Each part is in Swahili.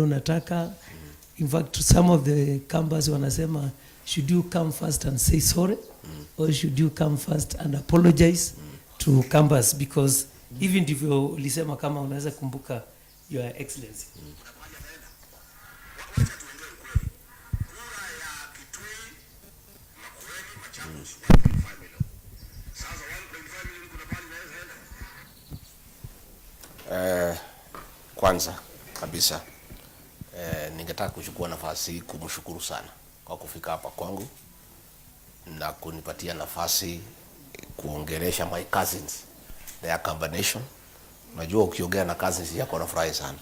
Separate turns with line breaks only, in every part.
Unataka, in fact, some of the Kambas wanasema, should you come first and say sorry or should you come first and apologize to Kambas? Because hivi ndivyo ulisema, kama unaweza kumbuka, Your Excellency.
Wacha tuongee ukweli. Kura ya Kitui, Makueni, Machakos 1.5 million. Sasa 1.5 million kuna pahali inaweza enda?
Kwanza kabisa, ningetaka kuchukua nafasi hii kumshukuru sana kwa kufika hapa kwangu na kunipatia nafasi kuongelesha my cousins, their combination. Unajua ukiongea na cousins yako nafurahi sana.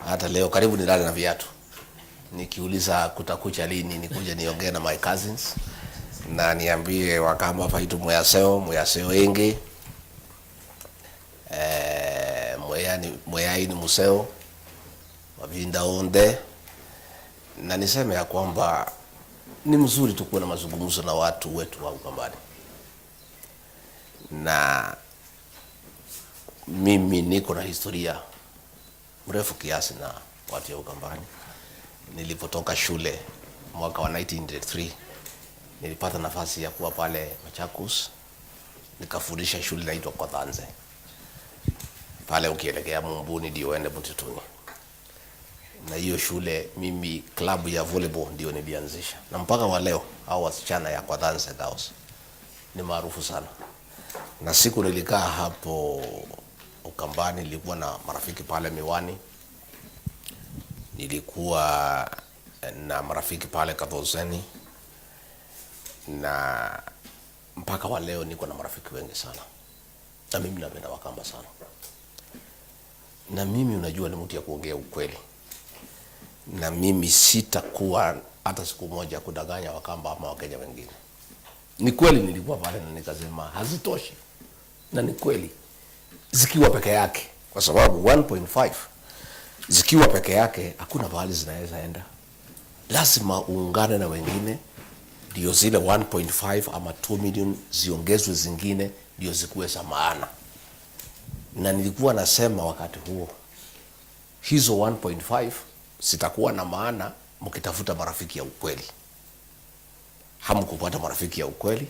Hata leo karibu nilale na viatu nikiuliza kutakucha lini nikuje niongee na my cousins na niambie Wakamba paitu muyaseo muyaseo ingi, mweyani mweyaini museo mavinda onde, na niseme ya kwamba ni mzuri tukuwe na mazungumzo na watu wetu wa Ukambani, na mimi niko na historia mrefu kiasi na watu ya Ukambani. Nilipotoka shule mwaka wa 1983, nilipata nafasi ya kuwa pale Machakos, nikafundisha shule inaitwa Kwathanze pale ukielekea Mumbuni ndio uende Mtituni. Na hiyo shule mimi klabu ya volleyball ndio nilianzisha, na mpaka wa leo hao wasichana ya Kwathanze Girls ni maarufu sana. Na siku nilikaa hapo Ukambani, nilikuwa na marafiki pale Miwani, nilikuwa na marafiki pale Kathoseni, na mpaka wa leo niko na marafiki wengi sana, na mimi napenda Wakamba sana. Na mimi, unajua, ni mtu ya kuongea ukweli, na mimi sitakuwa hata siku moja kudanganya Wakamba ama Wakenya wengine. Ni kweli nilikuwa pale na nikasema hazitoshi, na ni kweli zikiwa peke yake, kwa sababu 1.5 zikiwa peke yake hakuna pahali zinaweza enda. Lazima uungane na wengine ndio zile 1.5 ama 2 million ziongezwe zingine ndio zikuwe za maana. Na nilikuwa nasema wakati huo hizo 1.5 zitakuwa na maana mkitafuta marafiki ya ukweli. Hamkupata marafiki ya ukweli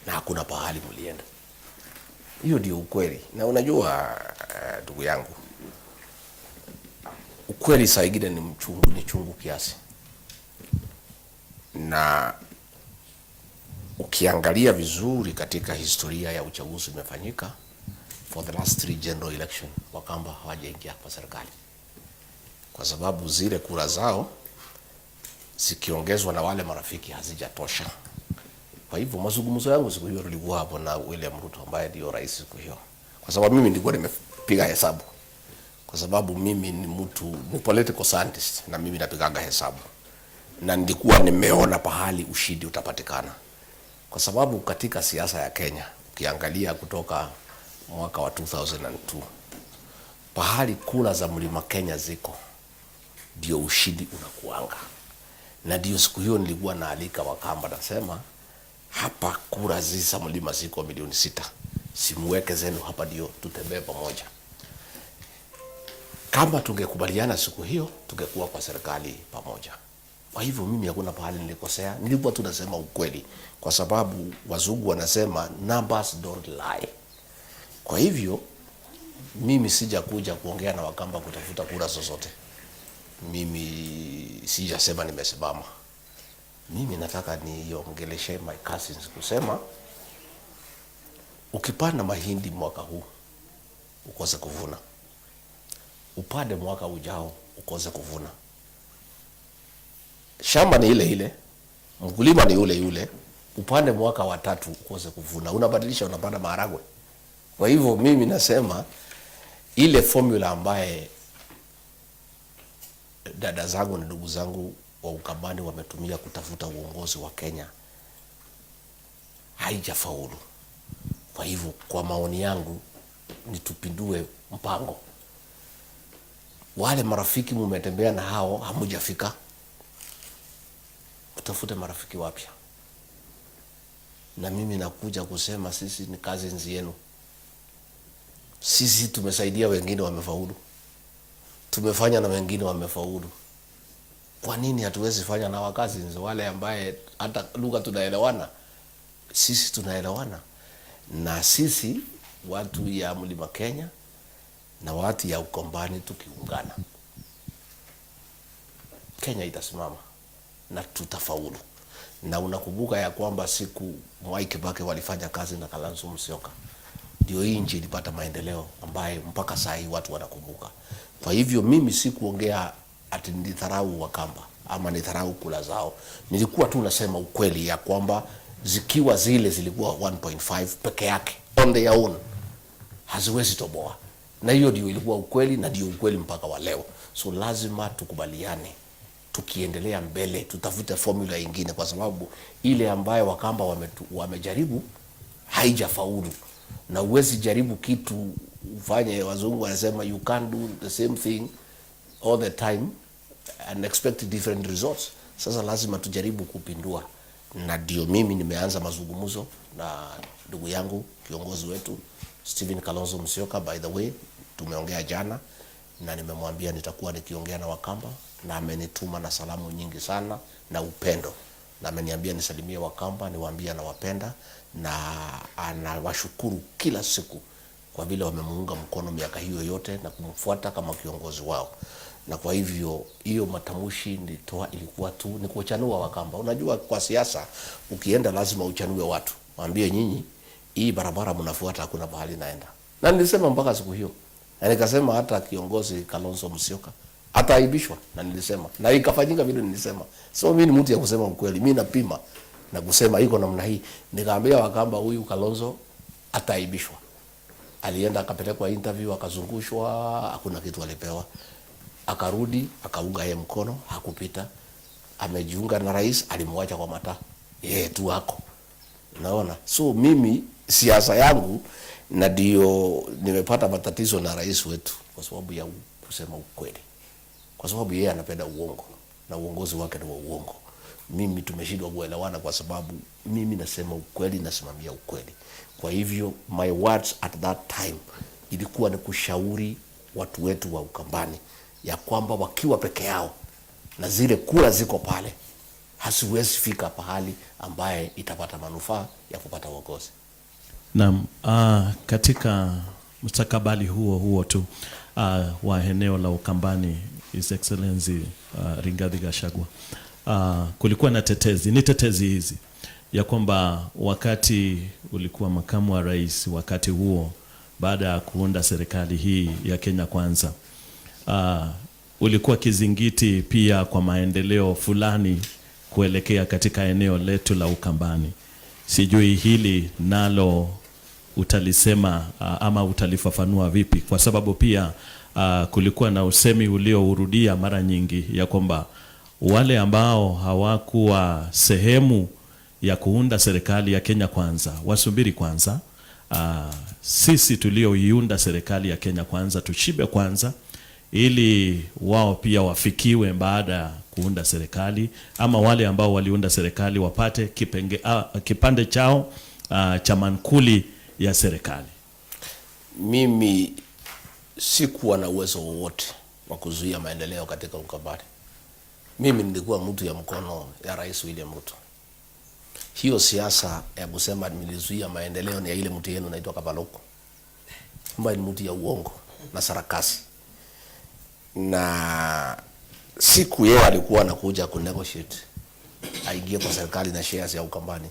na hakuna pahali mlienda. Hiyo ndio ukweli. Na unajua, ndugu yangu, ukweli saa ingine ni mchungu, ni chungu kiasi, na ukiangalia vizuri katika historia ya uchaguzi umefanyika for the last three general election, Wakamba hawajaingia kwa serikali kwa sababu zile kura zao zikiongezwa na wale marafiki hazijatosha. Kwa hivyo mazungumzo yangu siku hiyo tulikuwa hapo na William Ruto ambaye ndio rais siku hiyo, kwa sababu mimi nilikuwa nimepiga hesabu, kwa sababu mimi ni mtu, ni political scientist, na mimi napigaga hesabu, na nilikuwa nimeona pahali ushindi utapatikana, kwa sababu katika siasa ya Kenya ukiangalia kutoka mwaka wa 2002, pahali kura za Mlima Kenya ziko ndio ushindi unakuanga. Na ndio siku hiyo nilikuwa naalika Wakamba, nasema hapa kura za mlima ziko milioni 6, simuweke zenu hapa, ndio tutembee pamoja. Kama tungekubaliana siku hiyo, tungekuwa kwa serikali pamoja. Kwa hivyo mimi hakuna pahali nilikosea, nilikuwa tu nasema ukweli, kwa sababu wazungu wanasema numbers don't lie. Kwa hivyo mimi sijakuja kuongea na Wakamba kutafuta kura zozote. Mimi sijasema nimesimama. Mimi nataka niongeleshe my cousins kusema ukipanda mahindi mwaka huu ukose kuvuna, upande mwaka ujao ukose kuvuna, shamba ni ile ile, mkulima ni yule yule, upande mwaka wa tatu ukose kuvuna, unabadilisha, unapanda maharagwe. Kwa hivyo mimi nasema ile formula ambaye dada zangu na ndugu zangu wa Ukambani wametumia kutafuta uongozi wa Kenya haijafaulu. Kwa hivyo kwa maoni yangu ni tupindue mpango. Wale marafiki mumetembea na hao hamujafika, tutafute marafiki wapya. Na mimi nakuja kusema sisi ni cousins yenu, sisi tumesaidia wengine wamefaulu. Tumefanya na wengine wamefaulu. Kwa nini hatuwezi fanya na our cousins wale ambaye hata lugha tunaelewana? Sisi tunaelewana, na sisi watu ya Mlima Kenya na watu ya Ukambani tukiungana, Kenya itasimama na tutafaulu. Na unakumbuka ya kwamba siku Mwai Kibaki walifanya kazi na Kalonzo Musyoka, ndio hii nchi ilipata maendeleo ambaye mpaka saa hii watu wanakumbuka. Kwa hivyo mimi sikuongea ati nidharau Wakamba ama nidharau kura zao, nilikuwa tu nasema ukweli ya kwamba zikiwa zile zilikuwa 1.5 peke yake on their own haziwezi toboa, na hiyo ndio ilikuwa ukweli na ndio ukweli mpaka wa leo. So lazima tukubaliane, tukiendelea mbele tutafute formula ingine, kwa sababu ile ambayo Wakamba wamejaribu haijafaulu, na huwezi jaribu kitu ufanye, wazungu wanasema you can't do the same thing all the time and expect different results. Sasa lazima tujaribu kupindua, na ndio mimi nimeanza mazungumzo na ndugu yangu kiongozi wetu Stephen Kalonzo Musyoka. By the way, tumeongea jana na nimemwambia nitakuwa nikiongea na Wakamba, na amenituma na salamu nyingi sana na upendo, na ameniambia nisalimie Wakamba, niwaambie anawapenda na anawashukuru kila siku kwa vile wamemuunga mkono miaka hiyo yote na kumfuata kama kiongozi wao. Na kwa hivyo hiyo matamshi nilitoa ilikuwa tu ni kuchanua Wakamba. Unajua, kwa siasa ukienda lazima uchanue watu, waambie nyinyi hii barabara mnafuata hakuna pahali naenda, na nilisema mpaka siku hiyo, na nikasema hata kiongozi Kalonzo Musyoka ataaibishwa, na nilisema na ikafanyika vile nilisema. So mimi ni mtu ya kusema ukweli, mimi napima na kusema iko namna hii. Nikaambia Wakamba huyu Kalonzo ataaibishwa. Alienda akapelekwa interview, akazungushwa, hakuna kitu alipewa. Akarudi akaunga yeye mkono, hakupita. Amejiunga na rais, alimwacha kwa mataa, yeye tu ako Unaona, so mimi siasa yangu, na ndio nimepata matatizo na rais wetu kwa sababu ya kusema ukweli, kwa sababu yeye anapenda uongo na uongozi wake ni wa uongo. Mimi tumeshindwa kuelewana kwa sababu mimi nasema ukweli, nasimamia ukweli. Kwa hivyo my words at that time ilikuwa ni kushauri watu wetu wa Ukambani ya kwamba wakiwa peke yao na zile kura ziko pale haziwezi fika pahali ambaye itapata manufaa ya kupata uongozi.
Naam, katika mustakabali huo huo tu wa eneo la Ukambani, His Excellency Rigathi Gachagua, kulikuwa na tetezi, ni tetezi hizi ya kwamba wakati ulikuwa makamu wa rais wakati huo, baada ya kuunda serikali hii ya Kenya Kwanza, ulikuwa kizingiti pia kwa maendeleo fulani kuelekea katika eneo letu la Ukambani. Sijui hili nalo utalisema ama utalifafanua vipi? Kwa sababu pia kulikuwa na usemi uliourudia mara nyingi ya kwamba wale ambao hawakuwa sehemu ya kuunda serikali ya Kenya Kwanza wasubiri kwanza. Sisi tulioiunda serikali ya Kenya Kwanza tushibe kwanza, ili wao pia wafikiwe baada ya kuunda serikali, ama wale ambao waliunda serikali wapate kipande chao cha mankuli ya serikali.
Mimi sikuwa na uwezo wowote wa kuzuia maendeleo katika Ukambani. Mimi nilikuwa mtu ya mkono ya Rais William Ruto. Hiyo siasa ya kusema nilizuia maendeleo ni ya ile mtu yenu naitwa Kabaloko, ambaye ni mtu ya uongo na sarakasi. Na siku yeye alikuwa anakuja kunegotiate aingie kwa serikali na shares ya Ukambani,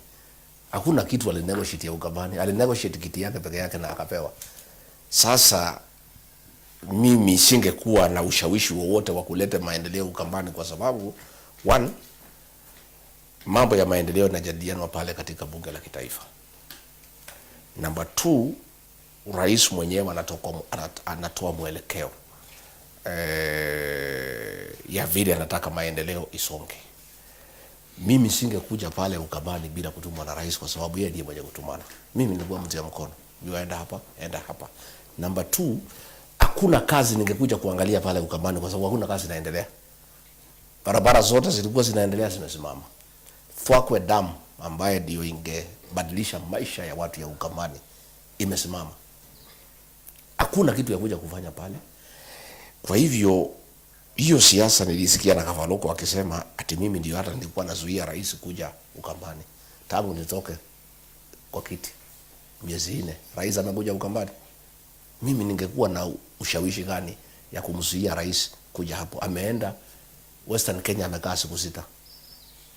hakuna kitu alinegotiate ya Ukambani, alinegotiate kiti yake peke yake na akapewa. Sasa mimi singekuwa na ushawishi wowote wa kuleta maendeleo Ukambani kwa sababu one, mambo ya maendeleo yanajadilianwa pale katika bunge la kitaifa. Number two, rais mwenyewe anatoa mwelekeo ya vile anataka maendeleo isonge. Mimi singekuja pale Ukambani bila kutumwa na rais, kwa sababu yeye ndiye mwenye kutumana. Mimi nilikuwa mtu ya mkono, enda hapa, enda hapa. Number two, hakuna kazi ningekuja kuangalia pale Ukambani kwa sababu hakuna kazi inaendelea. Barabara zote zilikuwa zinaendelea zimesimama. Thwakwe Dam ambaye ndio ingebadilisha maisha ya watu ya Ukambani imesimama. Hakuna kitu ya kuja kufanya pale. Kwa hivyo hiyo siasa nilisikia na Kavaloko akisema ati mimi ndio hata nilikuwa nazuia rais kuja Ukambani tangu nitoke kwa kiti miezi 4, rais amekuja Ukambani. Mimi ningekuwa na ushawishi gani ya kumzuia rais kuja hapo? Ameenda Western Kenya, amekaa siku 6.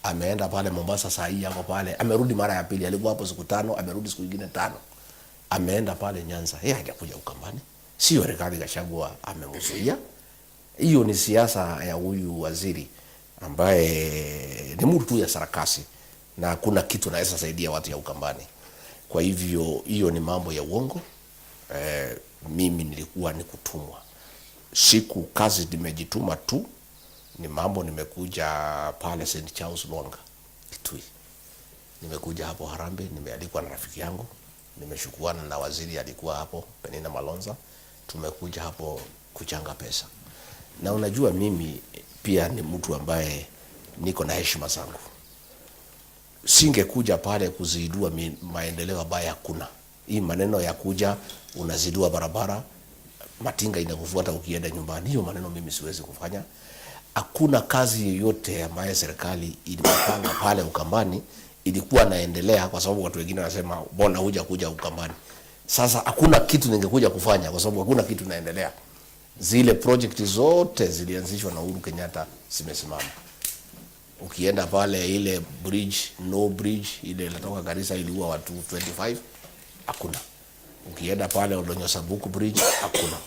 Ameenda pale Mombasa, saa hii yako pale, amerudi mara ya pili, alikuwa hapo siku 5, amerudi siku nyingine 5. Ameenda pale Nyanza, yeye hajakuja Ukambani. Sio Rigathi Gachagua amemzuia. Hiyo ni siasa ya huyu waziri ambaye ni mtu tu ya sarakasi na kuna kitu naweza saidia watu ya Ukambani. Kwa hivyo hiyo ni mambo ya uongo. Mimi nilikuwa ni kutumwa. Siku kazi nimejituma tu, ni mambo nimekuja pale St Charles Lwanga Kitui. Nimekuja hapo Harambee, nimealikwa na rafiki yangu, nimeshukuana na waziri alikuwa hapo Penina Malonza, tumekuja hapo kuchanga pesa. Na unajua mimi pia ni mtu ambaye niko na heshima zangu. Singekuja pale kuzidua maendeleo ambayo hakuna. Hii maneno ya kuja unazidua barabara, matinga inakufuata ukienda nyumbani, hiyo maneno mimi siwezi kufanya. Hakuna kazi yoyote ambayo serikali ilipanga pale Ukambani ilikuwa naendelea, kwa sababu watu wengine wanasema mbona huja kuja Ukambani. Sasa hakuna kitu ningekuja kufanya kwa sababu hakuna kitu naendelea. Zile project zote zilianzishwa na Uhuru Kenyatta zimesimama. Ukienda pale ile bridge, no bridge ile inatoka Garissa iliua watu 25, hakuna. Ukienda pale Oldonyo Sabuku bridge hakuna.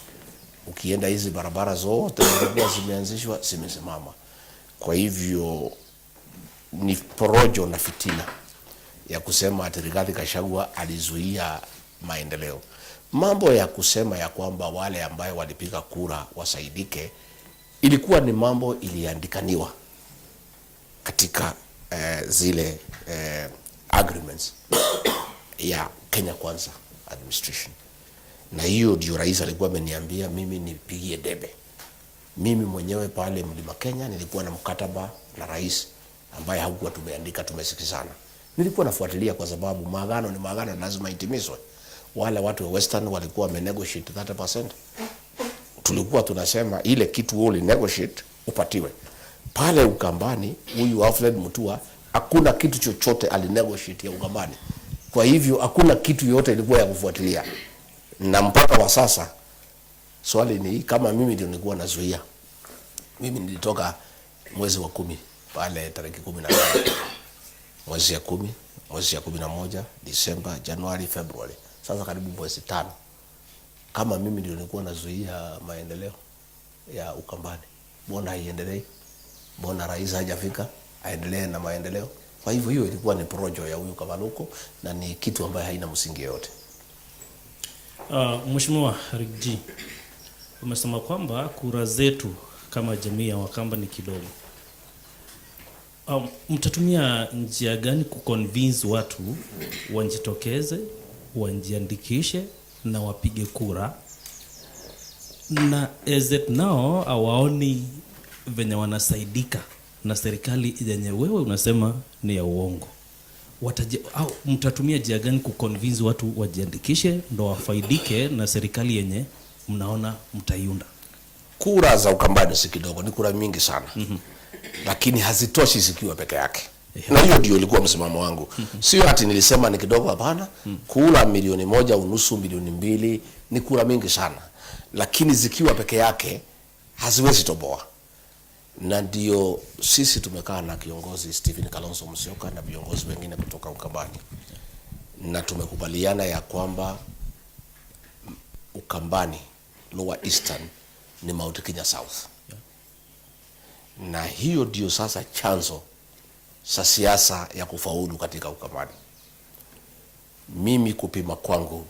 Ukienda hizi barabara zote zilikuwa zimeanzishwa zimesimama. Kwa hivyo ni porojo na fitina ya kusema ati Rigathi Gachagua alizuia maendeleo. Mambo ya kusema ya kwamba wale ambaye walipiga kura wasaidike ilikuwa ni mambo iliandikaniwa katika zile agreements ya Kenya Kwanza administration. Na hiyo ndio rais alikuwa ameniambia mimi nipigie debe. Mimi mwenyewe pale Mlima Kenya nilikuwa na mkataba na rais ambaye hakuwa tumeandika, tumesikizana. Nilikuwa nafuatilia kwa sababu maagano ni maagano, lazima itimizwe. Wale watu wa Western walikuwa wame negotiate 30%. Tulikuwa tunasema ile kitu wewe uli negotiate upatiwe. Pale Ukambani huyu Alfred Mutua hakuna kitu chochote ali negotiate ya Ukambani. Kwa hivyo hakuna kitu yote ilikuwa ya kufuatilia. Na mpaka wa sasa swali ni kama mimi ndio nilikuwa nazuia. Mimi nilitoka mwezi wa 10 pale tariki 15. Mwezi ya 10, mwezi ya 11, Disemba, Januari, Februari. Sasa karibu mwezi 5. Kama mimi ndio nilikuwa nazuia maendeleo ya Ukambani, mbona haiendelei? Mbona rais hajafika aendelee na maendeleo? Kwa hivyo hiyo ilikuwa ni porojo ya huyu Kavaloko na ni kitu ambayo haina msingi yote.
Mheshimiwa Riggy, umesema kwamba kura zetu kama jamii ya Wakamba ni kidogo. Mtatumia njia gani kuconvince watu wajitokeze, wajiandikishe na wapige kura? Na as it now hawaoni venye wanasaidika na serikali yenye wewe unasema ni ya uongo. Au mtatumia njia gani kuconvince watu wajiandikishe ndo wafaidike na serikali yenye mnaona mtaiunda?
Kura za Ukambani si kidogo, ni kura mingi sana. Lakini hazitoshi zikiwa peke yake. Na hiyo ndio ilikuwa msimamo wangu. Sio ati nilisema ni kidogo, hapana. Kura milioni 1.5, milioni 2 ni kura mingi sana. Lakini zikiwa peke yake haziwezi toboa. Na ndio sisi tumekaa na kiongozi Stephen Kalonzo Musyoka na viongozi wengine kutoka Ukambani. Na tumekubaliana ya kwamba Ukambani Lower Eastern ni Mount Kenya South. Na hiyo ndio sasa chanzo cha siasa ya kufaulu katika Ukambani. Mimi kupima kwangu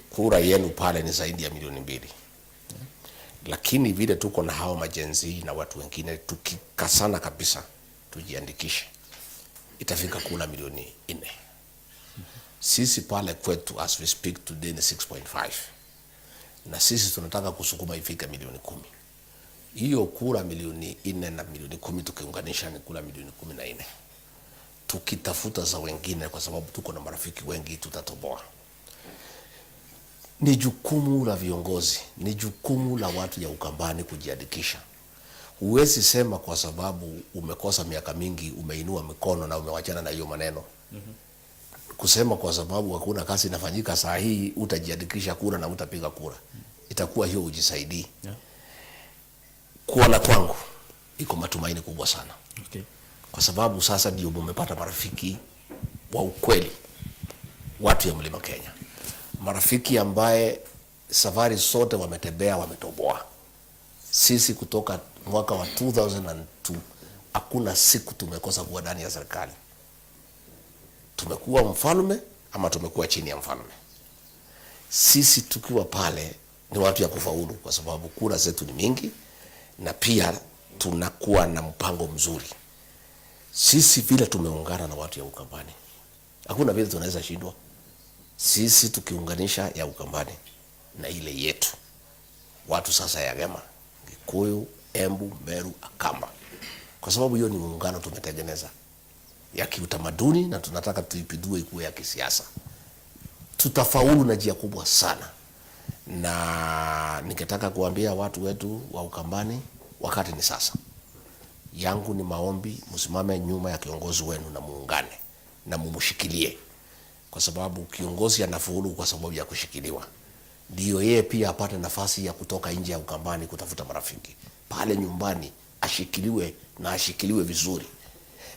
kura yenu pale ni zaidi ya milioni 2. Lakini vile tuko na hao majenzi na watu wengine, tukikasana kabisa tujiandikishe, itafika kura milioni 4. Sisi pale kwetu as we speak today ni 6.5. Na sisi tunataka kusukuma ifike milioni 10. Hiyo kura milioni 4 na milioni 10 tukiunganisha ni kura milioni 14. Tukitafuta za wengine kwa sababu tuko na marafiki wengi tutatoboa. Ni jukumu la viongozi, ni jukumu la watu ya Ukambani kujiandikisha. Huwezi sema kwa sababu umekosa miaka mingi umeinua mikono na umewachana na hiyo maneno. Kusema kwa sababu hakuna kazi inafanyika saa hii utajiandikisha kura na utapiga kura, itakuwa hiyo ujisaidii. Kuona kwangu iko matumaini kubwa sana kwa sababu sasa ndio mumepata marafiki wa ukweli, watu ya Mlima Kenya, marafiki ambaye safari sote wametembea, wametoboa. Sisi kutoka mwaka wa 2002 hakuna siku tumekosa kuwa ndani ya serikali. Tumekuwa mfalme ama tumekuwa chini ya mfalme. Sisi tukiwa pale ni watu ya kufaulu, kwa sababu kura zetu ni mingi na pia tunakuwa na mpango mzuri. Sisi vile tumeungana na watu ya Ukambani, hakuna vile tunaweza shindwa. Sisi tukiunganisha ya Ukambani na ile yetu, watu sasa ya Gema, Gikuyu, Embu, Meru, Akamba, kwa sababu hiyo ni muungano tumetengeneza ya kiutamaduni na tunataka tuipindue ikuwe ya kisiasa. Tutafaulu na njia kubwa sana, na ningetaka kuambia watu wetu wa Ukambani, wakati ni sasa. Yangu ni maombi, msimame nyuma ya kiongozi wenu na muungane na mumshikilie, kwa sababu kiongozi anafaulu kwa sababu ya kushikiliwa. Ndio yeye pia apate nafasi ya kutoka nje ya Ukambani kutafuta marafiki pale nyumbani, ashikiliwe na ashikiliwe vizuri,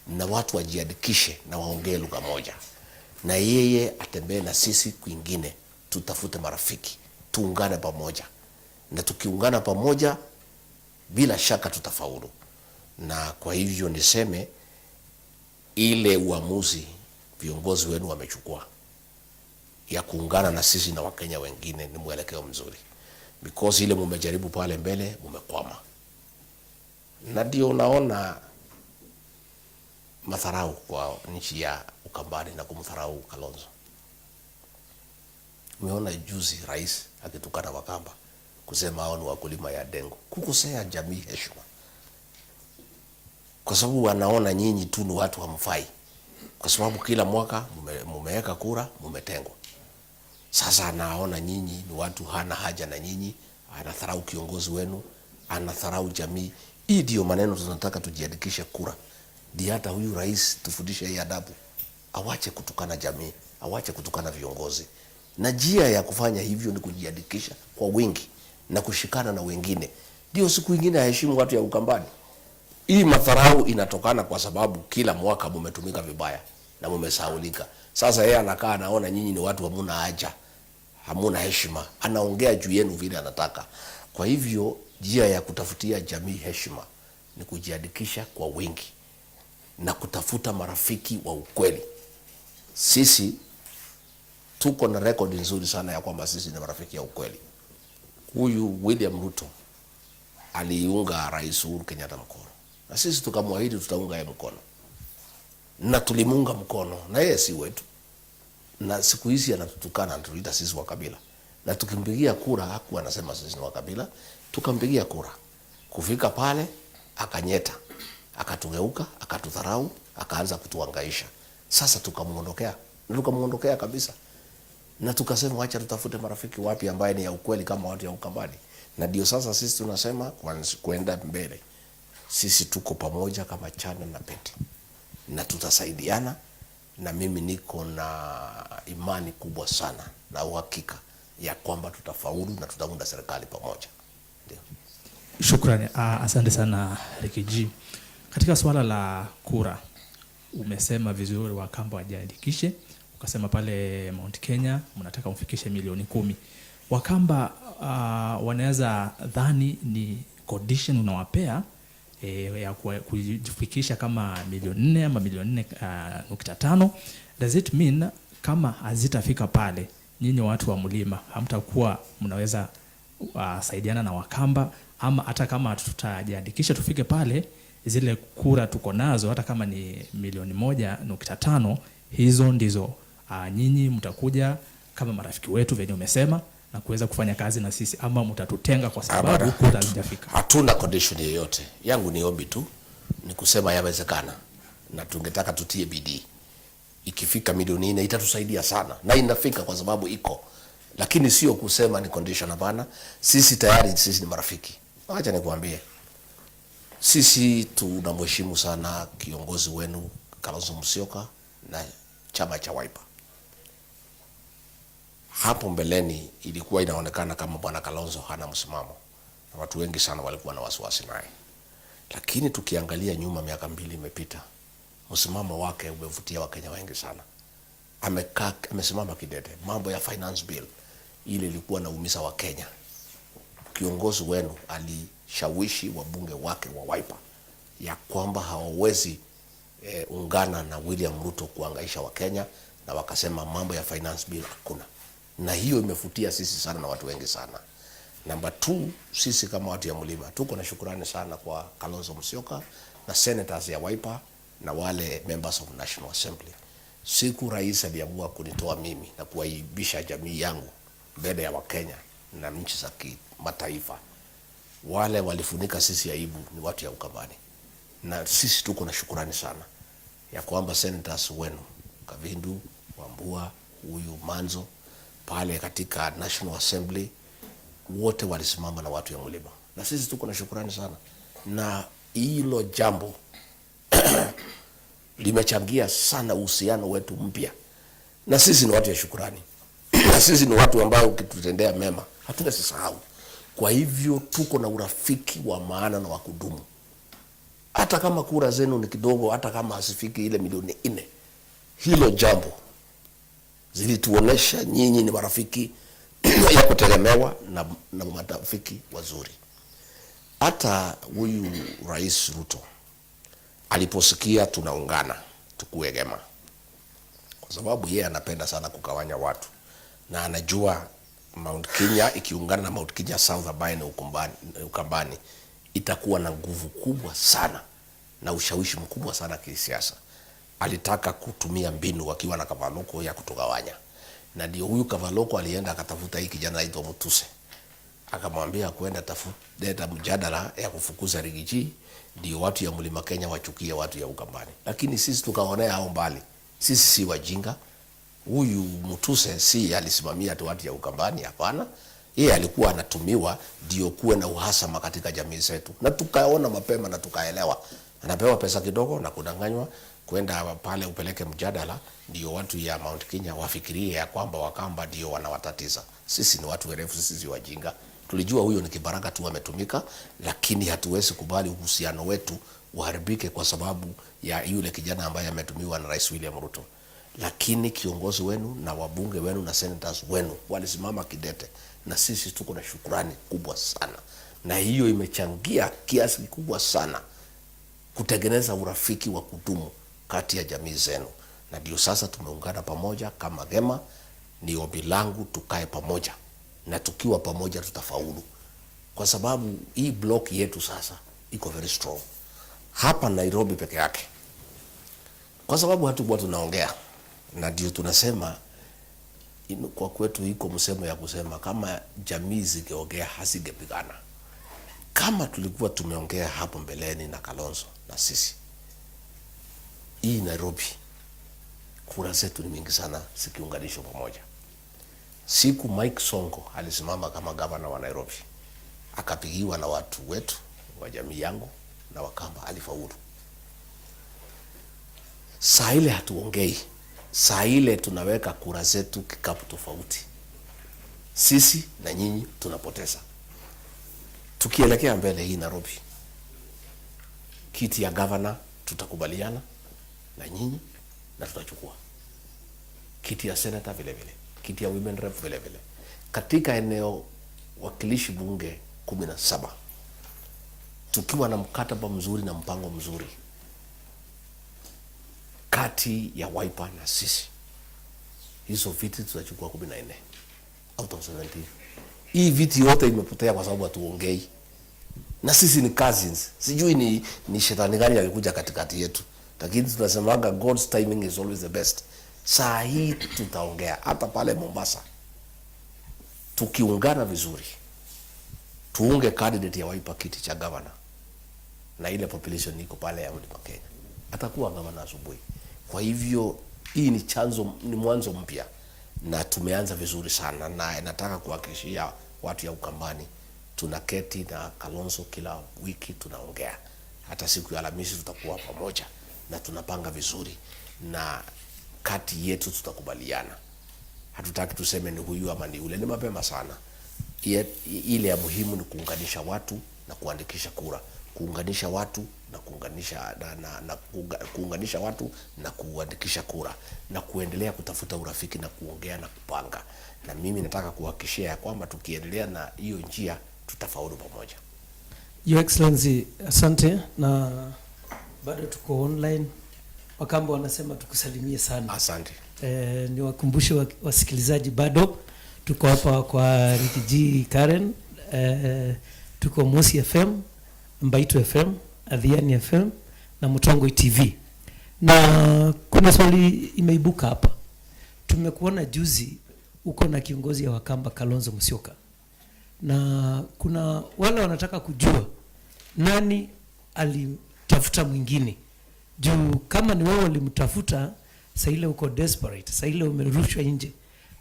na watu wajiandikishe na waongee lugha moja, na yeye atembee na sisi kwingine, tutafute marafiki, tuungane pamoja, na tukiungana pamoja bila shaka tutafaulu. Na kwa hivyo niseme ile uamuzi viongozi wenu wamechukua ya kuungana na sisi na Wakenya wengine ni mwelekeo mzuri, because ile mumejaribu pale mbele mumekwama, na ndio unaona madharau kwa nchi ya Ukambani na kumdharau Kalonzo. Umeona juzi rais akitukana Wakamba kusema hao ni wakulima ya dengu, kukosea jamii heshima, kwa sababu wanaona nyinyi tu ni watu hamfai, kwa sababu kila mwaka mumeweka kura mumetengwa. Sasa anaona nyinyi ni watu hana haja na nyinyi, anatharau kiongozi wenu, anatharau jamii. Hii ndio maneno tunataka tujiandikishe kura, ndio hata huyu rais tufundishe hii adabu, awache kutukana jamii, awache kutukana viongozi. Na njia ya kufanya hivyo ni kujiandikisha kwa wingi na kushikana na wengine, ndio siku ingine aheshimu watu ya Ukambani. Hii madharau inatokana kwa sababu kila mwaka mumetumika vibaya na mumesahaulika. Sasa yeye anakaa anaona nyinyi ni watu hamuna haja, hamuna heshima, anaongea juu yenu vile anataka. Kwa hivyo njia ya kutafutia jamii heshima ni kujiandikisha kwa wingi na kutafuta marafiki wa ukweli. Sisi tuko na rekodi nzuri sana ya kwamba sisi ni marafiki ya ukweli. Huyu William Ruto aliunga Rais Uhuru Kenyatta mkono na sisi tukamwahidi tutaunga yeye mkono, na tulimuunga mkono, na yeye si wetu, na siku hizi anatutukana, anatuita sisi wa kabila, na tukimpigia kura hakuwa anasema sisi ni wa kabila, tukampigia kura. Kufika pale akanyeta, akatugeuka, akatudharau, akaanza kutuangaisha. Sasa tukamuondokea, na tukamuondokea kabisa, na tukasema wacha tutafute marafiki wapi ambaye ni ya ukweli kama watu ya Ukambani. Na ndio sasa sisi tunasema kwenda mbele, sisi tuko pamoja kama chana na pete, na tutasaidiana. Na mimi niko na imani kubwa sana na uhakika ya kwamba tutafaulu na tutaunda serikali pamoja. Ndio.
Shukrani, asante sana Riggy G. Katika swala la kura umesema vizuri Wakamba wajiandikishe, ukasema pale Mount Kenya mnataka mfikishe milioni 10. Wakamba wanaweza dhani ni condition unawapea ya kujifikisha kama milioni 4 ama milioni 4.5. Does it mean kama hazitafika pale, nyinyi watu wa mlima hamtakuwa mnaweza saidiana na Wakamba, ama hata kama tutajiandikisha tufike pale, zile kura tuko nazo hata kama ni milioni 1.5, hizo ndizo nyinyi mtakuja kama marafiki wetu venye umesema na kuweza kufanya kazi na sisi, ama mtatutenga kwa sababu
Hapana.
kura hazijafika?
Hatuna condition yoyote. Yangu ni ombi tu, ni kusema yawezekana, na tungetaka tutie bidii. Ikifika milioni 4 itatusaidia sana, na inafika kwa sababu iko Lakini sio kusema ni condition, hapana. Sisi tayari sisi ni marafiki. Acha nikuambie, sisi tunamheshimu sana kiongozi wenu Kalonzo Musyoka na chama cha Wiper. Hapo mbeleni ilikuwa inaonekana kama bwana Kalonzo hana msimamo na watu wengi sana walikuwa na wasiwasi naye, lakini tukiangalia nyuma, miaka 2 imepita, msimamo wake umevutia Wakenya wengi sana. Amekaa, amesimama kidete. Mambo ya finance bill ile ilikuwa naumiza Wakenya, kiongozi wenu alishawishi wabunge wake wa Wiper ya kwamba hawawezi ungana na William Ruto kuangaisha Wakenya, na wakasema mambo ya finance bill hakuna, na hiyo imevutia sisi sana na watu wengi sana. Namba 2, sisi kama watu ya mlima tuko na shukurani sana kwa Kalonzo Musyoka na senators ya Wiper na wale members of National Assembly. Siku rais aliamua kunitoa mimi na kuwaibisha jamii yangu mbele ya Wakenya na nchi za kimataifa, wale walifunika sisi aibu ni watu ya Ukambani, na sisi tuko na shukurani sana ya kwamba senators wenu Kavindu, Wambua, huyu Manzo pale katika National Assembly wote walisimama na watu ya mlima, na sisi tuko na shukurani sana, na hilo jambo limechangia sana uhusiano wetu mpya, na sisi ni watu ya shukurani na sisi ni watu ambao ukitutendea mema hatutasahau. Kwa hivyo tuko na urafiki wa maana na wa kudumu, hata kama kura zenu ni kidogo, hata kama hazifiki ile milioni 4, hilo jambo zilituonesha nyinyi ni marafiki ya kutegemewa na marafiki wazuri. Hata huyu Rais Ruto aliposikia tunaungana tukue Gema, kwa sababu yeye anapenda sana kugawanya watu na anajua Mount Kenya ikiungana na Mount Kenya South ambaye ni Ukambani itakuwa na nguvu kubwa sana na ushawishi mkubwa sana kisiasa. Alitaka kutumia mbinu akiwa na Kavaloko ya kutugawanya, na ndio huyu Kavaloko alienda akatafuta hii kijana anaitwa Mutuse, akamwambia kwenda tafuta mjadala ya kufukuza Riggy G, ndio watu ya Mlima Kenya wachukie watu ya Ukambani. Lakini sisi tukaonea hao mbali, sisi si wajinga. Huyu Mutuse si alisimamia tu watu ya Ukambani, hapana. Yeye alikuwa anatumiwa ndio kuwe na uhasama katika jamii zetu, na tukaona mapema na tukaelewa. Anapewa pesa kidogo na kudanganywa kwenda pale upeleke mjadala, ndio watu ya Mount Kenya wafikirie ya kwamba Wakamba ndio wanawatatiza. Sisi ni watu werevu, sisi si wajinga. Tulijua huyo ni kibaraka tu ametumika, lakini hatuwezi kubali uhusiano wetu uharibike kwa sababu ya yule kijana ambaye ametumiwa na Rais William Ruto. Lakini kiongozi wenu na wabunge wenu na senators wenu walisimama kidete, na sisi tuko na shukurani kubwa sana, na hiyo imechangia kiasi kikubwa sana kutengeneza urafiki wa kudumu kati ya jamii zenu, na ndio sasa tumeungana pamoja kama Gema. Ni ombi langu tukae pamoja, na tukiwa pamoja tutafaulu, kwa sababu hii block yetu sasa iko very strong hapa Nairobi peke yake, kwa sababu hatukuwa tunaongea, na ndio tunasema kwa kwetu iko msemo ya kusema kama jamii zikiongea hazingepigana. Kama tulikuwa tumeongea hapo mbeleni na Kalonzo na sisi, hii Nairobi kura zetu ni mingi sana zikiunganishwa pamoja. Siku Mike Sonko alisimama kama gavana wa Nairobi, akapigiwa na watu wetu wa jamii yangu na Wakamba, alifaulu. Saa ile hatuongei, saa ile tunaweka kura zetu kikapu tofauti, sisi na nyinyi tunapoteza. Tukielekea mbele hii Nairobi, kiti ya gavana tutakubaliana na nyinyi na tutachukua kiti ya senator vile vile, kiti ya women rep vile vile. Katika eneo wakilishi bunge 17 tukiwa na mkataba mzuri na mpango mzuri kati ya Wiper na sisi, hizo viti tutachukua 14 out of 17. Hii viti yote imepotea kwa sababu hatuongei, na sisi ni cousins. Sijui ni shetani gani alikuja katikati yetu, lakini tunasemaga God's timing is always the best. Saa hii tutaongea hata pale Mombasa, tukiungana vizuri, tuunge candidate ya Wiper kiti cha governor na ile population iko pale ya Mlima Kenya, atakuwa gavana asubuhi. Kwa hivyo hii ni chanzo, ni mwanzo mpya, Na tumeanza vizuri sana, na nataka kuhakikishia watu ya Ukambani tunaketi na Kalonzo kila wiki tunaongea, hata siku ya Alhamisi tutakuwa pamoja na tunapanga vizuri, na kati yetu tutakubaliana. Hatutaki tuseme ni huyu ama ni yule, ni mapema sana. Ile ya muhimu ni kuunganisha watu na kuandikisha kura, kuunganisha watu na kuunganisha na kuunganisha watu na kuandikisha kura na kuendelea kutafuta urafiki na kuongea na kupanga. Na mimi nataka kuhakikishia ya kwamba tukiendelea na hiyo njia tutafaulu pamoja.
Your Excellency, asante, na bado tuko online. Wakamba wanasema tukusalimie sana.
Asante.
Niwakumbushe wasikilizaji bado tuko hapa kwa Riggy G Karen. Tuko Mosi FM, Mbaitu FM, Adhiani FM na Mutongwe TV. Na kuna swali imeibuka hapa. Tumekuona juzi uko na kiongozi ya Wakamba Kalonzo Musyoka, na kuna wale wanataka kujua nani alitafuta mwingine, juu kama ni wewe ulimtafuta saa ile uko desperate, saa ile umerushwa nje,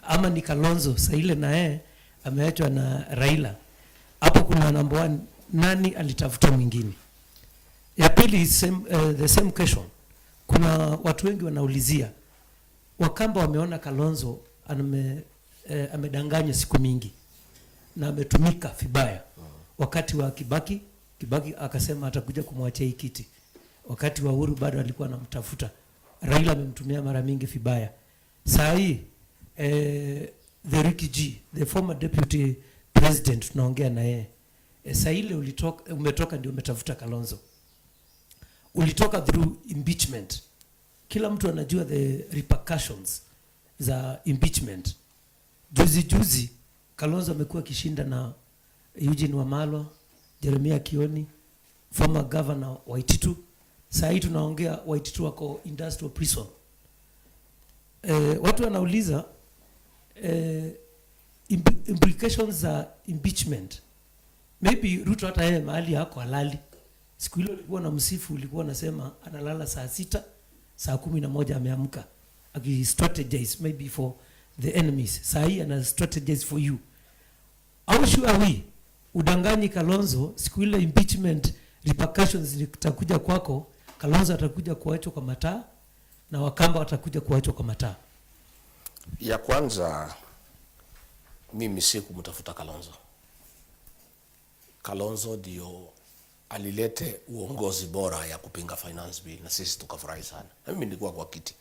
ama ni Kalonzo saa ile na yeye ameachwa na Raila. Hapo kuna number one, nani alitafuta mwingine? Ya pili, the same question, kuna watu wengi wanaulizia, Wakamba wameona Kalonzo amedanganywa siku mingi na ametumika vibaya. Wakati wa Kibaki, Kibaki akasema atakuja kumwachia hii kiti. Wakati wa Uhuru bado alikuwa anamtafuta. Raila amemtumia mara mingi vibaya. Saa hii the Riggy G, the former deputy president, tunaongea na yeye saa ile ulitoka, umetoka ndio umetafuta Kalonzo, ulitoka through impeachment. Kila mtu anajua the repercussions za impeachment. Juzi juzi Kalonzo amekuwa akishinda na Eugene Wamalwa, Jeremiah Kioni, former governor Waititu. Saa hii tunaongea Waititu wako industrial prison. Watu wanauliza implications za impeachment. Maybe Ruto hata yeye mahali hako halali. Siku ile ulikuwa na msifu, ulikuwa unasema analala saa 6, saa 11 ameamka aki strategize maybe for the enemies. Saa hii ana strategize for you. How sure are we udanganyi Kalonzo siku ile impeachment repercussions zitakuja kwako, Kalonzo atakuja kuachwa kwa mataa na Wakamba watakuja kuachwa kwa mataa?
Ya kwanza, mimi si kumtafuta Kalonzo. Kalonzo ndio alilete uongozi bora ya kupinga finance bill na sisi tukafurahi sana. Na mimi nilikuwa kwa kiti,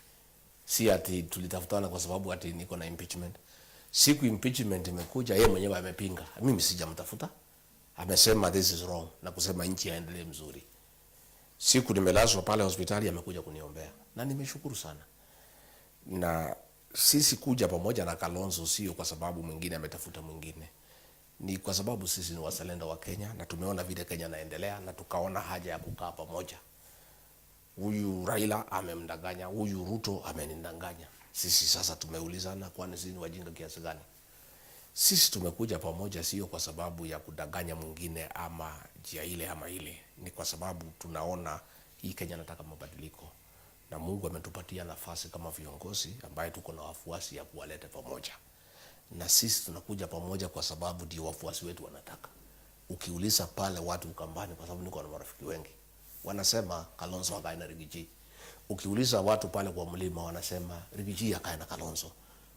si ati tulitafutana kwa sababu ati niko na impeachment. Siku impeachment imekuja, yeye mwenyewe amepinga, mimi sijamtafuta. Amesema this is wrong na kusema nchi yaendelee mzuri. Siku nimelazwa pale hospitali amekuja kuniombea na nimeshukuru sana. Na sisi kuja pamoja na Kalonzo sio kwa sababu mwingine ametafuta mwingine, ni kwa sababu sisi ni wazalendo wa Kenya na tumeona vile Kenya naendelea na tukaona haja ya kukaa pamoja. Huyu Raila amemdanganya, huyu Ruto amenidanganya. Sisi sasa tumeulizana, kwani sisi ni wajinga kiasi gani? Sisi tumekuja pamoja sio kwa sababu ya kudanganya mwingine ama njia ile ama ile, ni kwa sababu tunaona hii Kenya nataka mabadiliko, na Mungu ametupatia nafasi kama viongozi ambaye tuko na wafuasi ya kuwaleta pamoja, na sisi tunakuja pamoja kwa sababu ndio wafuasi wetu wanataka. Ukiuliza pale watu Ukambani, kwa sababu niko na marafiki wengi, wanasema Kalonzo akae na Riggy G. Ukiuliza watu pale kwa mlima wanasema Riggy G akae na Kalonzo.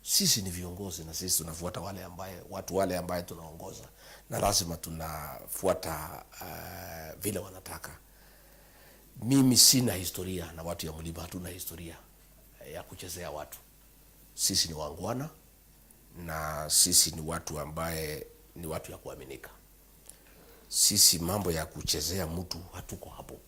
Sisi ni viongozi na sisi tunafuata wale ambaye watu wale ambaye tunaongoza, na lazima tunafuata vile wanataka. Mimi sina historia na watu ya mlima, hatuna historia ya kuchezea watu. Sisi ni waungwana na sisi ni watu ambaye ni watu ya kuaminika. Sisi mambo ya kuchezea mtu hatuko hapo,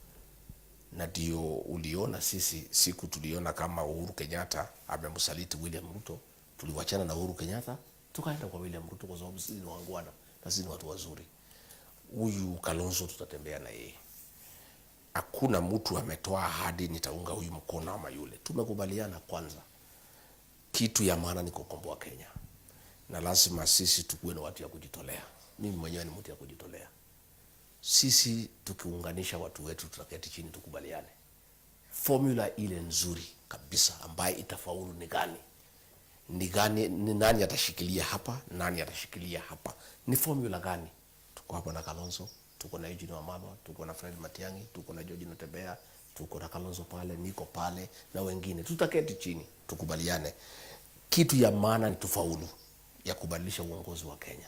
na ndio uliona sisi siku tuliona kama Uhuru Kenyatta amemsaliti William Ruto, tuliwachana na Uhuru Kenyatta tukaenda kwa William Ruto kwa sababu sisi ni waungwana na sisi ni watu wazuri. Huyu Kalonzo tutatembea na yeye. Hakuna mtu ametoa ahadi nitaunga huyu mkono ama yule. Tumekubaliana kwanza, kitu ya maana ni kukomboa Kenya, na lazima sisi tukuwe na watu ya kujitolea. Mimi mwenyewe ni mtu ya kujitolea. Sisi tukiunganisha watu wetu, tutaketi chini tukubaliane formula ile nzuri kabisa ambaye itafaulu ni gani, Ni gani, ni nani atashikilia hapa, nani atashikilia hapa, ni formula gani? Tuko hapa na Kalonzo, tuko na Eugene Wamalwa, tuko na Fred Matiang'i, tuko na George Natembeya, tuko na Kalonzo pale, niko pale na wengine. Tutaketi chini tukubaliane. Kitu ya maana ni tufaulu ya kubadilisha uongozi wa Kenya.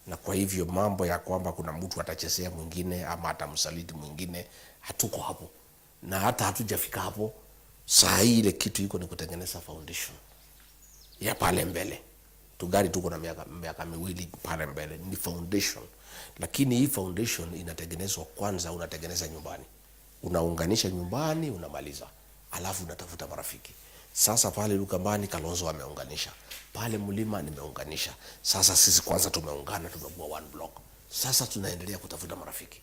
Na kwa hivyo mambo ya kwamba kuna mtu atachezea mwingine ama atamsaliti mwingine, hatuko hapo na hata hatujafika hapo. Saa hii ile kitu iko ni kutengeneza foundation ya pale mbele. Tugari tuko na miaka 2 pale mbele, ni foundation. Lakini hii foundation inatengenezwa kwanza, unatengeneza nyumbani, unaunganisha nyumbani, unamaliza, alafu unatafuta marafiki. Sasa pale Lukambani Kalonzo ameunganisha, pale Mlima nimeunganisha. Sasa sisi kwanza tumeungana, tumekuwa one block. Sasa tunaendelea kutafuta marafiki,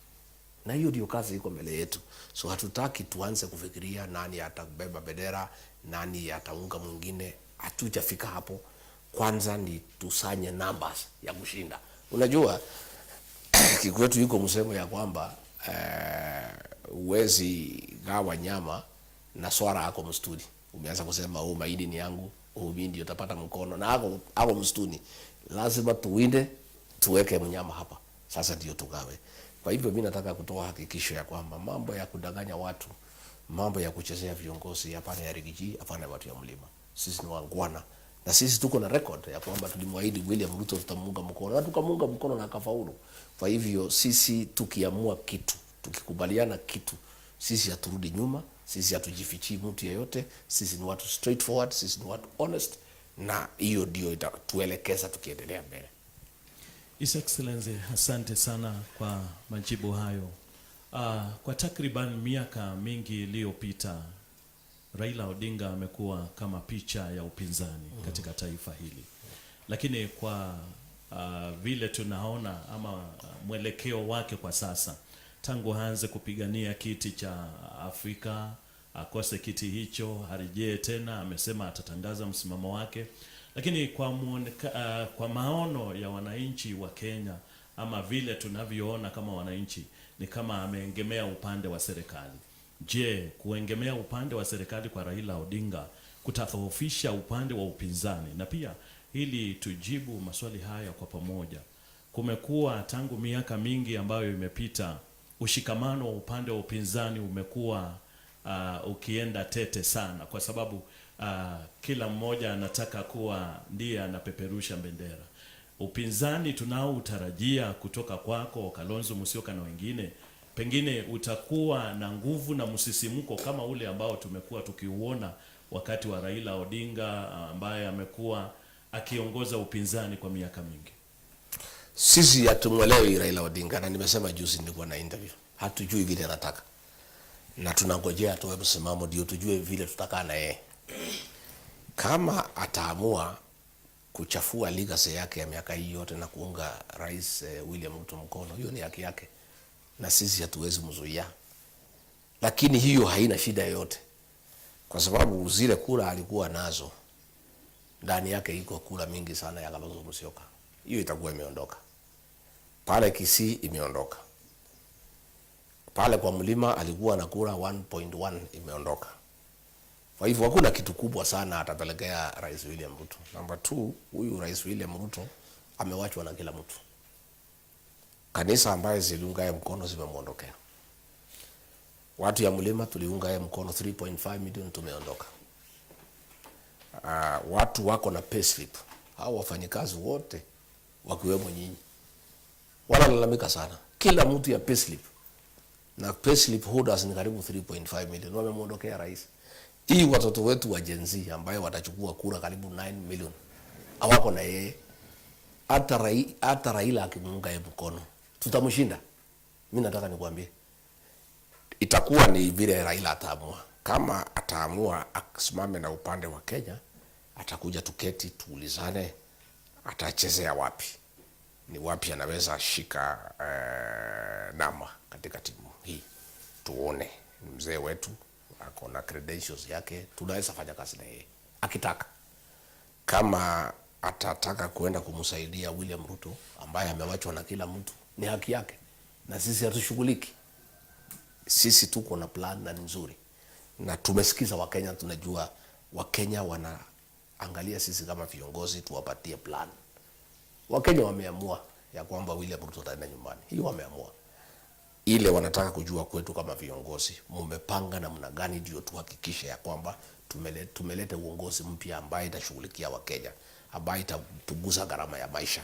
na hiyo ndio kazi iko mbele yetu. So hatutaki tuanze kufikiria nani atabeba bendera, nani ataunga mwingine. Hatujafika hapo. Kwanza ni tusanye numbers ya kushinda. Unajua kikwetu yuko msemo ya kwamba huwezi gawa nyama na swara ako msituni. Umeanza kusema oh, mahindi ni yangu, oh, mimi ndio utapata mkono, na ako msituni. Lazima tuwinde, tuweke mnyama hapa, sasa ndio tugawe. Kwa hivyo mimi nataka kutoa hakikisho ya kwamba mambo ya kudanganya watu, mambo ya kuchezea viongozi, hapana ya Riggy G, hapana ya watu ya mlima. Sisi ni wangwana, na sisi tuko na record ya kwamba tulimwahidi William Ruto tutamuunga mkono, na tukamuunga mkono na akafaulu. Kwa hivyo sisi tukiamua kitu, tukikubaliana kitu, sisi haturudi nyuma, sisi hatujifichii mtu yeyote, sisi ni watu straightforward, sisi ni watu honest, na hiyo ndio itatuelekeza tukiendelea mbele.
His Excellency, asante sana kwa majibu hayo. Kwa takriban miaka mingi iliyopita Raila Odinga amekuwa kama picha ya upinzani katika taifa hili, lakini kwa vile tunaona ama mwelekeo wake kwa sasa, tangu aanze kupigania kiti cha Afrika akose kiti hicho, arejee tena, amesema atatangaza msimamo wake, lakini kwa maono ya wananchi wa Kenya ama vile tunavyoona kama wananchi ni kama ameegemea upande wa serikali. Je, kuegemea upande wa serikali kwa Raila Odinga kutadhoofisha upande wa upinzani? Na pia ili tujibu maswali haya kwa pamoja, kumekuwa tangu miaka mingi ambayo imepita, ushikamano wa upande wa upinzani umekuwa ukienda tete sana, kwa sababu kila mmoja anataka kuwa ndiye anapeperusha bendera. Upinzani tunaoutarajia kutoka kwako Kalonzo Musyoka na wengine, pengine utakuwa na nguvu na msisimko kama ule ambao tumekuwa tukiuona wakati wa Raila Odinga ambaye amekuwa akiongoza upinzani kwa miaka mingi.
Sisi hatumwelewi Raila Odinga, na nimesema juzi nilikuwa na interview, hatujui vile anataka, na tunangojea atoe msimamo ndio tujue vile tutakaa na yeye. Kama ataamua kuchafua legacy yake ya miaka hii yote na kuunga Rais William Ruto mkono, hiyo ni haki yake na sisi hatuwezi mzuia, lakini hiyo haina shida yoyote, kwa sababu zile kura alikuwa nazo ndani yake iko kura mingi sana ya Kalonzo Musyoka, hiyo itakuwa imeondoka pale. Kisii imeondoka pale, kwa mlima alikuwa na kura 1.1 imeondoka. Kwa hivyo hakuna kitu kubwa sana atapelekea Rais William Ruto. Namba 2, huyu Rais William Ruto amewachwa na kila mtu. Kanisa ambaye ziliunga yeye mkono zimemuondokea. Watu ya mlima tuliunga yeye mkono 3.5 million tumeondoka. Watu wako na payslip, hao wafanyikazi wote wakiwemo nyinyi wanalalamika sana, kila mtu ya payslip, na payslip holders ni karibu 3.5 million wamemuondokea rais. Hii watoto wetu wa Gen Z ambayo watachukua kura karibu 9 million hawako na yeye. Hata Raila akimuunga yeye mkono tutamshinda. Mimi nataka nikwambie itakuwa ni vile Raila ataamua. Kama ataamua asimame na upande wa Kenya, atakuja tuketi tuulizane, atachezea wapi, ni wapi anaweza shika nama katika timu hii, tuone. Mzee wetu ako na credentials yake, tunaweza fanya kazi na yeye akitaka. Kama atataka kuenda kumsaidia William Ruto ambaye amewachwa na kila mtu, ni haki yake, na sisi hatushughuliki. Sisi tuko na plan na ni nzuri, na tumesikiza Wakenya, tunajua Wakenya wana Angalia sisi kama viongozi tuwapatie plan. Wakenya wameamua ya kwamba William Ruto ataenda nyumbani, hiyo wameamua. Ile wanataka kujua kwetu kama viongozi, mumepanga namna gani ndio tuhakikishe ya kwamba tumeleta uongozi mpya ambaye itashughulikia Wakenya, ambaye itapunguza gharama ya maisha,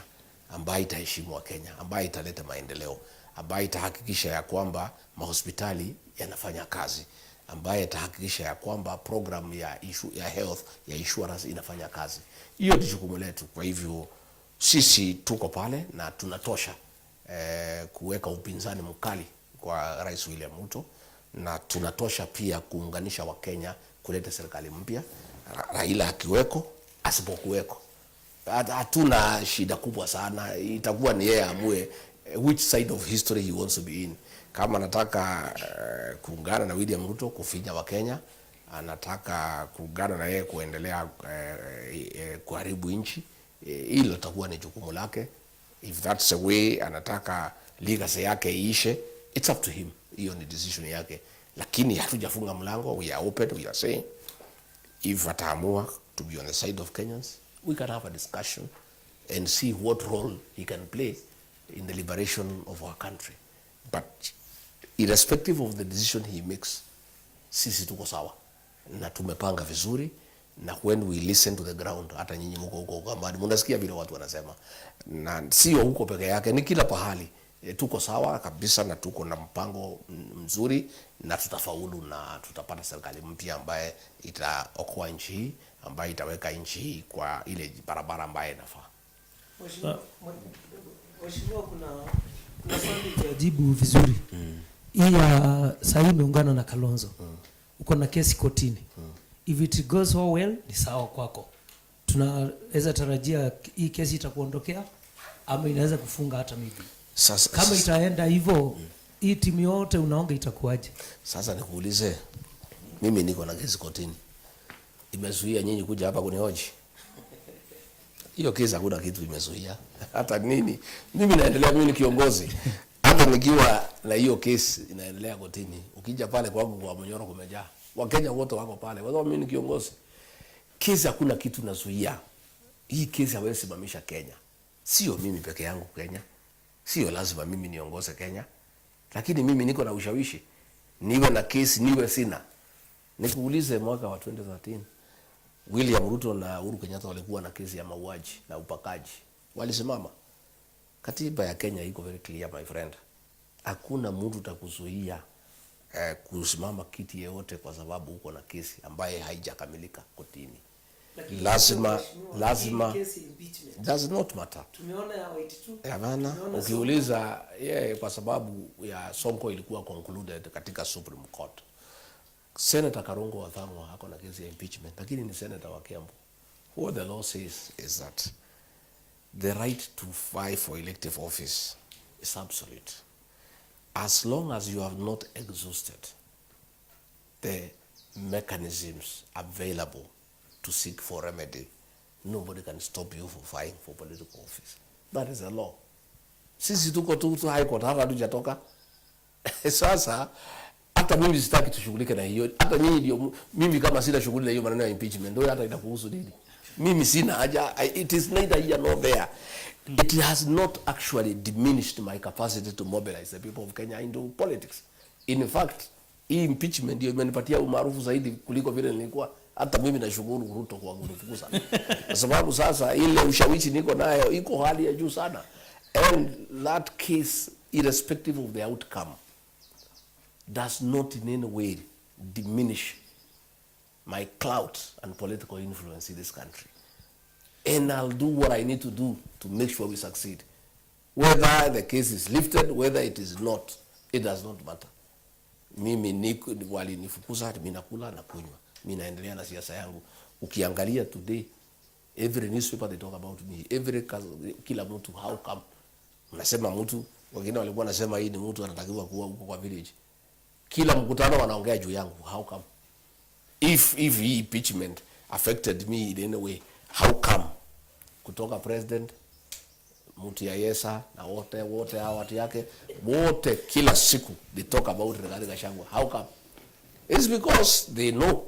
ambaye itaheshimu Wakenya, ambaye italeta maendeleo, ambaye itahakikisha ya kwamba mahospitali yanafanya kazi, ambaye itahakikisha ya kwamba program ya health ya insurance inafanya kazi. Hiyo ni jukumu letu. Kwa hivyo sisi tuko pale na tunatosha kuweka upinzani mkali kwa Rais William Ruto, na tunatosha pia kuunganisha Wakenya kuleta serikali mpya, Raila akiweko asipokuweko. Hatuna shida kubwa sana, itakuwa ni yeye amue which side of history he wants to be in. Kama anataka kuungana na William Ruto kufinya Wakenya, anataka kuungana na yeye kuendelea kuharibu nchi, hilo litakuwa ni jukumu lake. If that's the way anataka legacy yake iishe, it's up to him. Hiyo ni decision yake, lakini hatujafunga mlango. We are open, we are saying if ataamua to be on the side of Kenyans, we can have a discussion and see what role he can play in the liberation of our country. But irrespective of the decision he makes, sisi tuko sawa na tumepanga vizuri, na when we listen to the ground, hata nyinyi mko huko Ukambani mnasikia vile watu wanasema, na sio huko peke yake, ni kila pahali. Tuko sawa kabisa na tuko na mpango mzuri na tutafaulu na tutapata serikali mpya ambaye itaokoa nchi hii, ambaye itaweka nchi hii kwa ile barabara ambaye inafaa.
Mheshimiwa, kuna swali hujajibu vizuri. Hii ya sahii umeungana na Kalonzo. Uko na kesi kotini. If it goes so well, ni sawa kwako. Tunaweza tarajia hii kesi itakuondokea ama inaweza kufunga hata maybe.
Sasa,
Kama itaenda hivyo, hii timu yote unaonga itakuwaje?
Sasa nikuulize, mimi niko na kesi kotini, imezuia nyinyi kuja hapa kunihoji? Hiyo kesi hakuna kitu imezuia hata nini. Mimi naendelea, mimi ni kiongozi, hata nikiwa na hiyo kesi inaendelea kotini, ukija pale kwangu kwa Munyoro kumejaa Wakenya wote wako pale, kwa sababu mimi ni kiongozi. Kesi hakuna kitu nazuia. Hii kesi hawezi simamisha Kenya, sio mimi peke yangu Kenya, sio lazima mimi niongoze Kenya, lakini mimi niko na ushawishi, niwe na kesi niwe sina. Nikuulize, mwaka wa 2013 William Ruto na Uhuru Kenyatta walikuwa na kesi ya mauaji na ubakaji, walisimama. Katiba ya Kenya iko very clear, my friend, hakuna mtu takuzuia kusimama kiti yeyote kwa sababu uko na kesi ambaye haijakamilika kotini. Lazima lazima does not matter.
Tumeona ya 82.
Hapana, ukiuliza yeye, kwa sababu ya Sonko ilikuwa concluded katika Supreme Court. Senator Karungo wa Thang'wa ako na kesi ya impeachment, lakini ni senator wa Kiambu. What the law says is that the right to vie for elective office is absolute as long as you have not exhausted the mechanisms available to seek for remedy. Nobody can stop you for vying for political office. That is the law. Sisi tuko tu high court, hata hatujatoka. Sasa hata mimi sitaki tushughulike na hiyo. Hata nyinyi ndio, mimi kama sina shughuli na hiyo maneno ya impeachment, ndio hata inakuhusu nini? Mimi sina haja. It is neither here nor there. It has not actually diminished my capacity to mobilize the people of Kenya into politics. In fact, hii impeachment ndio imenipatia umaarufu zaidi kuliko vile nilikuwa. Hata mimi nashukuru Ruto kwa kunifukuza, kwa sababu sasa ile ushawishi niko nayo iko hali ya juu sana, and that case, irrespective of the outcome, does not in any way diminish my clout and political influence in this country. And I'll do what I need to do to make sure we succeed. Whether the case is lifted, whether it is not, it does not matter. Mimi niko, walinifukuza, mimi nakula na kunywa, mimi naendelea na siasa yangu. Ukiangalia today, every newspaper they talk about me, every kila mtu, how come? Mnasema mtu, wengine walikuwa nasema hii ni mtu anatakiwa kuwa huko kwa village. Kila mkutano wanaongea juu yangu, how come? If hii impeachment affected me in any way, how come? Kutoka president, mtu ya Yesa na wote wote hawa watu yake wote, kila siku they talk about Rigathi Gachagua. How come? It's because they know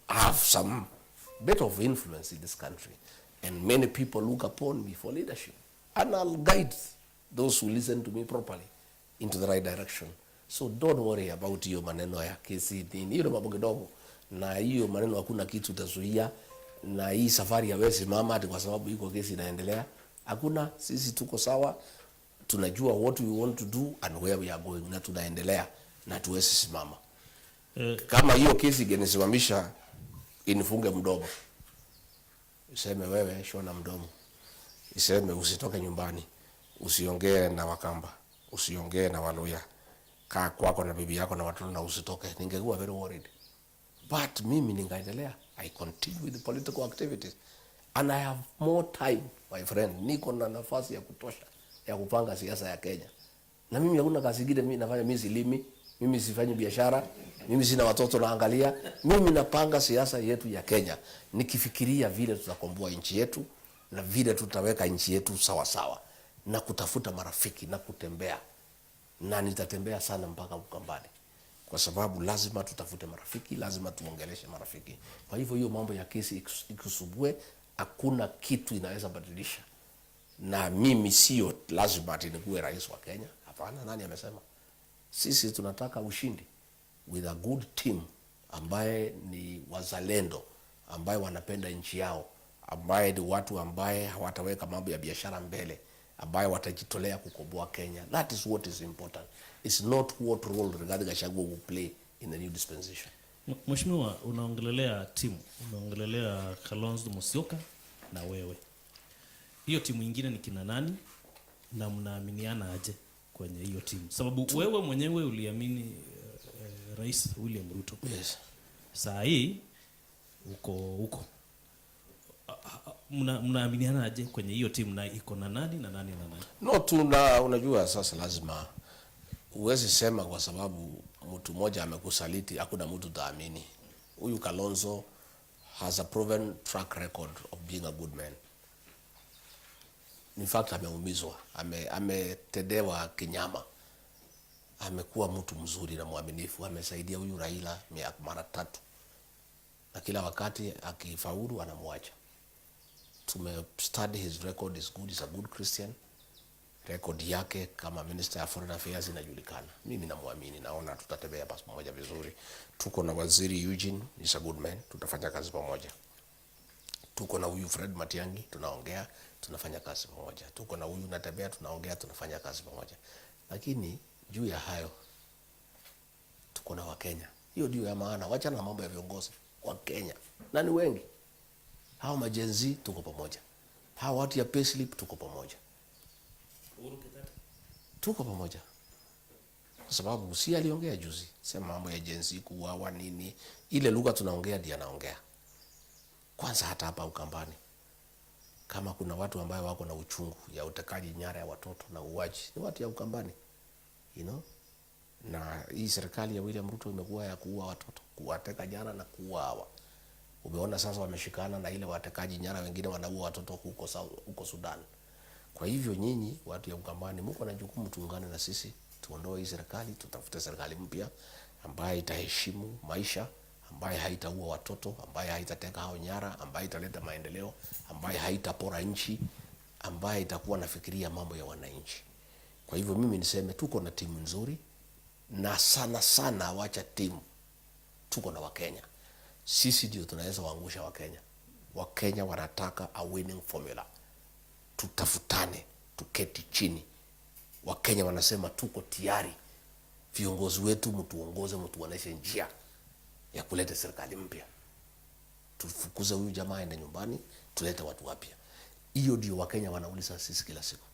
I have some bit of influence in this country, and many people look upon me for leadership, and I'll guide those who listen to me properly into the right direction. So don't worry about hiyo maneno ya kesi nini, hiyo ni mambo kidogo, na hiyo maneno hakuna kitu utazuia, na hii safari hawezi simama ati kwa sababu iko kesi inaendelea. Hakuna, sisi tuko sawa, tunajua what we want to do and where we are going, na tunaendelea na tuwezi simama. Kama hiyo kesi ingenisimamisha inifunge mdomo, iseme wewe shona mdomo, iseme usitoke nyumbani, usiongee na Wakamba, usiongee na Waluya, kaa kwako na bibi yako na watoto na usitoke, ningekuwa very worried. But mimi ningaendelea. I continue with the political activities and I have more time, my friend. Niko na nafasi ya kutosha ya kupanga siasa ya Kenya, na mimi hakuna kazi ingine mimi nafanya. Mimi silimi, mimi sifanyi biashara, mimi sina watoto naangalia. Mimi napanga siasa yetu ya Kenya nikifikiria vile tutakomboa nchi yetu na vile tutaweka nchi yetu sawa sawa, na kutafuta marafiki na kutembea, na nitatembea sana mpaka Ukambani kwa sababu lazima tutafute marafiki, lazima tuongeleshe marafiki. Kwa hivyo hiyo mambo ya kesi ikusumbue, hakuna kitu inaweza badilisha. Na mimi sio lazima ati nikuwe rais wa Kenya. Hapana, nani amesema? Sisi tunataka ushindi with a good team ambaye ni wazalendo, ambaye wanapenda nchi yao, ambaye ni watu ambaye hawataweka mambo ya biashara mbele, ambaye watajitolea kukomboa Kenya. That is what is important. It's not what role Rigathi Gachagua will play in the new dispensation.
Mheshimiwa, unaongelelea timu, unaongelelea Kalonzo Musyoka na wewe. Hiyo timu ingine ni kina nani na mnaaminiana aje kwenye hiyo timu? Sababu wewe mwenyewe uliamini Rais William Ruto. Saa hii uko huko. Mnaaminiana aje kwenye hiyo timu na iko na nani na nani na nani?
No, tuna unajua sasa lazima huwezi sema kwa sababu mtu mmoja amekusaliti hakuna mtu utaamini. Huyu Kalonzo has a proven track record of being a good man. In fact ameumizwa, ametendewa kinyama. Amekuwa mtu mzuri na mwaminifu, amesaidia huyu Raila mara tatu, na kila wakati akifaulu anamwacha. Tume study his record is good, he's a good Christian. Record yake kama Minister of Foreign Affairs inajulikana. Mimi namwamini, naona tutatembea pamoja vizuri. Tuko na Waziri Eugene, is a good man, tutafanya kazi pamoja. Tuko na huyu Fred Matiang'i, tunaongea, tunafanya kazi pamoja. Tuko na huyu Natembeya, tunaongea, tunafanya kazi pamoja. Lakini juu ya hayo tuko na Wakenya. Hiyo ndio ya maana. Wachana na mambo ya viongozi. Wakenya na ni wengi. Hao ma-Gen Z tuko pamoja. Hao watu ya payslip tuko pamoja. Tuko pamoja. Kwa sababu si aliongea juzi, sema mambo ya Gen Z kuuawa nini, ile lugha tunaongea ndiye anaongea. Kwanza hata hapa Ukambani, kama kuna watu ambayo wako na uchungu ya utekaji nyara ya watoto na uuaji, ni watu ya Ukambani. Na hii serikali ya William Ruto imekuwa ya kuua watoto, kuwateka nyara na kuua hawa. Umeona sasa wameshikana na ile watekaji nyara wengine wanaua watoto huko Sudan. Kwa hivyo nyinyi watu ya Ukambani mko na jukumu, tuungane na sisi tuondoe hii serikali, tutafute serikali mpya ambaye itaheshimu maisha, ambaye haitaua watoto, ambaye haitateka hao nyara, ambaye italeta maendeleo, ambaye haitapora nchi, ambaye itakuwa nafikiria mambo ya wananchi. Kwa hivyo mimi niseme tuko na timu nzuri, na sana sana wacha timu, tuko na Wakenya. Sisi ndio tunaweza waangusha Wakenya. Wakenya wanataka a winning formula. Tutafutane, tuketi chini. Wakenya wanasema tuko tayari, viongozi wetu mtuongoze, mtuoneshe njia ya kuleta serikali mpya. Tufukuze huyu jamaa aende nyumbani, tulete watu wapya. Hiyo ndio Wakenya wanauliza sisi kila siku.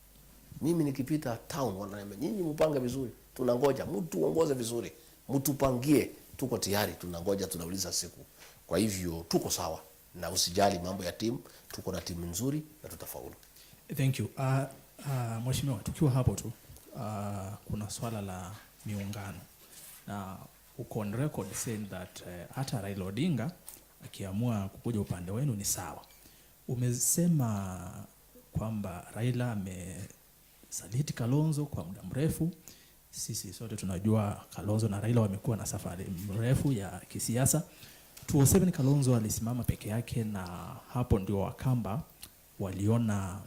Mimi nikipita town wananiambia nyinyi mpange vizuri, tunangoja mtuongoze vizuri, mtupangie, tuko tayari, tunangoja, tunauliza siku. Kwa hivyo tuko sawa na usijali mambo ya timu, tuko na timu nzuri na tutafaulu.
Thank you. Mheshimiwa, tukiwa hapo tu, kuna swala la miungano na uko on record saying that hata Raila Odinga akiamua kukuja upande wenu ni sawa. Umesema kwamba Raila amesaliti Kalonzo kwa muda mrefu. Sisi sote tunajua Kalonzo na Raila wamekuwa na safari mrefu ya kisiasa. 207 Kalonzo alisimama peke yake, na hapo ndio Wakamba waliona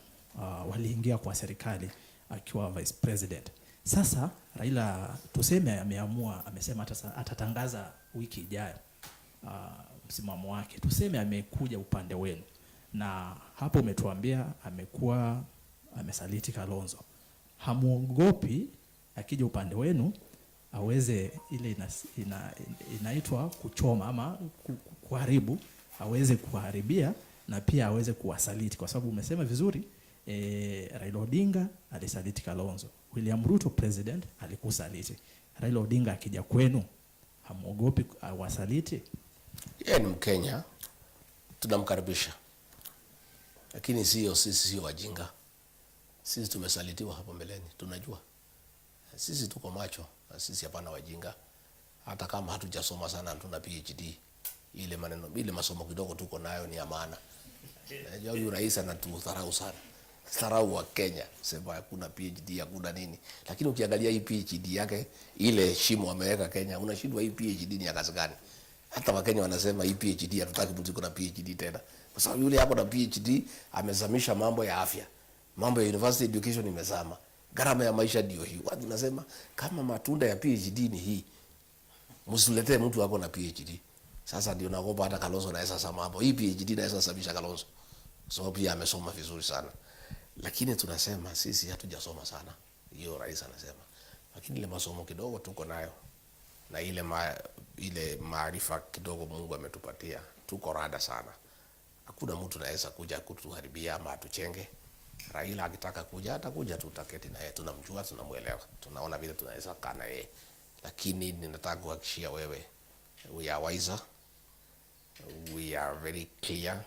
waliingia kwa serikali akiwa vice president. Sasa Raila tuseme ameamua, amesema atatangaza wiki ijayo msimamo wake, tuseme amekuja upande wenu, na hapo umetuambia amekuwa amesaliti Kalonzo, hamuogopi akija upande wenu aweze ile inaitwa kuchoma ama kuharibu, aweze kuharibia na pia aweze kuwasaliti, kwa sababu umesema vizuri Raila Odinga alisaliti Kalonzo, William Ruto president alikusaliti. Raila Odinga akija kwenu hamuogopi awasaliti?
Yeye ni Mkenya, tunamkaribisha, lakini sio sisi, sio wajinga. Sisi tumesalitiwa hapo mbeleni, tunajua sisi tuko macho na sisi hapana wajinga. Hata kama hatujasoma sana, hatuna PhD, ile maneno ile masomo kidogo tuko nayo ni ya maana. Najua huyu rais anatudharau sana, dharau wa Kenya, sema hakuna PhD, hakuna nini, lakini ukiangalia hii PhD yake, ile shimo ameweka Kenya, unashindwa hii PhD ni ya kazi gani? Hata Wakenya wanasema hii PhD hatutaki mtu iko na PhD tena, kwa sababu yule hapo na PhD amezamisha mambo ya afya, mambo ya university education imezama, gharama ya maisha ndio hii. Watu nasema kama matunda ya PhD ni hii, msiletee mtu ako na PhD. Sasa ndio naogopa hata Kalonzo naweza sema hapo, hii PhD naweza sababisha Kalonzo, kwa sababu pia amesoma vizuri sana, lakini tunasema sisi hatujasoma sana, hiyo rais anasema, lakini ile masomo kidogo tuko nayo na ile maarifa kidogo Mungu ametupatia, tuko rada sana. Hakuna mtu anaweza kuja kutuharibia ama atuchenge. Raila akitaka kuja atakuja, tutaketi na yeye, tunamjua, tunamuelewa, tunaona vile tunaweza kaa na yeye, lakini ninataka kuhakikishia wewe, we are wiser, we are very clear,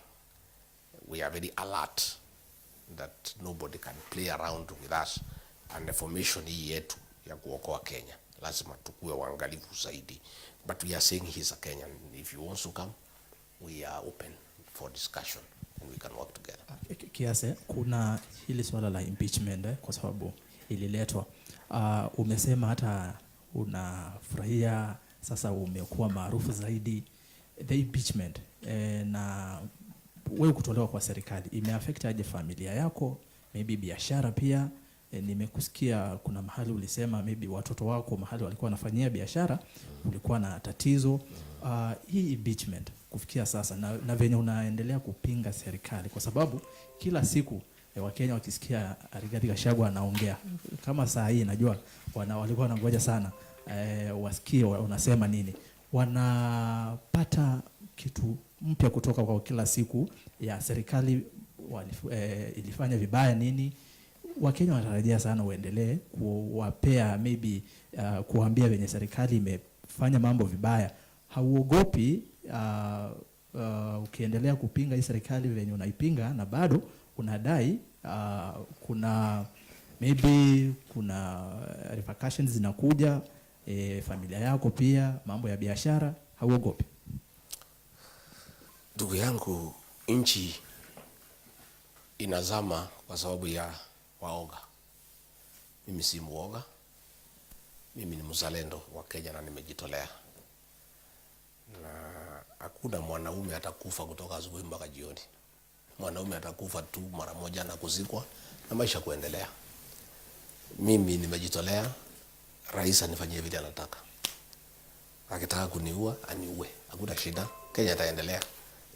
we are very alert that nobody can play around with us, and the formation hii yetu ya kuokoa Kenya lazima tukue waangalifu zaidi, but we are saying he's a Kenyan. If he wants to come, we are open for discussion and we can work together.
Kiase, kuna hili swala la impeachment kwa sababu ililetwa. Umesema hata unafurahia sasa umekuwa maarufu zaidi the impeachment na wewe kutolewa kwa serikali imeaffect aje familia yako, maybe biashara pia? Nimekusikia kuna mahali ulisema maybe watoto wako mahali walikuwa wanafanyia biashara kulikuwa na tatizo. Hii impeachment kufikia sasa na venye unaendelea kupinga serikali, kwa sababu kila siku Wakenya wakisikia Rigathi Gachagua anaongea kama saa hii, najua walikuwa wanangoja sana wasikie unasema nini, wanapata kitu mpya kutoka kwa kila siku ya serikali ilifanya vibaya nini. Wakenya wanatarajia sana uendelee kuwapea maybe kuambia venye serikali imefanya mambo vibaya. Hauogopi ukiendelea kupinga hii serikali venye unaipinga na bado unadai kuna maybe kuna repercussions zinakuja, familia yako pia, mambo ya biashara, hauogopi?
Ndugu yangu, nchi inazama kwa sababu ya waoga. Mimi si muoga, mimi ni mzalendo wa Kenya na nimejitolea, na hakuna mwanaume atakufa kutoka asubuhi mpaka jioni. Mwanaume atakufa tu mara moja na kuzikwa na maisha kuendelea. Mimi nimejitolea, rais anifanyie vile anataka. Akitaka kuniua aniue, hakuna shida, Kenya itaendelea,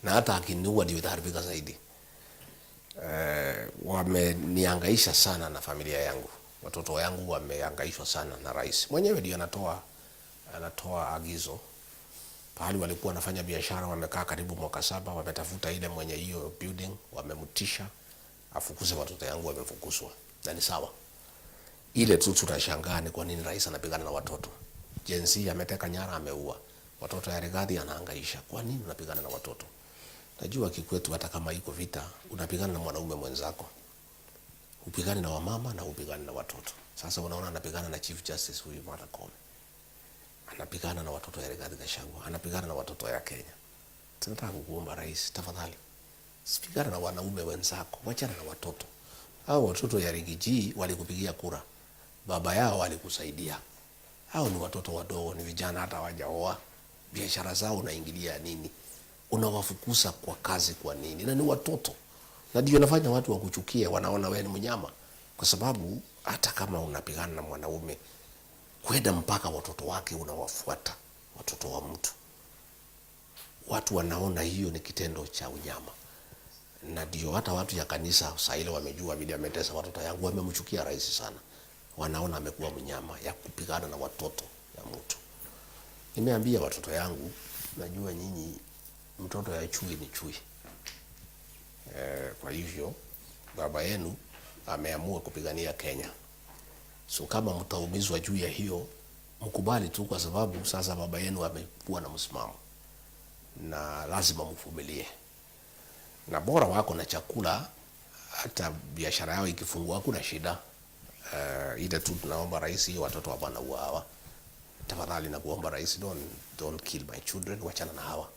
na hata akiniua ndio itaharibika zaidi. Wamenihangaisha sana na familia yangu, watoto yangu wamehangaishwa sana na rais mwenyewe ndio anatoa agizo. Pahali walikuwa wanafanya biashara wamekaa karibu mwaka 7, wametafuta ile mwenye hiyo building, wamemtisha afukuze watoto yangu, wamefukuzwa na ni sawa. Ile tu tunashangaa ni kwa nini rais anapigana na watoto. Gen Z ameteka nyara, ameua watoto ya Rigathi, anahangaisha. Kwa nini unapigana na watoto? Najua kikwetu hata kama iko vita, unapigana na mwanaume mwenzako, upigane na wamama na upigane na watoto. Sasa unaona anapigana na Chief Justice huyu Martha Koome, anapigana na watoto ya Rigathi Gachagua, anapigana na watoto ya Kenya. Tunataka kukuomba rais, tafadhali sipigana na wanaume wenzako, wachana na watoto. Hao watoto ya Riggy G walikupigia kura, baba yao alikusaidia. Hao ni watoto wadogo, ni vijana, hata hawajaoa, Biashara zao unaingilia nini? Unawafukuza kwa kazi kwa nini? Na ni watoto, na ndio nafanya watu wakuchukie, wanaona wewe ni mnyama, kwa sababu hata kama unapigana na mwanaume kwenda mpaka watoto wake unawafuata, watoto wa mtu, watu wanaona hiyo ni kitendo cha unyama. Na ndio hata watu ya kanisa saa ile wamejua vile ametesa watoto yangu, wamemchukia rais sana, wanaona amekuwa mnyama ya kupigana na watoto ya mtu. Nimeambia watoto yangu, najua nyinyi mtoto ya chui ni chui. Kwa hivyo baba yenu ameamua kupigania Kenya, so kama mtaumizwa juu ya hiyo mkubali tu, kwa sababu sasa baba yenu amekuwa na msimamo na lazima mvumilie, na bora wako na chakula, hata biashara yao ikifungua hakuna shida. Ile tu tunaomba rais, watoto hapana uawa. Tafadhali nakuomba rais, don't kill my children, wachana na hawa.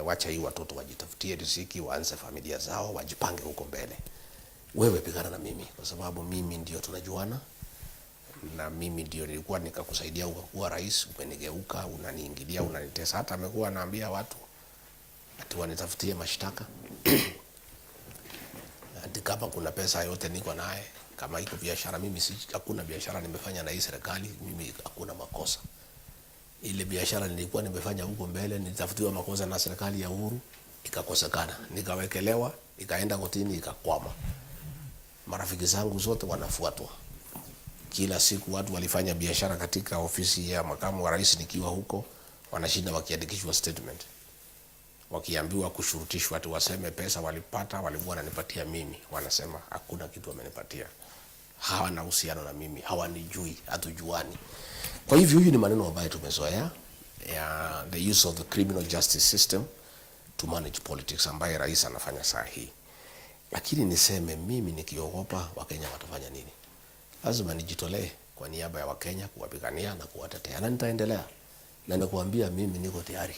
Wacha hii watoto wajitafutie riziki, waanze familia zao, wajipange huko mbele. Wewe pigana na mimi, kwa sababu mimi ndio tunajuana na mimi ndio nilikuwa nikakusaidia ukakuwa rais, umenigeuka, unaniingilia, unanitesa. Hata amekuwa anaambia watu ati wanitafutie mashtaka ati kama kuna pesa yote niko naye, kama iko biashara mimi si, hakuna biashara nimefanya na hii serikali, mimi hakuna makosa. Ile biashara nilikuwa nimefanya huko mbele nilitafutiwa makosa na serikali ya Uhuru, ikakosekana, nikawekelewa, ikaenda kotini, ikakwama. Marafiki zangu zote wanafuatwa kila siku. Watu walifanya biashara katika ofisi ya makamu wa rais nikiwa huko, wanashinda wakiandikishwa statement, wakiambiwa kushurutishwa ati waseme pesa walipata walikuwa wananipatia mimi, wanasema hakuna kitu wamenipatia, hawana uhusiano na mimi, hawanijui, hatujuani. Kwa hivyo huyu ni maneno ambayo tumezoea ya the use of the criminal justice system to manage politics ambaye rais anafanya saa hii. Lakini niseme mimi nikiogopa, Wakenya watafanya nini? Lazima nijitolee kwa niaba ya Wakenya kuwapigania na kuwatetea, na nitaendelea, na nakuambia mimi niko tayari.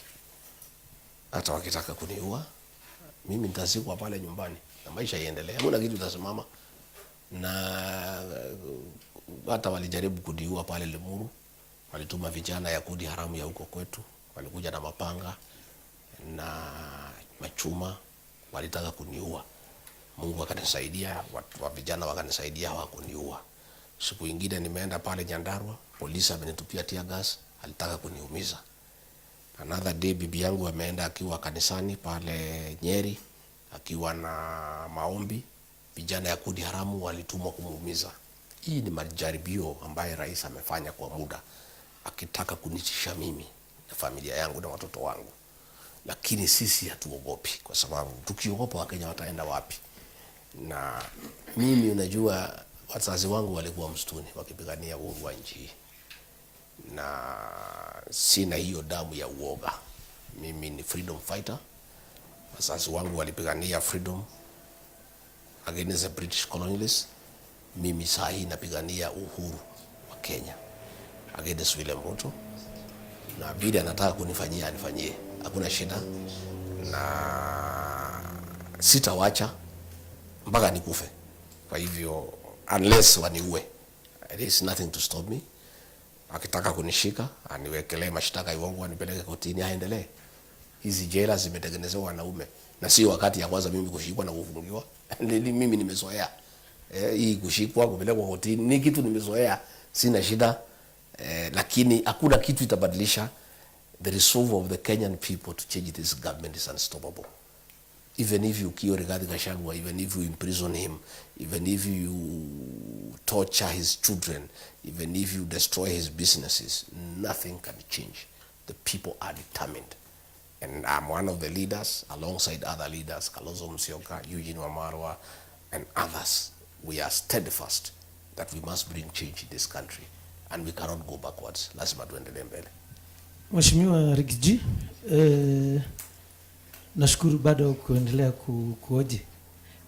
Hata wakitaka kuniua mimi nitazikwa pale nyumbani na maisha iendelee, hakuna kitu itasimama. Na hata walijaribu kuniua pale Limuru, walituma vijana ya kundi haramu ya huko kwetu, walikuja na mapanga na machuma, walitaka kuniua. Mungu akanisaidia, wa vijana wakanisaidia, hawakuniua. Siku ingine nimeenda pale Nyandarua, polisi amenitupia tear gas, alitaka kuniumiza. Another day bibi yangu ameenda akiwa kanisani pale Nyeri akiwa na maombi, vijana ya kundi haramu walitumwa kumuumiza. Hii ni majaribio ambaye rais amefanya kwa muda, akitaka kunitisha mimi na familia yangu na watoto wangu, lakini sisi hatuogopi, kwa sababu tukiogopa Wakenya wataenda wapi? Na mimi unajua, wazazi wangu walikuwa msituni wakipigania uhuru wa nchi hii, na sina hiyo damu ya uoga. Mimi ni freedom fighter. Wazazi wangu walipigania freedom against the British colonialists. Mimi saa hii napigania uhuru wa Kenya against William Ruto, na vile anataka kunifanyia anifanyie, hakuna shida, na sitawacha mpaka nikufe. Kwa hivyo unless waniue, there is nothing to stop me. Akitaka kunishika aniwekelee mashtaka iwongo, anipeleke kotini, aendelee. Hizi jela zimetengenezewa wanaume, na sio wakati ya kwanza mimi kushikwa na kufungiwa. Mimi nimezoea hii kushikwa kupelekwa kotini ni kitu nimezoea, sina shida lakini hakuna kitu itabadilisha the resolve of the Kenyan people to change this government is unstoppable. Even if you kill Rigathi Gachagua, even if you imprison him, even if you torture his children, even if you destroy his businesses, nothing can change. The people are determined. And I'm one of the leaders, alongside other leaders, Kalonzo Musyoka, Eugene Wamalwa, and others. We are steadfast that we must bring change in this country, and we cannot go backwards. Lazima tuendelee mbele.
Mheshimiwa Riggy G, nashukuru bado kuendelea kuoji.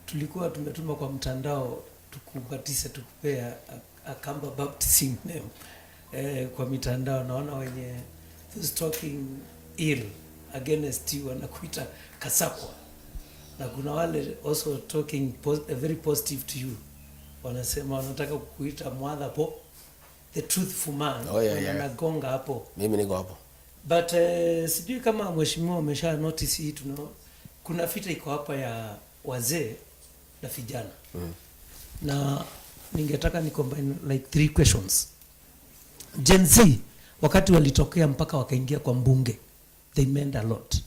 Tulikuwa tumetuma kwa mtandao tukubatise tukupea a Kamba baptism name kwa mitandao. Naona wenye those talking ill against you wanakuita Kasakwa, na kuna wale also talking very positive to you wanasema wanataka kukuita Mwadhapo, the truthful man.
Oh, yeah.
Wanagonga hapo.
Mimi niko hapo.
But sijui kama mheshimiwa umesha notice hii, kuna vita iko hapa ya wazee na vijana. Na ningetaka ni combine like three questions. Gen Z wakati walitokea mpaka wakaingia kwa mbunge, they meant a lot.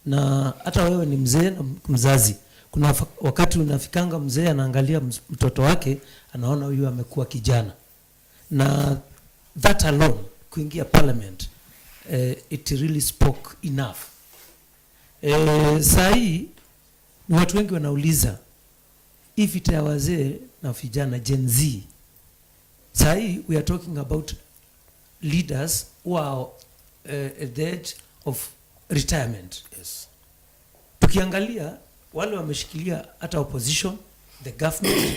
Na hata wewe ni mzee na mzazi, kuna wakati unafikanga mzee anaangalia mtoto wake, anaona huyu amekuwa kijana. Na that alone, kuingia parliament, it really spoke enough. Saa hii ni watu wengi wanauliza hii vita ya wazee na vijana, Gen Z. Saa hii we are talking about leaders who are at the edge of retirement. Tukiangalia wale wameshikilia hata opposition, the government,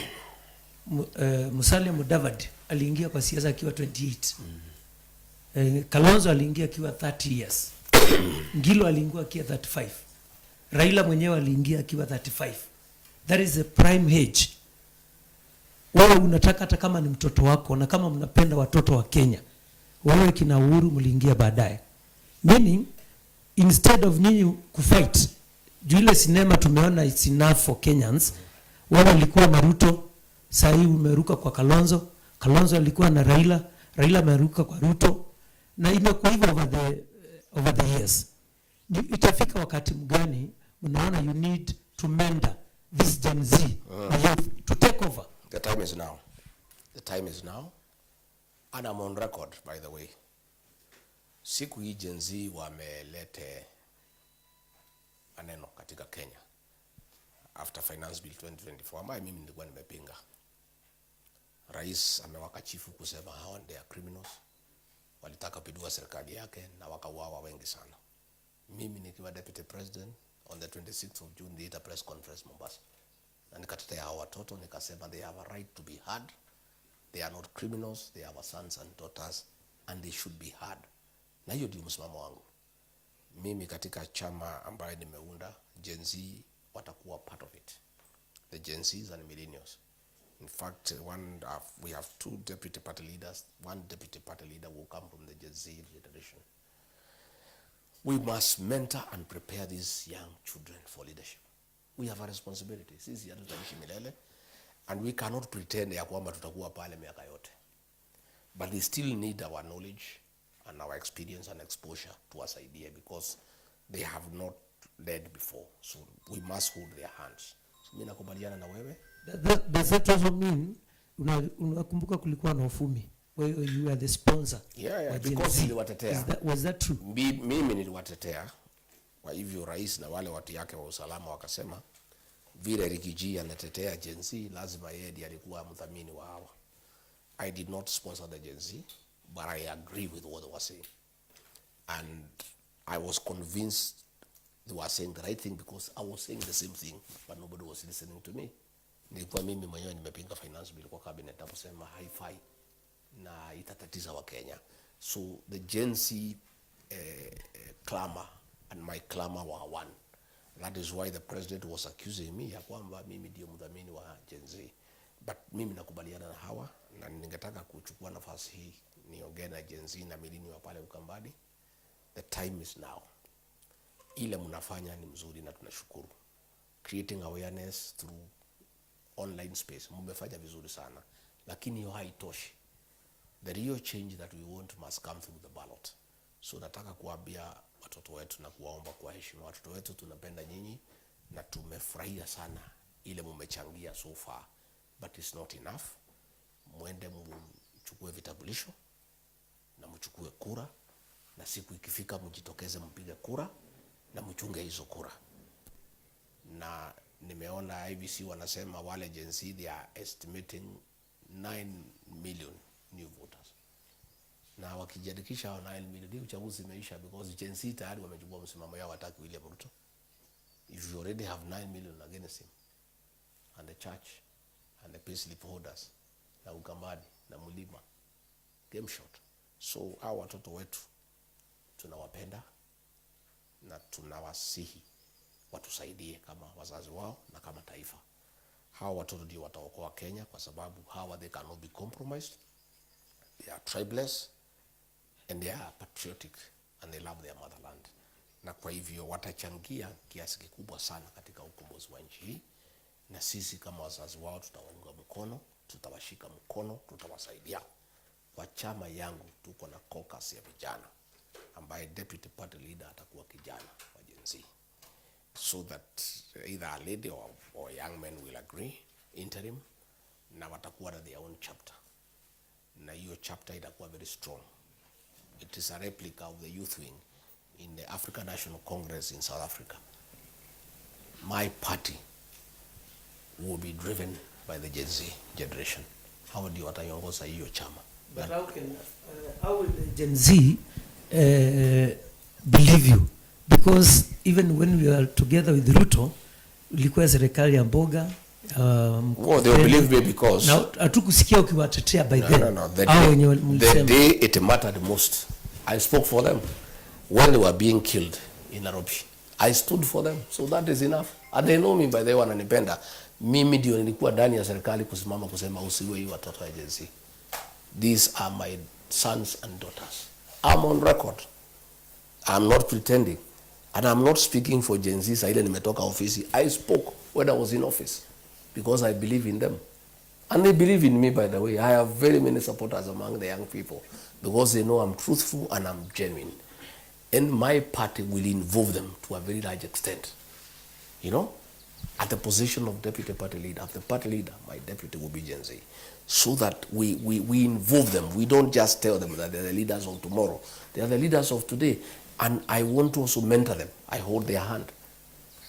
Musalia Mudavadi aliingia kwa siasa akiwa 28. Kalonzo aliingia akiwa 30 years. Ngilu aliingia akiwa 35. Raila mwenyewe aliingia akiwa 35. That is a prime age. Wewe unataka, hata kama ni mtoto wako na kama mnapenda watoto wa Kenya, wewe kina Uhuru mliingia baadaye. Meaning, instead of nyinyi kufight juu ile sinema tumeona, it's enough for Kenyans. Wewe ulikuwa na Ruto, saa hii umeruka kwa Kalonzo. Kalonzo alikuwa na Raila, Raila ameruka kwa Ruto, na imekuwa hivyo over the years. Itafika wakati mgani mnaona you need to mentor this Gen Z, the youth, to take over?
The time is now. The time is now. And I'm on record, by the way. Siku hii Gen Z wamelete maneno katika Kenya after Finance Bill 2024 ambayo mimi nilikuwa nimepinga. Rais amewakashifu kusema hawa, they are criminals. Walitaka kupindua serikali yake na wakauawa wengi sana. Mimi nikiwa deputy president, on the 26th of June niliita press conference Mombasa na nikatetea hao watoto, nikasema they have a right to be heard. They are not criminals, they are our sons and daughters and they should be heard. Na hiyo ndio msimamo wangu. Mimi katika chama ambayo nimeunda, Gen Z watakuwa part of it, the Gen Zs and millennials. In fact, we have two deputy party leaders. One deputy party leader will come from the Gen Z generation. We must mentor and prepare these young children for leadership. We have a responsibility. Sisi hatutaishi milele and we cannot pretend ya kwamba tutakuwa pale miaka yote, but they still need our knowledge and our experience and exposure tuwasaidie because they have not led before, so we must hold their hands. So mi nakubaliana na wewe.
Does that also mean, unakumbuka kulikuwa na uvumi wewe, you are the sponsor
Yeah,
wa Gen
because
Z.
niliwatetea.
Was that true?
Mimi niliwatetea. Kwa hivyo rais na wale watu yake wa usalama wakasema vile Riggy G anatetea Gen Z, lazima yeye ndiye alikuwa mdhamini wa hawa. I did not sponsor the Gen Z, but I agree with what they were saying and I was convinced they were saying the right thing because I was saying the same thing, but nobody was listening to me. Nilikuwa mimi mwenyewe nimepinga finance bill kwa cabinet na kusema haifai na itatatiza Wakenya. So the Gen Z clamor and my clamor were one. That is why the president was accusing me ya kwamba mimi ndio mdhamini wa Gen Z. But mimi nakubaliana na hawa na ningetaka kuchukua nafasi hii niongee na Gen Z na millennial wa pale Ukambani. The time is now. Ile mnafanya ni mzuri na tunashukuru. Creating awareness through online space, mmefanya vizuri sana, lakini hiyo haitoshi. The real change that we want must come through the ballot. So nataka kuambia watoto wetu na kuwaomba kwa heshima, watoto wetu, tunapenda nyinyi na tumefurahia sana ile mumechangia so far, but it's not enough. Mwende mchukue vitambulisho na mchukue kura, na siku ikifika mjitokeze mpige kura na mchunge hizo kura. Na nimeona IEBC wanasema wale Gen Z, they are estimating 9 million new voters, na wakijiandikisha hao 9 million, hii uchaguzi imeisha because Gen Z tayari wamechukua msimamo yao, wataki William Ruto. If you already have 9 million against him and the church and the payslip holders na Ukambani na Mlima, game shot. So hao watoto wetu tunawapenda na tunawasihi watusaidie kama wazazi wao na kama taifa. Hawa watoto ndio wataokoa Kenya kwa sababu hawa, they cannot be compromised. They are tribeless and they are patriotic. and they love their motherland, na kwa hivyo watachangia kiasi kikubwa sana katika ukombozi wa nchi hii, na sisi kama wazazi wao tutawaunga mkono, tutawashika mkono, tutawasaidia. Kwa chama yangu tuko na caucus ya vijana ambaye deputy party leader atakuwa kijana wa Gen Z, so that either a lady or young men will agree interim, na watakuwa na their own chapter, na hiyo chapter itakuwa very strong. It is a replica of the youth wing in the African National Congress in South Africa. My party will be driven by the Gen Z generation. Hao ndio wataiongoza hiyo chama.
But how will the Gen Z believe you? Because even when we are together with Ruto, ilikuwa serikali ya mboga.
Well, they will believe me because
Na hatukusikia ukiwatetea by
No,
then.
no, no.
Hao wenye
The
mlisema.
day it mattered most, I spoke for them. When they were being killed in Nairobi, I stood for them. So that is enough. And they know me, by the way, wananipenda. Mimi ndio nilikuwa ndani ya serikali kusimama kusema, "Usiue hii watoto wa Gen Z. These are my sons and daughters." I'm on record. I'm not pretending. And I'm not speaking for Gen Z saa ile nimetoka ofisi. I spoke when I was in office because I believe in them. And they believe in me, by the way. I have very many supporters among the young people because they know I'm truthful and I'm genuine. And my party will involve them to a very large extent. At the position of deputy party leader, of the party leader, my deputy will be Gen Z. So that we involve them. We don't just tell them that they're the leaders of tomorrow. They are the leaders of today. And I want to also mentor them. I hold their hand.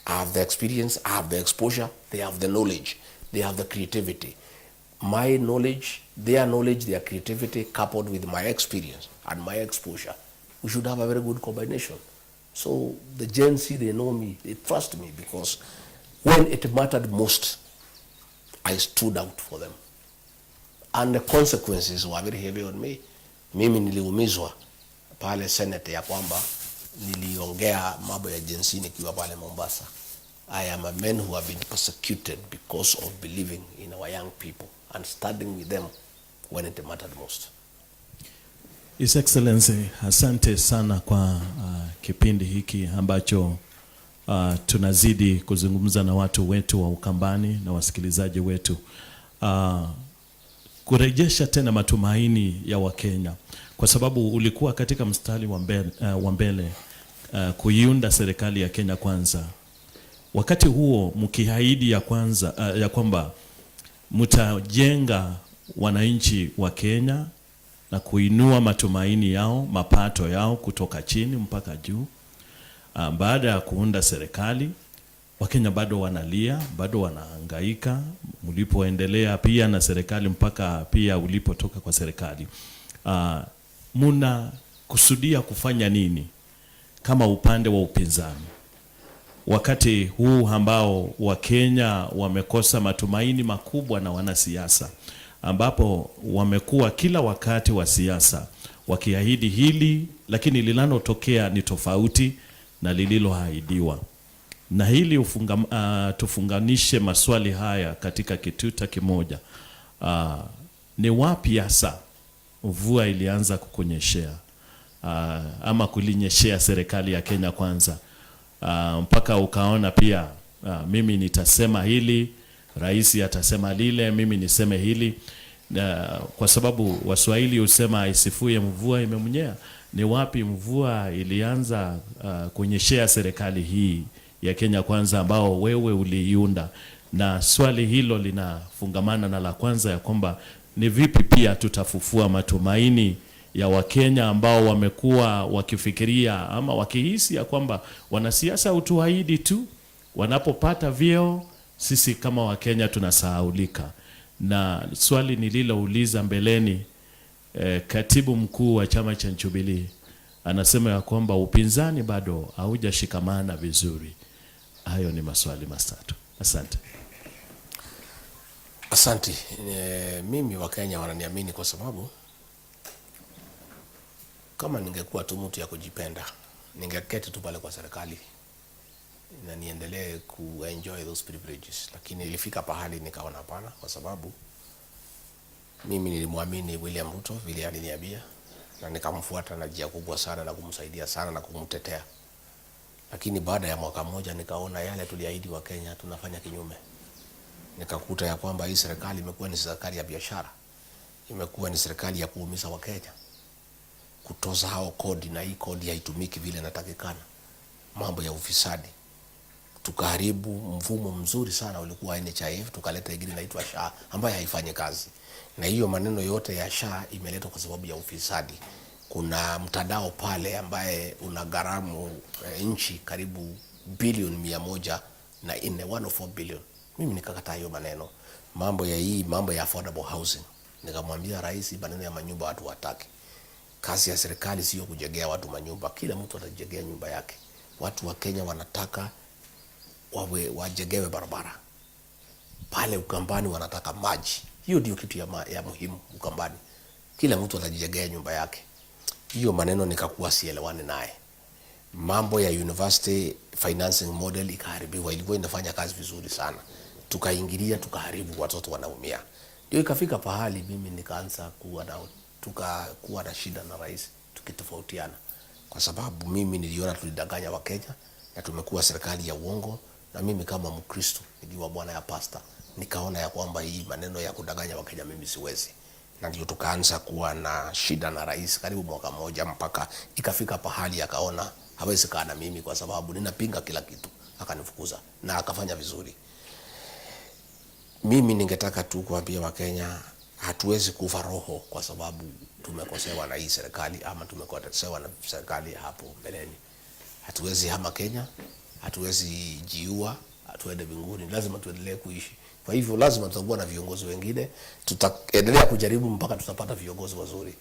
I have the experience, I have the exposure, they have the knowledge, they have the creativity. My knowledge, their knowledge, their creativity, coupled with my experience and my exposure, we should have a very good combination. So the Gen Z, they know me, they trust me because when it mattered most, I stood out for them. And the consequences were very heavy on me. Mimi niliumizwa pale Senate ya kwamba niliongea mambo ya Gen Z nikiwa pale Mombasa. I am a man who have been persecuted because of believing in our young people and standing with them when it mattered most.
His Excellency, asante sana kwa kipindi hiki ambacho tunazidi kuzungumza na watu wetu wa Ukambani na wasikilizaji wetu kurejesha tena matumaini ya Wakenya, kwa sababu ulikuwa katika mstari wa mbele kuiunda serikali ya Kenya Kwanza. Wakati huo mkiahidi ya kwamba mtajenga wananchi wa Kenya na kuinua matumaini yao, mapato yao kutoka chini mpaka juu. Baada ya kuunda serikali, Wakenya bado wanalia, bado wanahangaika. Mlipoendelea pia na serikali mpaka pia ulipotoka kwa serikali, muna kusudia kufanya nini kama upande wa upinzani wakati huu ambao Wakenya wamekosa matumaini makubwa na wanasiasa, ambapo wamekuwa kila wakati wa siasa wakiahidi hili, lakini linalotokea ni tofauti na lililoahidiwa? Na hili tufunganishe maswali haya katika kituta kimoja. Ni wapi hasa mvua ilianza kukunyeshea ama kulinyeshea serikali ya Kenya Kwanza mpaka ukaona pia mimi nitasema hili, rais atasema lile, mimi niseme hili, na kwa sababu Waswahili husema aisifuye mvua imemnyea. Ni wapi mvua ilianza kunyeshea serikali hii ya Kenya Kwanza ambao wewe uliiunda? Na swali hilo linafungamana na la kwanza ya kwamba ni vipi pia tutafufua matumaini ya Wakenya ambao wamekuwa wakifikiria ama wakihisi ya kwamba wanasiasa hutuahidi tu, wanapopata vyeo sisi kama Wakenya tunasahaulika. Na swali nililouliza mbeleni, katibu mkuu wa chama cha Jubilee anasema ya kwamba upinzani bado haujashikamana vizuri. Hayo ni maswali matatu. Asante.
Asante. Mimi Wakenya wananiamini kwa sababu kama ningekuwa tu mtu ya kujipenda, ningeketi tu pale kwa serikali na niendelee kuenjoy those privileges, lakini ilifika pahali nikaona hapana, kwa sababu mimi nilimwamini William Ruto vile aliniambia. na nikamfuata na njia kubwa sana na kumsaidia sana na kumtetea, lakini baada ya mwaka mmoja nikaona yale tuliahidi wa Kenya tunafanya kinyume. Nikakuta ya kwamba hii serikali imekuwa ni serikali ya biashara, imekuwa ni serikali ya kuumiza Wakenya, kutoza hao kodi, na hii kodi haitumiki vile inatakikana, mambo ya ufisadi tukaharibu mfumo mzuri sana ulikuwa NHIF, tukaleta ingine inaitwa SHA ambayo haifanyi kazi. Na hiyo maneno yote ya SHA imeletwa kwa sababu ya ufisadi. Kuna mtandao pale ambaye una gharamu nchi karibu bilioni 104, 104 billion. Mimi nikakataa hiyo maneno, mambo ya hii mambo ya affordable housing. Nikamwambia rais, maneno ya manyumba watu wataki. Kazi ya serikali sio kujengea watu manyumba, kila mtu atajengea nyumba yake. Watu wa Kenya wanataka wawe wajengewe barabara pale Ukambani, wanataka maji. Hiyo ndio kitu ya muhimu Ukambani. Kila mtu atajijengea nyumba yake. Hiyo maneno nikakuwa sielewani naye. Mambo ya university financing model ikaharibiwa, ilikuwa inafanya kazi vizuri sana, tukaingilia tukaharibu, watoto wanaumia. Ndio ikafika pahali mimi nikaanza kuwa na tukakuwa na shida na rais, tukitofautiana kwa sababu mimi niliona tulidanganya Wakenya na tumekuwa serikali ya uongo, na mimi kama Mkristo nikiwa bwana ya pasta nikaona ya kwamba hii maneno ya kudanganya Wakenya mimi siwezi, na ndio tukaanza kuwa na shida na rais karibu mwaka mmoja, mpaka ikafika pahali akaona hawezi kaa na mimi kwa sababu ninapinga kila kitu, akanifukuza na akafanya vizuri. Mimi ningetaka tu kuambia Wakenya hatuwezi kufa roho kwa sababu tumekosewa na hii serikali ama tumekosewa na serikali hapo mbeleni. Hatuwezi hama Kenya, hatuwezi jiua, hatuende mbinguni, lazima tuendelee kuishi. Kwa hivyo lazima tutakuwa na viongozi wengine, tutaendelea kujaribu mpaka tutapata viongozi wazuri.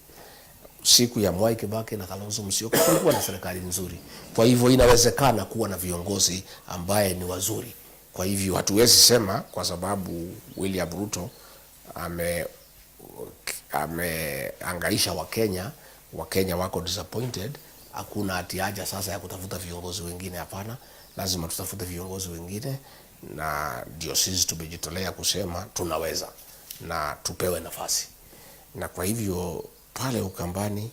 Siku ya Mwai Kibaki na Kalonzo Musyoka kulikuwa na serikali nzuri. Kwa hivyo inawezekana kuwa na viongozi ambaye ni wazuri. Kwa hivyo hatuwezi sema kwa sababu William Ruto ameangaisha Wakenya, Wakenya wako disappointed. Hakuna ati haja sasa ya kutafuta viongozi wengine. Hapana, lazima tutafute viongozi wengine, na ndio sisi tumejitolea kusema tunaweza na tupewe nafasi. Na kwa hivyo pale Ukambani,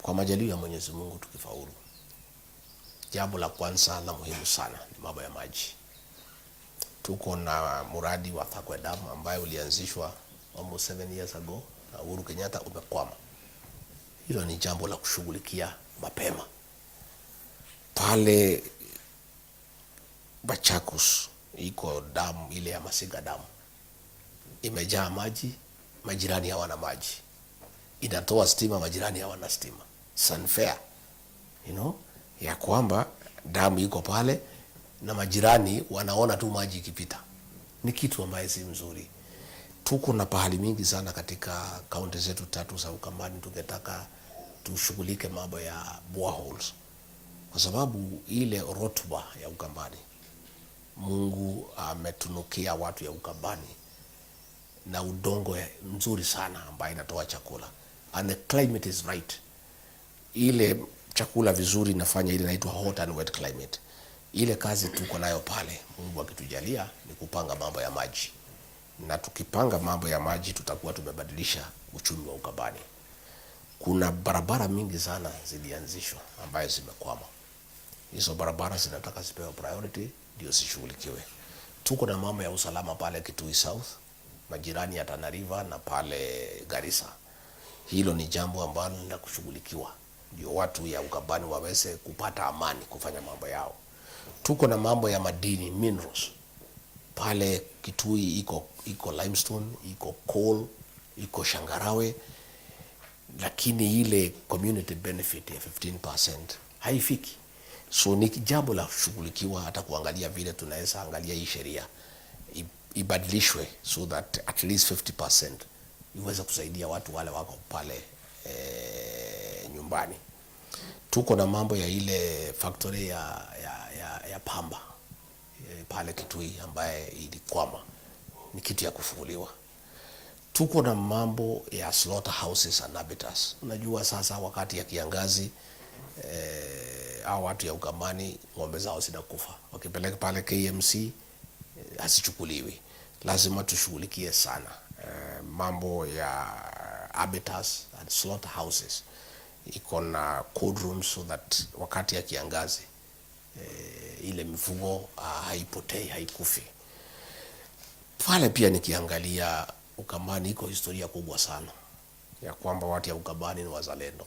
kwa majaliwa ya Mwenyezi Mungu, tukifaulu, jambo la kwanza la muhimu sana ni mambo ya maji. Tuko na mradi wa Thakwe Dam ambayo ulianzishwa almost 7 years ago na Uhuru Kenyatta, umekwama. Hilo ni jambo la kushughulikia mapema. Pale Machakos iko damu ile ya Masinga Dam imejaa maji, majirani hawana maji, inatoa stima, majirani hawana stima. It's unfair ya kwamba damu iko pale na majirani wanaona tu maji ikipita, ni kitu ambaye si mzuri. Tuko na pahali mingi sana katika kaunti zetu tatu za Ukambani, tungetaka tushughulike mambo ya boreholes, kwa sababu ile rotuba ya Ukambani, Mungu ametunukia watu ya Ukambani na udongo mzuri sana ambayo inatoa chakula and the climate is right. Ile chakula vizuri inafanya ile inaitwa hot and wet climate. Ile kazi tuko nayo pale, Mungu akitujalia, ni kupanga mambo ya maji, na tukipanga mambo ya maji tutakuwa tumebadilisha uchumi wa Ukambani. Kuna barabara mingi sana zilianzishwa ambayo zimekwama. Hizo barabara zinataka zipewe priority ndio zishughulikiwe. Tuko na mambo ya usalama pale Kitui South, majirani ya Tana River na pale Garissa. Hilo ni jambo ambalo ni la kushughulikiwa, ndio watu ya Ukambani waweze kupata amani kufanya mambo yao. Tuko na mambo ya madini minerals pale Kitui, iko limestone, iko coal, iko changarawe, lakini ile community benefit ya 15% haifiki. So ni jambo la kushughulikiwa, hata kuangalia vile tunaweza angalia hii sheria ibadilishwe so that at least 50% iweze kusaidia watu wale wako pale nyumbani. Tuko na mambo ya ile factory ya pamba pale Kitui ambaye ilikwama, ni kitu ya kufunguliwa. Tuko na mambo ya slaughterhouses and abattoirs. Unajua sasa wakati ya kiangazi hao watu ya Ukambani ng'ombe zao zinakufa, wakipeleka pale KMC hazichukuliwi. Lazima tushughulikie sana mambo ya abattoirs and slaughterhouses, iko na cold rooms so that wakati ya kiangazi ile mifugo haipotei, haikufi. Pale pia nikiangalia Ukambani iko historia kubwa sana ya kwamba watu ya Ukambani ni wazalendo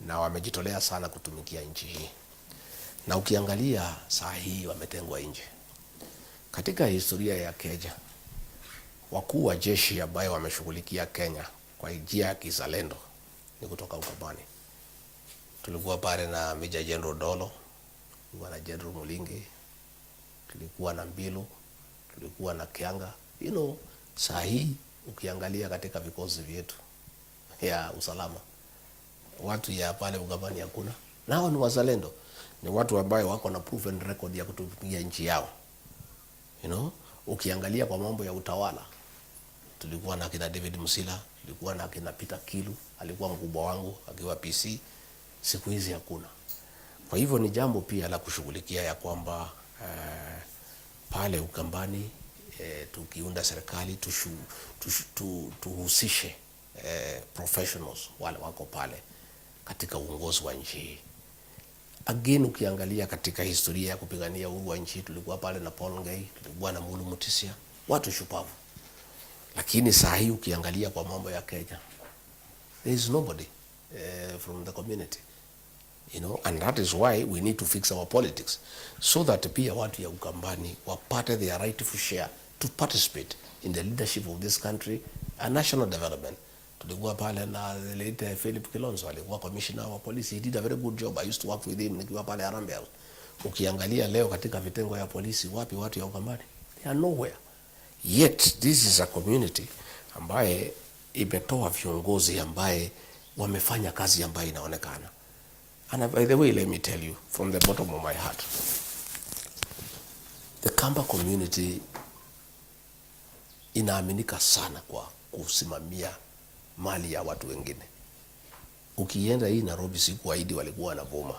na wamejitolea sana kutumikia nchi hii, na ukiangalia saa hii wametengwa nje. Katika historia ya Kenya, wakuu wa jeshi ambayo wameshughulikia Kenya kwa njia ya kizalendo ni kutoka Ukambani. Tulikuwa pale na Major General Dolo, tulikuwa na General Mulingi, tulikuwa na Mbilu, tulikuwa na Kianga. Saa hii ukiangalia katika vikosi vyetu ya usalama, watu ya pale Ukambani hakuna, na hao ni wazalendo, ni watu ambayo wako na proven record ya kutumikia nchi yao. Ukiangalia kwa mambo ya utawala, tulikuwa na kina David Musila, tulikuwa na kina Peter Kilu, alikuwa mkubwa wangu akiwa PC. Siku hizi hakuna. Kwa hivyo ni jambo pia la kushughulikia ya kwamba pale Ukambani tukiunda serikali tuhusishe professionals wale wako pale katika uongozi wa nchi hii. Again, ukiangalia katika historia ya kupigania uhuru wa nchi, tulikuwa pale na Paul Ngei, tulikuwa na Mulu Mutisia, watu shupavu. Lakini saa hii ukiangalia kwa mambo ya Kenya, there is nobody from the community. And that is why we need to fix our politics so that pia watu ya Ukambani wapate their rightful share to participate in the leadership of this country and national development. Tulikuwa pale na the late Philip Kilonzo, alikuwa commissioner wa polisi. He did a very good job. I used to work with him nikiwa pale Harambee House. Ukiangalia leo katika vitengo ya polisi, wapi watu ya Ukambani? They are nowhere. Yet this is a community ambaye imetoa viongozi ambaye wamefanya kazi ambayo inaonekana. And by the way, let me tell you from the bottom of my heart, the Kamba community inaaminika sana kwa kusimamia mali ya watu wengine. Ukienda hii Nairobi siku Waidi walikuwa wanavuma,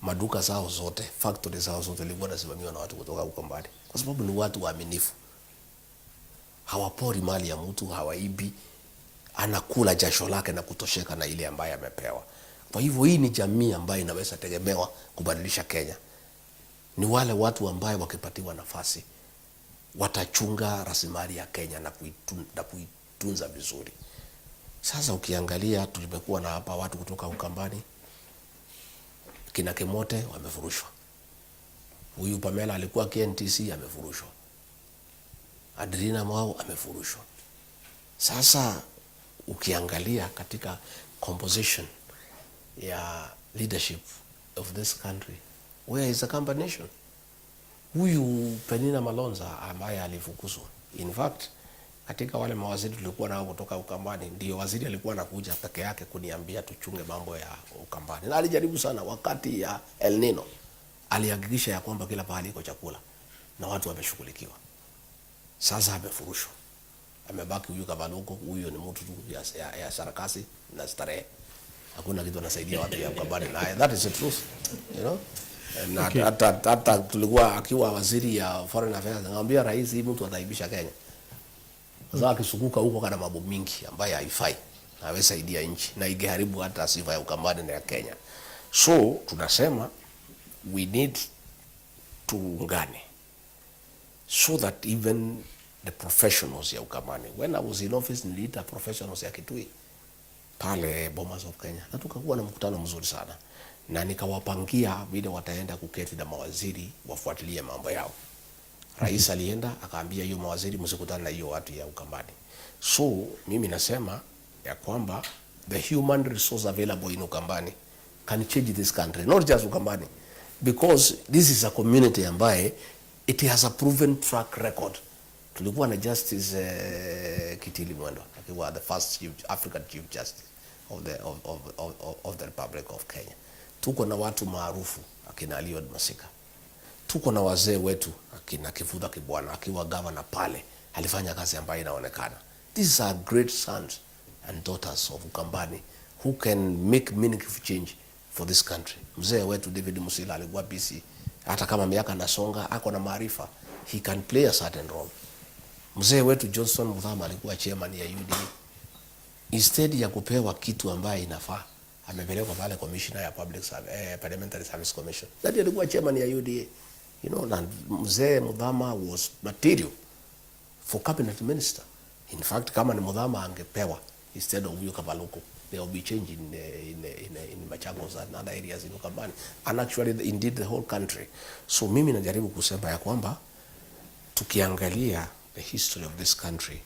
maduka zao zote, factory zao zote ilikuwa nasimamiwa na watu kutoka huko mbali, kwa sababu ni watu waaminifu, hawapori mali ya mtu, hawaibi, anakula jasho lake na kutosheka na ile ambayo amepewa. Kwa hivyo hii ni jamii ambayo inaweza tegemewa kubadilisha Kenya. Ni wale watu ambayo wakipatiwa nafasi watachunga rasilimali ya Kenya na kuitunza vizuri. Sasa ukiangalia tulimekuwa na hapa watu kutoka Ukambani, kina Kimote wamefurushwa, huyu Pamela alikuwa KNTC amefurushwa, Adrina Mwau amefurushwa. Sasa ukiangalia katika composition ya leadership of this country, where is the Kamba nation? Huyu Penina Malonza ambaye alifukuzwa, in fact katika wale mawaziri tulikuwa nao kutoka Ukambani, ndio waziri alikuwa anakuja peke yake kuniambia tuchunge mambo ya Ukambani, na alijaribu sana. Wakati ya El Nino alihakikisha ya kwamba kila pahali iko chakula na watu wameshughulikiwa. Sasa amefurushwa, amebaki huyu Kavaluko. Huyo ni mtu tu ya sarakasi na starehe, hakuna kitu anasaidia watu ya Ukambani naye. That is the truth. Na hata tulikuwa akiwa waziri ya foreign affairs, nikamwambia rais, hii mtu ataaibisha Kenya. Sasa akizunguka huko kana mambo mingi ambayo haifai, hawezi saidia nchi na ingeharibu hata sifa ya Ukambani na ya Kenya. So tunasema we need tuungane so that even the professionals ya Ukambani. When I was in office niliita professionals ya Kitui pale Bomas of Kenya na tukakuwa na mkutano mzuri sana, na nikawapangia vile wataenda kuketi na mawaziri wafuatilie mambo yao. Rais alienda akaambia hiyo mawaziri, msikutane na hiyo watu ya Ukambani. So mimi nasema ya kwamba the human resource available in Ukambani can change this country, not just Ukambani, because this is a community ambaye it has a proven track record. Tulikuwa na Justice Kitili Mwendwa akiwa the first African Chief Justice of the Republic of Kenya. Tuko na watu maarufu akina Leon Masika, tuko na wazee wetu akina Kivutha Kibwana akiwa governor pale alifanya kazi ambayo inaonekana. These are great sons and daughters of Ukambani who can make meaningful change for this country. Mzee wetu David Musila alikuwa PC, hata kama miaka nasonga, ako na maarifa, he can play a certain role. Mzee wetu Johnson Muthama alikuwa chairman ya UDA. Instead ya kupewa kitu ambaye inafaa, amepelekwa pale commissioner ya public service, Parliamentary Service Commission. That alikuwa chairman ya UDA. Na mzee Muthama was material for cabinet minister. In fact, kama ni Muthama angepewa instead of huyo Kabaluku, there will be change in Machakos and other areas in Ukambani and actually indeed the whole country. So mimi najaribu kusema ya kwamba tukiangalia the history of this country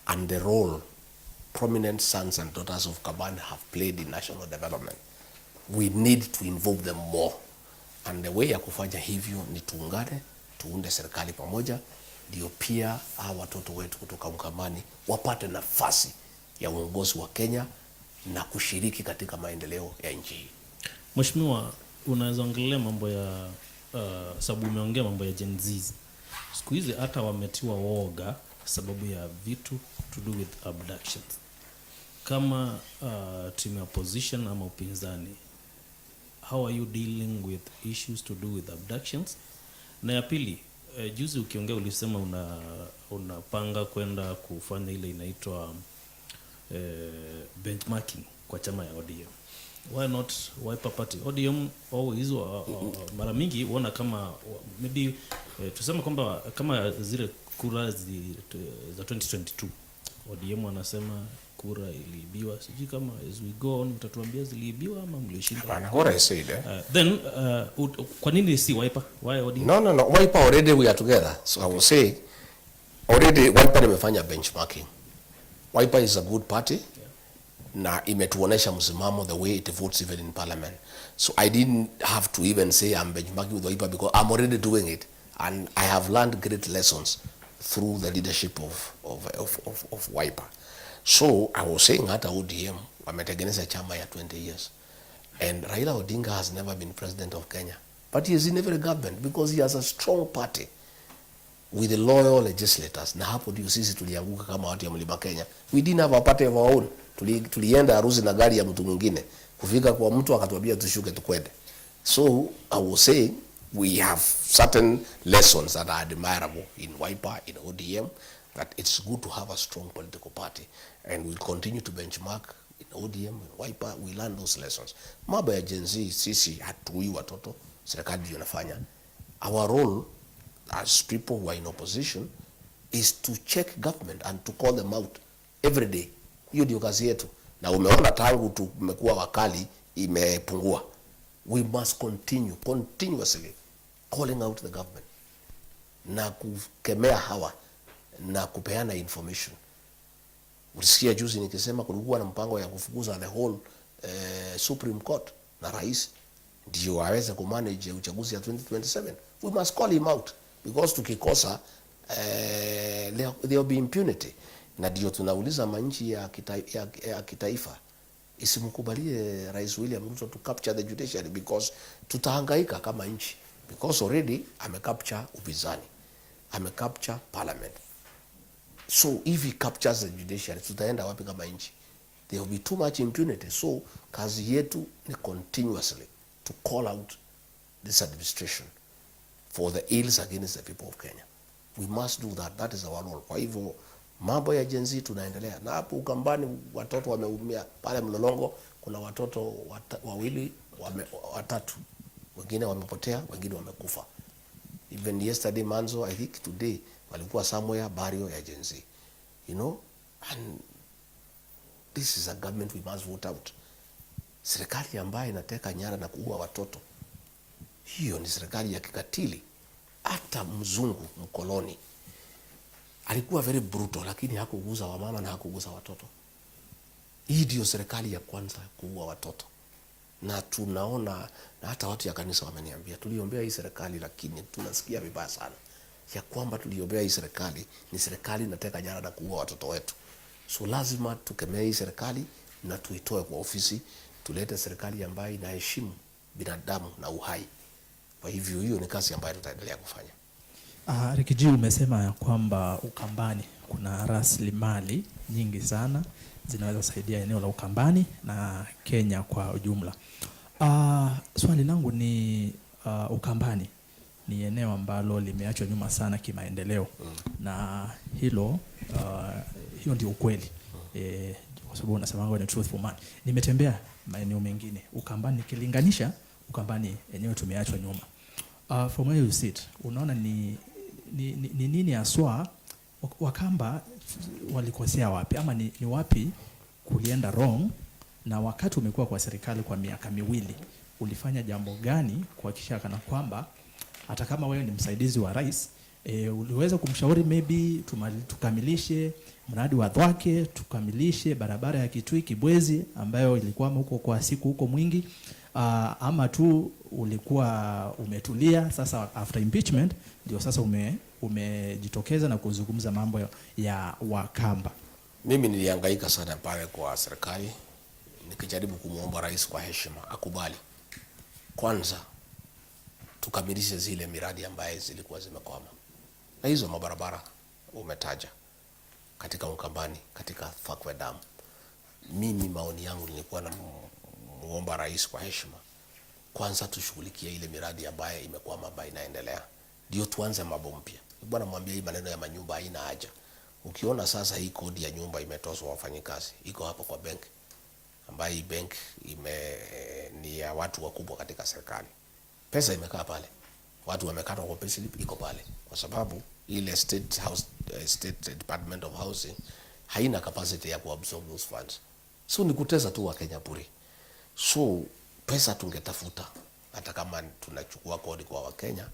and the role prominent sons and daughters of Ukambani have played in national development, we need to involve them more. And the way ya kufanya hivyo ni tuungane, tuunde serikali pamoja, ndio pia hawa watoto wetu kutoka Ukambani wapate nafasi ya uongozi wa Kenya na kushiriki katika maendeleo ya nchi hii.
Mheshimiwa, unaweza ongelea mambo ya sababu umeongea mambo ya Gen Z. Siku hizi hata wametiwa woga sababu ya vitu to do with abductions. Kama team ya opposition ama upinzani, how are you dealing with issues to do with abductions? Na ya pili, juzi ukiongea ulisema unapanga kwenda kufanya ile inaitwa benchmarking kwa chama ya ODM. Why not Wiper Party? ODM always mara mingi huona kama maybe tuseme kwamba kama zile kura za 2022 ODM wanasema kura iliibiwa, sijui kama as we go on mtatuambia ziliibiwa ama mlishinda.
Hapana, what I said, eh?
Then kwa nini si Wiper? Why ODM?
No. Wiper already we are together. So I will say already Wiper nimefanya benchmarking. Wiper is a good party. Na imetuonesha msimamo the way it votes even in parliament. So I didn't have to even say I'm benchmarking with Wiper because I'm already doing it. And I have learned great lessons through the leadership of Wiper. So I was saying hata ODM wametengeneza chama ya 20 years. And Raila Odinga has never been president of Kenya. But he is in every government because he has a strong party with the loyal legislators. Na hapo ndio sisi tulianguka kama watu ya Mlima Kenya. We didn't have a party of our own. Tulienda harusi na gari ya mtu mwingine. Kufika kwa mtu akatuambia tushuke tukwende. So I was saying we have certain lessons that are admirable in Wiper, in ODM, that it's good to have a strong political party. And we'll continue to benchmark in ODM, in Wiper, we learn those lessons. Mambo ya Gen Z, sisi hatuui watoto, serikali ndio inafanya. Our role as people who are in opposition is to check government and to call them out every day. Hiyo ndio kazi yetu, na umeona tangu tumekuwa wakali imepungua. We must continue continuously calling out the government na kukemea hawa na kupeana information. Ulisikia juzi nikisema kulikuwa na mpango ya kufukuza the whole Supreme Court na rais ndio aweze kumanage uchaguzi ya 2027. We must call him out because tukikosa there will be impunity, na ndio tunauliza manchi ya kitaifa isimkubalie Rais William Ruto to capture the judiciary because tutahangaika kama nchi because already amecapture upinzani, amecapture parliament. So if he captures the judiciary, tutaenda wapi kama nchi? There will be too much impunity. So kazi yetu ni continuously to call out this administration for the ills against the people of Kenya. We must do that. That is our role. Kwa hivyo mambo ya Gen Z tunaendelea na hapo Ukambani, watoto wameumia pale Mlolongo, kuna watoto wawili watatu, wengine wamepotea, wengine wamekufa. Even yesterday Manzo, I think today walikuwa somewhere burial ya Gen Z. And this is a government we must vote out. Serikali ambayo inateka nyara na kuua watoto, hiyo ni serikali ya kikatili. Hata mzungu mkoloni alikuwa very brutal, lakini hakuguza wamama na hakuguza watoto. Hii ndio serikali ya kwanza kuua watoto, na tunaona na hata watu ya kanisa wameniambia tuliombea hii serikali, lakini tunasikia vibaya sana ya kwamba tuliombea hii serikali ni serikali inateka nyara na kuua watoto wetu. So lazima tukemee hii serikali na tuitoe kwa ofisi, tulete serikali ambayo inaheshimu binadamu na uhai. Kwa hivyo hiyo ni kazi ambayo tutaendelea kufanya.
Riggy G, umesema ya kwamba Ukambani kuna rasilimali nyingi sana zinaweza saidia eneo la Ukambani na Kenya kwa ujumla. Swali langu ni Ukambani ni eneo ambalo limeachwa nyuma sana kimaendeleo. Na hilo hiyo ndio ukweli. kwa sababu unasema ni truthful man. Nimetembea maeneo mengine Ukambani, nikilinganisha Ukambani enyewe tumeachwa nyuma. From where you sit, unaona ni nini haswa Wakamba walikosea wapi ama ni wapi kulienda wrong, na wakati umekuwa kwa serikali kwa miaka 2 ulifanya jambo gani kuhakikisha kana kwamba hata kama wewe ni msaidizi wa rais, uliweza kumshauri maybe tukamilishe mradi wa Thwake, tukamilishe barabara ya Kitui Kibwezi ambayo ilikuwa huko kwa siku huko mwingi, ama tu ulikuwa umetulia? Sasa after impeachment ndio sasa umejitokeza na kuzungumza mambo ya Wakamba.
Mimi nilihangaika sana pale kwa serikali nikijaribu kumwomba rais kwa heshima akubali kwanza tukamilishe zile miradi ambaye zilikuwa zimekwama, na hizo mabarabara umetaja katika Ukambani, katika Thwake Dam. Mimi maoni yangu nilikuwa na muomba rais kwa heshima kwanza tushughulikie ile miradi ambaye imekwama, ambayo inaendelea, ndio tuanze mambo mpya. Bwana mwambie hii maneno ya manyumba haina haja. Ukiona sasa hii kodi ya nyumba imetozwa wafanyikazi, iko hapo kwa benki, ambayo hii benki ni ya watu wakubwa katika serikali. Pesa imekaa pale, watu wamekatwa kwa payslip, iko pale kwa sababu ile State House, State Department of Housing haina capacity ya kuabsorb those funds. So ni kutesa tu Wakenya bure. So pesa tungetafuta hata kama tunachukua kodi kwa Wakenya,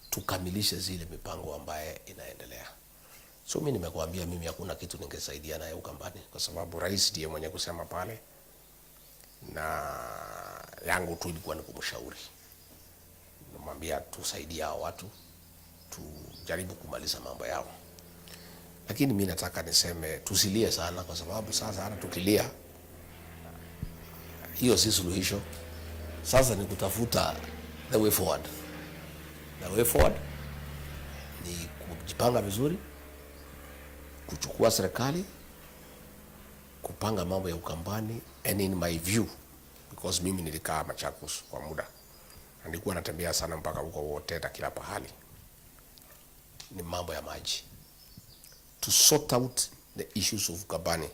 tukamilishe zile mipango ambaye inaendelea. So mimi nimekuambia, mimi hakuna kitu ningesaidia naye Ukambani kwa sababu rais ndiye mwenye kusema pale, na yangu tu ilikuwa ni kumshauri, namwambia tusaidie hao watu, tujaribu kumaliza mambo yao. Lakini mi nataka niseme tusilie sana, kwa sababu sasa hata tukilia hiyo si suluhisho. Sasa ni kutafuta the way forward. The way forward ni kujipanga vizuri, kuchukua serikali, kupanga mambo ya Ukambani, and in my view, because mimi nilikaa Machakos kwa muda na nilikuwa natembea sana mpaka huko wote na kila pahali, ni mambo ya maji. To sort out the issues of Ukambani,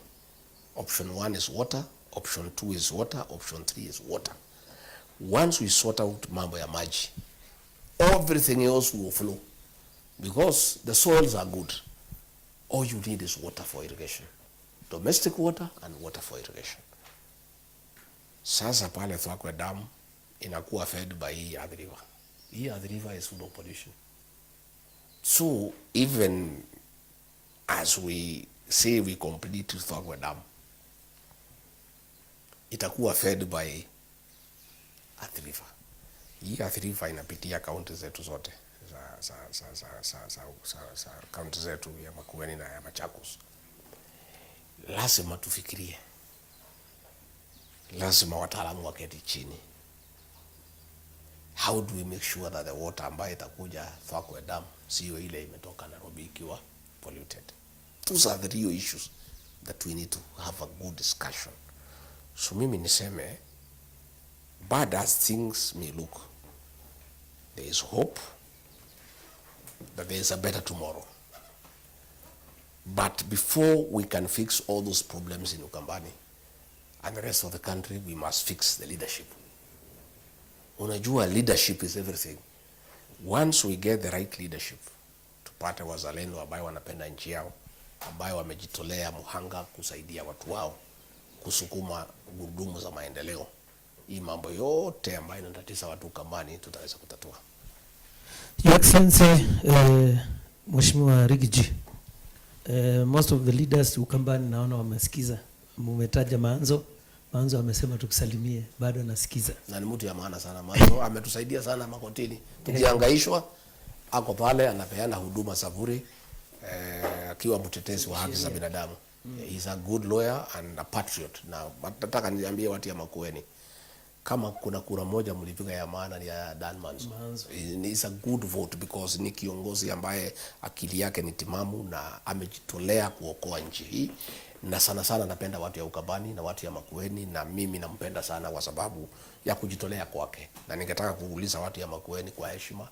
option 1 is water, option 2 is water, option 3 is water. Once we sort out mambo ya maji, everything else will flow, because the soils are good. All you need is water for irrigation, domestic water and water for irrigation. Sasa pale Thwake Dam inakuwa fed by hii Athi River. Hii Athi River is full of pollution. So even as we say we complete Thwake Dam, itakuwa fed by Athi River. Hii Athi River inapitia kaunti zetu zote za kaunti zetu ya Makueni na ya Machakos. Lazima tufikirie, lazima wataalamu waketi chini. How do we make sure that the water ambayo itakuja Thwake Dam sio ile imetoka Nairobi ikiwa polluted? Those are the real issues that we need to have a good discussion. So mimi niseme, bad as things may look, there is hope that there is a better tomorrow. But before we can fix all those problems in Ukambani and the rest of the country, we must fix the leadership. Unajua, leadership is everything. Once we get the right leadership, tupate wazalendo ambayo wanapenda nchi yao, ambayo wamejitolea muhanga kusaidia watu wao kusukuma gurudumu za maendeleo, hii mambo yote ambayo inatatiza watu Ukambani tutaweza kutatua.
Your Excellency, Mheshimiwa Riggy G, most of the leaders Ukambani naona wamesikiza. Mumetaja Maanzo. Maanzo amesema tukusalimie, bado anasikiza.
Na ni mtu ya maana sana. Maanzo ametusaidia sana makotini. Tukihangaishwa ako pale anapeana huduma za bure, akiwa mtetezi wa haki za binadamu. He's a good lawyer and a patriot. Na nataka niambie watu ya Makueni, kama kuna kura moja mlipiga ya maana ni ya Dan Maanzo.
Maanzo.
It's a good vote because ni kiongozi ambaye akili yake ni timamu na amejitolea kuokoa nchi hii, na sana sana napenda watu ya Ukambani na watu ya Makueni, na mimi nampenda sana kwa sababu ya kujitolea kwake, na ningetaka kuuliza watu ya Makueni kwa heshima,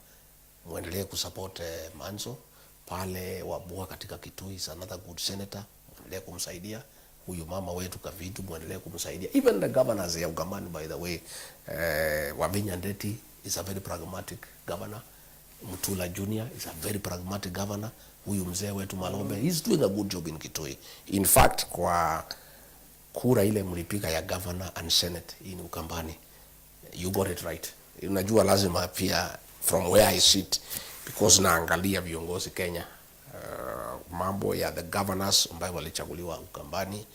muendelee kusupport Maanzo pale Wambua katika Kitui is another good senator, muendelee kumsaidia. Huyu mama wetu Kavitu muendelee kumsaidia. Even the governors ya Ukambani, by the way, Wavinya Ndeti is a very pragmatic governor. Mutula Junior is a very pragmatic governor. Huyu mzee wetu Malombe, he's doing a good job in Kitui. In fact, kwa kura ile mlipiga ya governor and senate in Ukambani, you got it right. Unajua lazima pia from where I sit, because naangalia viongozi Kenya, mambo ya the governors ambayo walichaguliwa Ukambani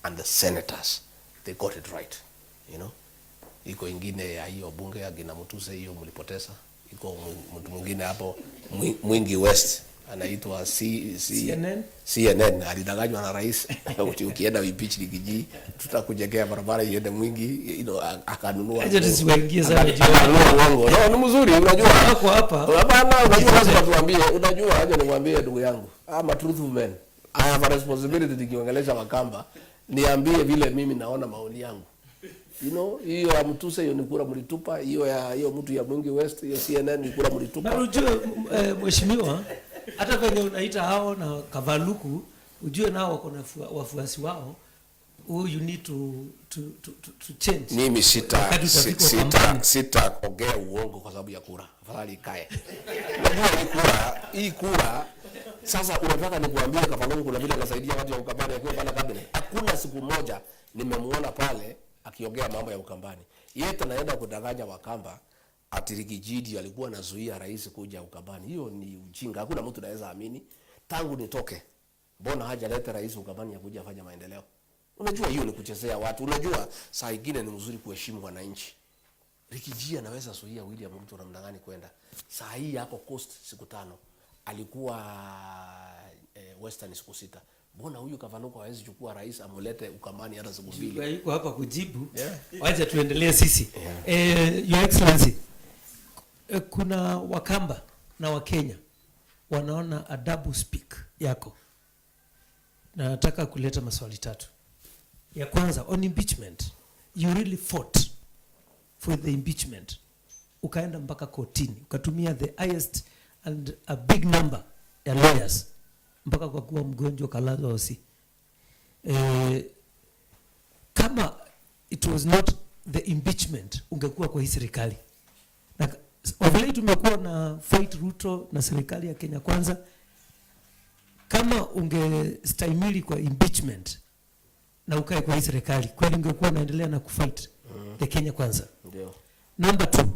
and the senators, they got it right. Iko ingine ya hiyo bunge ya kina Mutuse, hiyo mlipoteza. Iko mtu mwingine hapo Mwingi West anaitwa C,
CNN?
CNN alidanganywa na rais ati ukienda impeach Riggy G tutakujengea barabara iende Mwingi, akanunua
Acha tusiwaingie sana juu.
Akanunua uongo. No, ni mzuri, unajua.
Wako hapa.
Hapana, unajua lazima tuambie, unajua acha nikwambie ndugu yangu. I'm a truthful man. I have a responsibility nikiongelesha Wakamba, niambie vile mimi naona maoni yangu. Hiyo ya Mutuse, hiyo ni kura mlitupa, hiyo ya hiyo mtu ya Mwingi West, hiyo CNN ni kura mlitupa.
Na ujue mheshimiwa, hata venye unaita hao na Kavaluku, ujue nao wako na wafuasi wao who you need to change.
Mimi sita
Wakati utafika
sita
Ukambani.
sitaongea uongo kwa sababu ya kura. Afadhali ikae. Unajua hii kura sasa unataka nikuambie Kavaluku kuna vile anasaidia watu ya Ukambani akiwa pale cabinet. Hakuna siku moja nimemuona pale akiongea mambo ya Ukambani. Yeye anaenda kudanganya Wakamba ati Riggy G alikuwa anazuia rais kuja Ukambani. Hiyo ni ujinga. Hakuna mtu anaweza amini. Tangu nitoke, mbona hajaleta rais Ukambani ya kuja afanye maendeleo? Unajua hiyo ni kuchezea watu. Unajua saa ingine ni mzuri kuheshimu wananchi. Riggy G anaweza zuia William Ruto namna gani kwenda? Saa hii yako Coast siku 5. Alikuwa Western siku 6. Mbona huyu Kavaluku hawezi chukua rais amulete Ukambani hata siku 2?
Yuko hapa kujibu. Wacha tuendelee sisi. Your Excellency, kuna Wakamba na Wakenya wanaona a double speak yako. Na nataka kuleta maswali tatu. Ya kwanza, on impeachment, you really fought for the impeachment. Ukaenda mpaka kotini, ukatumia the highest and a big number ya lawyers mpaka kwa kuwa mgonjwa kalazwa hosi. Kama it was not the impeachment, ungekuwa kwa hii serikali. Na of late tumekuwa na fight Ruto na serikali ya Kenya Kwanza. Kama ungestahimili kwa impeachment na ukae kwa hii serikali, kweli ungekuwa unaendelea na kufight the Kenya Kwanza?
Ndio.
Number 2,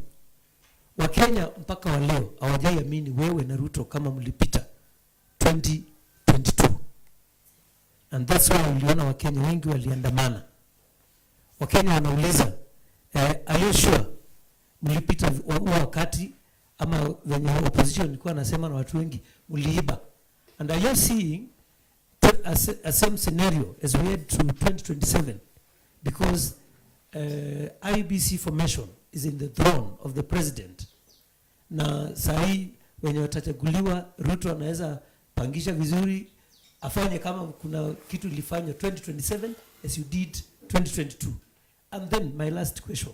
Wakenya mpaka wa leo hawajaiamini wewe na Ruto kama mlipita 2022. And that's why uliona Wakenya wengi waliandamana. Wakenya wanauliza, are you sure mlipita huo wakati, ama venye opposition ilikuwa nasema na watu wengi mliiba? And are you seeing a same scenario as we head to 2027? Because IEBC formation is in the throne of the president. Na sahi wenye watachaguliwa, Ruto anaweza pangisha vizuri, afanye kama kuna kitu ilifanywa 2027 as you did 2022. And then my last question,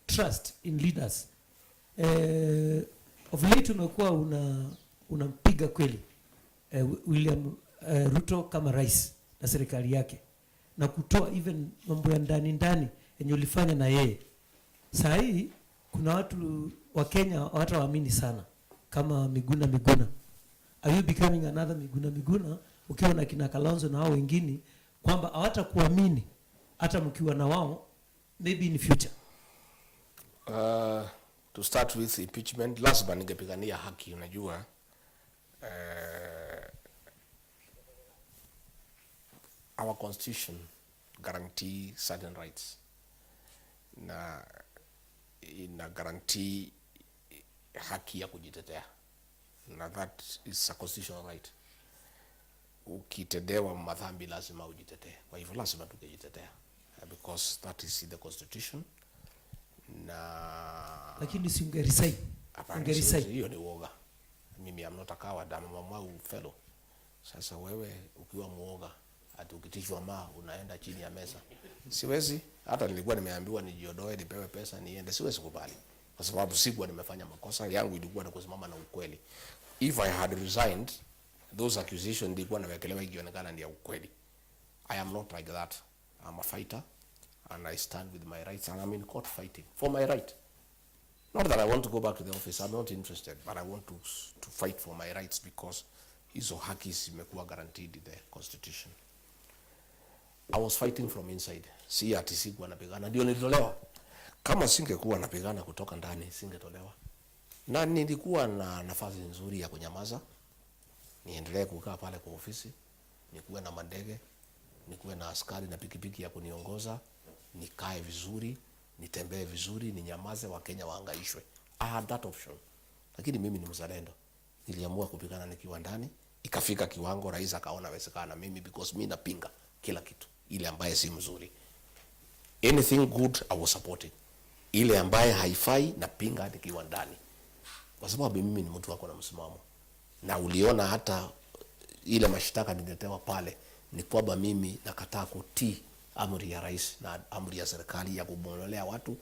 trust in leaders. Of late umekuwa unampiga kweli William Ruto kama rais na serikali yake, na kutoa even mambo ya ndani ndani yenye ulifanya na yeye. Saa hii kuna watu wa Kenya hawatawaamini sana kama Miguna Miguna. Are you becoming another Miguna Miguna ukiwa na kina Kalonzo na hao wengine, kwamba hawatakuamini hata mkiwa na wao maybe in future?
To start with impeachment, lazima ningepigania haki, unajua. Our constitution guarantee certain rights. Na ina guarantee haki ya kujitetea. Na that is a constitutional right. Ukitendewa madhambi lazima ujitetee. Kwa hivyo lazima tungejitetea, because that is in the constitution. Na
lakini si ungeresign?
Hapana,
Ungeresign.
siwezi, hiyo ni uoga. Mimi am not a coward, I'm a Mau fellow. Sasa wewe ukiwa muoga, ati ukitishwa ma unaenda chini ya meza. Siwezi, hata nilikuwa nimeambiwa nijiondoe, nipewe pesa niende, siwezi kubali. Kwa sababu sikuwa nimefanya makosa, yangu ilikuwa ni kusimama na ukweli. If I had resigned, those accusations nilikuwa nawekelewa ikionekana ni ya ukweli. I am not like that. I'm a fighter and I stand with my rights and I'm in court fighting for my right. Not that I want to go back to the office, I'm not interested, but I want to fight for my rights because hizo haki zimekuwa guaranteed in the constitution. I was fighting from inside, si ati sikuwa napigana, ndio nilitolewa. Kama singekuwa napigana kutoka ndani, singetolewa. Na nilikuwa na nafasi nzuri ya kunyamaza, niendelee kukaa pale kwa ofisi, nikuwe na mandege, nikuwe na askari na pikipiki ya kuniongoza, nikae vizuri, nitembee vizuri, ninyamaze, Wakenya waangaishwe. I had that option, lakini mimi ni mzalendo, niliamua kupigana nikiwa ndani. Ikafika kiwango rais akaona wezekana mimi, because mi napinga kila kitu ile ambaye si mzuri. Anything good I was supporting, ile ambaye haifai napinga nikiwa ndani, kwa sababu mimi ni mtu wako na msimamo, na uliona hata ile mashtaka nililetewa pale ni kwamba mimi nakataa kutii amri ya rais na amri ya serikali ya kubomolea watu.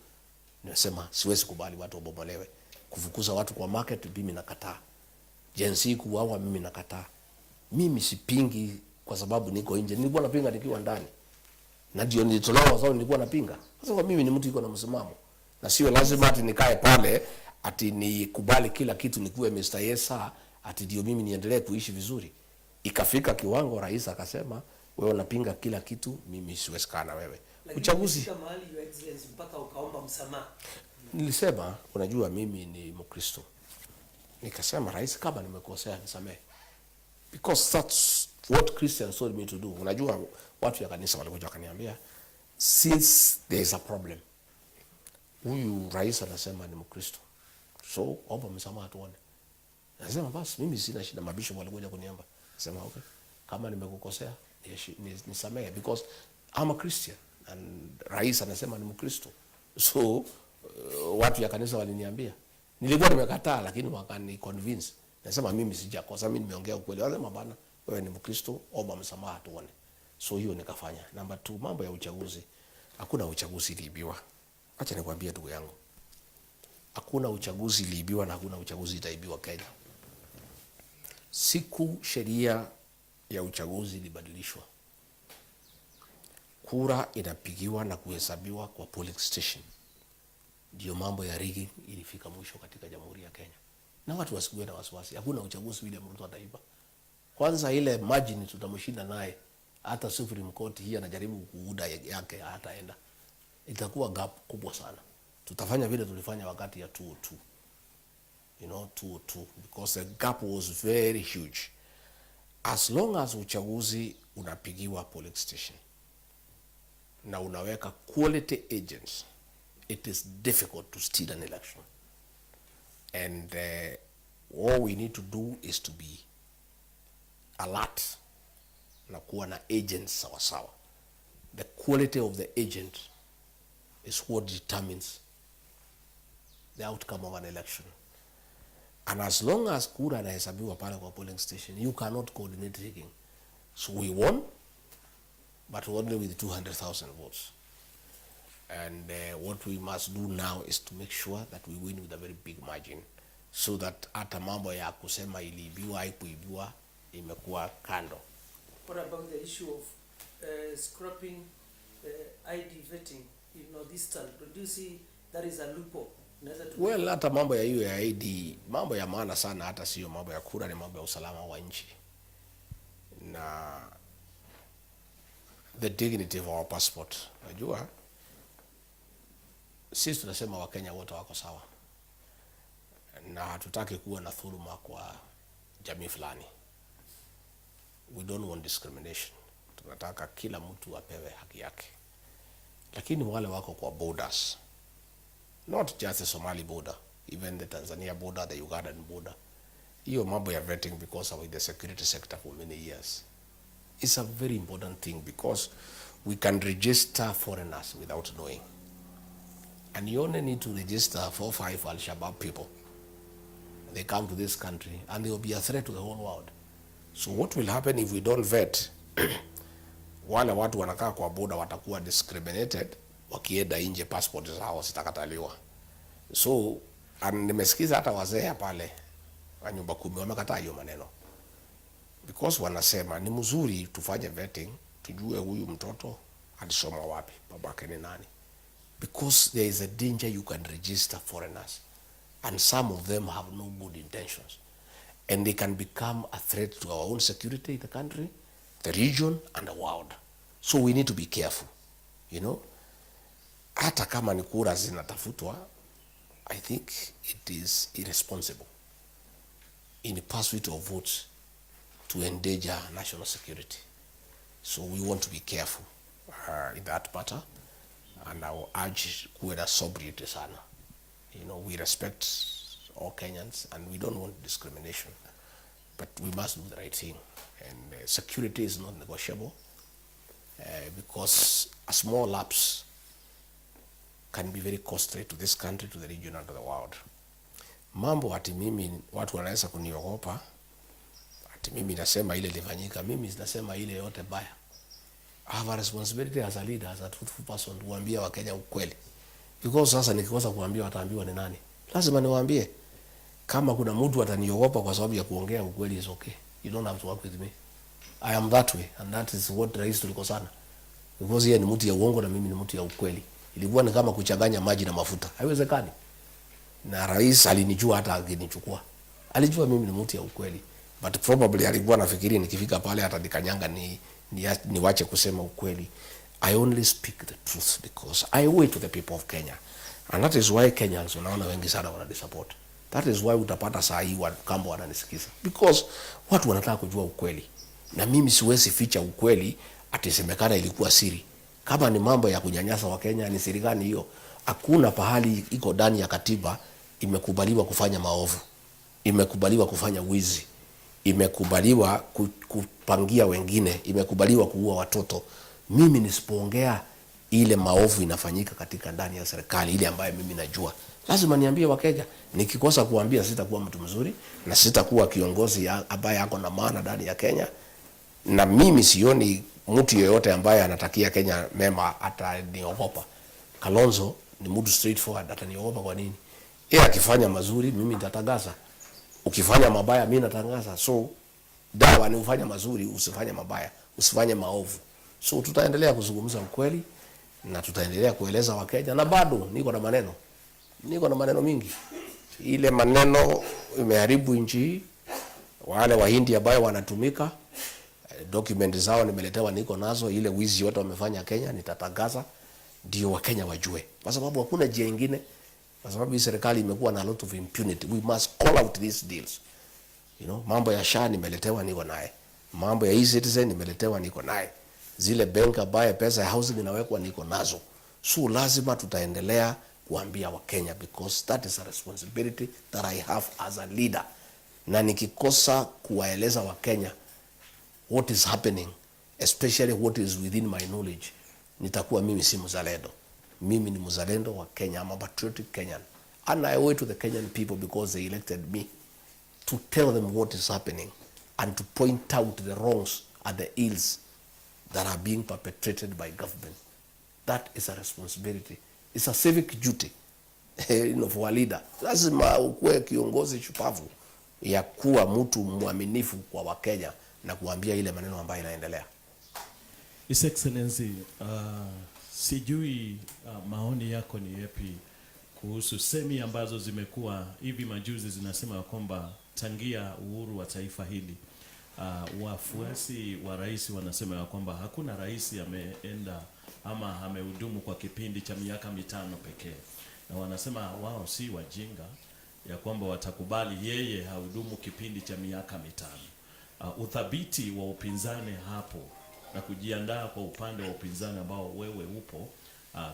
Nimesema siwezi kubali watu wabomolewe, kufukuza watu kwa market, mimi nakataa. Gen Z kuuawa, mimi nakataa. Mimi sipingi kwa sababu niko nje, nilikuwa napinga nikiwa ndani, na ndio nilitolewa kwa sababu nilikuwa napinga. Sasa kwa mimi ni mtu yuko na msimamo, na sio lazima ati nikae pale ati nikubali kila kitu nikuwe Mr. Yes sir, ati ndio mimi niendelee kuishi vizuri. Ikafika kiwango rais akasema, wewe unapinga kila kitu, mimi siwezi kaa na wewe.
Lakini
Uchaguzi
ulifika mahali, Your Excellency, mpaka ukaomba msamaha.
Nilisema, unajua mimi ni Mkristo, nikasema rais, kama nimekosea nisamehe, because that's what Christians told me to do. Unajua watu ya kanisa walikuja wakaniambia, since there is a problem, huyu rais anasema ni Mkristo, so omba msamaha tuone. Nasema basi mimi sina shida. Mabishop walikuja kuniomba, nasema okay, kama nimekukosea nisamehe because I'm a Christian and rais anasema ni Mkristo, so watu ya kanisa waliniambia, nilikuwa nimekataa, lakini wakani convince. Nasema mimi sijakosa, mimi nimeongea ukweli. Wanasema bana, wewe ni Mkristo, omba msamaha tuone. So hiyo nikafanya. Number two, mambo ya uchaguzi, hakuna uchaguzi iliibiwa. Acha nikwambie ndugu yangu, hakuna uchaguzi iliibiwa na hakuna uchaguzi itaibiwa Kenya. Siku sheria ya uchaguzi ilibadilishwa, kura inapigiwa na kuhesabiwa kwa polling station, ndio mambo ya rigging ilifika mwisho katika Jamhuri ya Kenya, na watu wasikuwe na wasiwasi. Hakuna uchaguzi William Ruto ataiba. Kwanza ile margin tutamshinda naye, hata Supreme Court hii anajaribu kuuda yake, hataenda. Itakuwa gap kubwa sana. Tutafanya vile tulifanya wakati ya 202, 202, because the gap was very huge. As long as uchaguzi unapigiwa polling station na unaweka quality agents, it is difficult to steal an election. And all we need to do is to be alert na kuwa na agents sawasawa. The quality of the agent is what determines the outcome of an election. And as long as kura inahesabiwa pale kwa polling station, you cannot coordinate rigging. So we won, but only with 200,000 votes. And what we must do now is to make sure that we win with a very big margin so that hata mambo ya kusema iliibiwa haikuibiwa imekuwa kando.
What about the issue of scrapping ID vetting in Northeastern? Don't you see that is a loophole? Unaweza tu
Well, hata mambo ya hiyo ya ID, mambo ya maana sana, hata sio mambo ya kura, ni mambo ya usalama wa nchi na the dignity of our passport. Najua sisi tunasema Wakenya wote wako sawa na hatutaki kuwa na dhuluma kwa jamii fulani. We don't want discrimination. Tunataka kila mtu apewe haki yake, lakini wale wako kwa borders, not just the Somali border, even the Tanzania border, the Ugandan border. Hiyo mambo ya vetting, because I'm in the security sector for many years, it's a very important thing because we can register foreigners without knowing. And you only need to register four, five Al Shabaab people. They come to this country and they will be a threat to the whole world. So what will happen if we don't vet? Wale watu wanakaa kwa border watakuwa discriminated, wakienda nje passport zao zitakataliwa. So and nimesikiza hata wazee pale wa nyumba kumi wamekataa hiyo maneno because wanasema ni mzuri tufanye vetting, Tujue huyu mtoto alisoma wapi, babake ni nani, because there is a danger you can register foreigners and some of them have no good intentions and they can become a threat to our own security in the country, the region and the world. So we need to be careful. Hata kama ni kura zinatafutwa, I think it is irresponsible in the pursuit of votes to endanger national security. So we want to be careful in that matter, and I will urge kuwe na sobriety sana. We respect all Kenyans and we don't want discrimination, but we must do the right thing. And security is not negotiable because a small lapse can be very costly to this country, to the region and to the world. Mambo ati mimi watu wanaweza kuniogopa ati mimi nasema ile ilifanyika, mimi nasema ile yote baya. I have a responsibility as a leader, as a truthful person, kuambia Wakenya ukweli. Because sasa nikikosa kuambia wataambiwa ni nani? Lazima niwaambie. Kama kuna mtu ataniogopa kwa sababu ya kuongea ukweli, is okay. You don't have to work with me. I am that way and that is what rais tulikosana. Because yeye ni mtu ya uongo na mimi ni mtu ya ukweli. Ilikuwa ni kama kuchanganya maji na mafuta. Haiwezekani. Na rais alinijua hata akinichukua. Alijua mimi ni mtu ya ukweli. But probably alikuwa nafikiri nikifika pale atanikanyanga niwache kusema ukweli. I only speak the truth because I owe it to the people of Kenya. And that is why Kenyans unaona wengi sana wananisupport. That is why utapata saa hii Wakamba wananisikiza. Because watu wanataka kujua ukweli. Na mimi siwezi ficha ukweli ati semekana ilikuwa siri. Kama ni mambo ya kunyanyasa Wakenya ni siri gani hiyo? Hakuna pahali iko ndani ya katiba imekubaliwa kufanya maovu, imekubaliwa kufanya wizi, imekubaliwa kupangia wengine, imekubaliwa kuua watoto. Mimi nisipoongea ile maovu inafanyika katika ndani ya serikali ile ambayo mimi najua, lazima niambie Wakenya. Nikikosa kuambia sitakuwa mtu mzuri na sitakuwa kiongozi ambaye ako na maana ndani ya Kenya. Na mimi sioni mtu yeyote ambaye anatakia Kenya mema ataniogopa. Kalonzo ni mtu straightforward, ataniogopa kwa nini? Yeye akifanya mazuri mimi nitatangaza, ukifanya mabaya mimi natangaza. So dawa ni ufanye mazuri, usifanye mabaya, usifanye maovu. So tutaendelea kuzungumza ukweli na tutaendelea kueleza Wakenya, na bado niko na maneno, niko na maneno mingi. Ile maneno imeharibu nchi hii. Wale Wahindi ambayo wanatumika, document zao nimeletewa, niko nazo. Ile wizi yote wamefanya Kenya nitatangaza, ndio Wakenya wajue, kwa sababu hakuna njia ingine, kwa sababu hii serikali imekuwa na a lot of impunity. We must call out these deals. Mambo ya SHA nimeletewa, niko naye. Mambo ya e-Citizen nimeletewa, niko naye. Zile bank ambaye pesa ya housing inawekwa niko nazo. So lazima tutaendelea kuambia Wakenya because that is a responsibility that I have as a leader. Na nikikosa kuwaeleza Wakenya what is happening, especially what is within my knowledge, nitakuwa mimi si mzalendo. Mimi ni mzalendo wa Kenya. I'm a patriotic Kenyan. And I owe it to the Kenyan people because they elected me to tell them what is happening and to point out the wrongs and the ills that are being perpetrated by government. That is a responsibility. It's a civic duty for a leader. Lazima ukuwe kiongozi shupavu ya kuwa mtu mwaminifu kwa Wakenya na kuambia ile maneno ambayo inaendelea.
His Excellency, sijui maoni yako ni yepi kuhusu semi ambazo zimekuwa hivi majuzi zinasema kwamba tangia uhuru wa taifa hili, wafuasi wa rais wanasema ya kwamba hakuna rais ameenda ama amehudumu kwa kipindi cha miaka 5 pekee, na wanasema wao si wajinga ya kwamba watakubali yeye hahudumu kipindi cha miaka 5. Uthabiti wa upinzani hapo na kujiandaa kwa upande wa upinzani ambao wewe upo,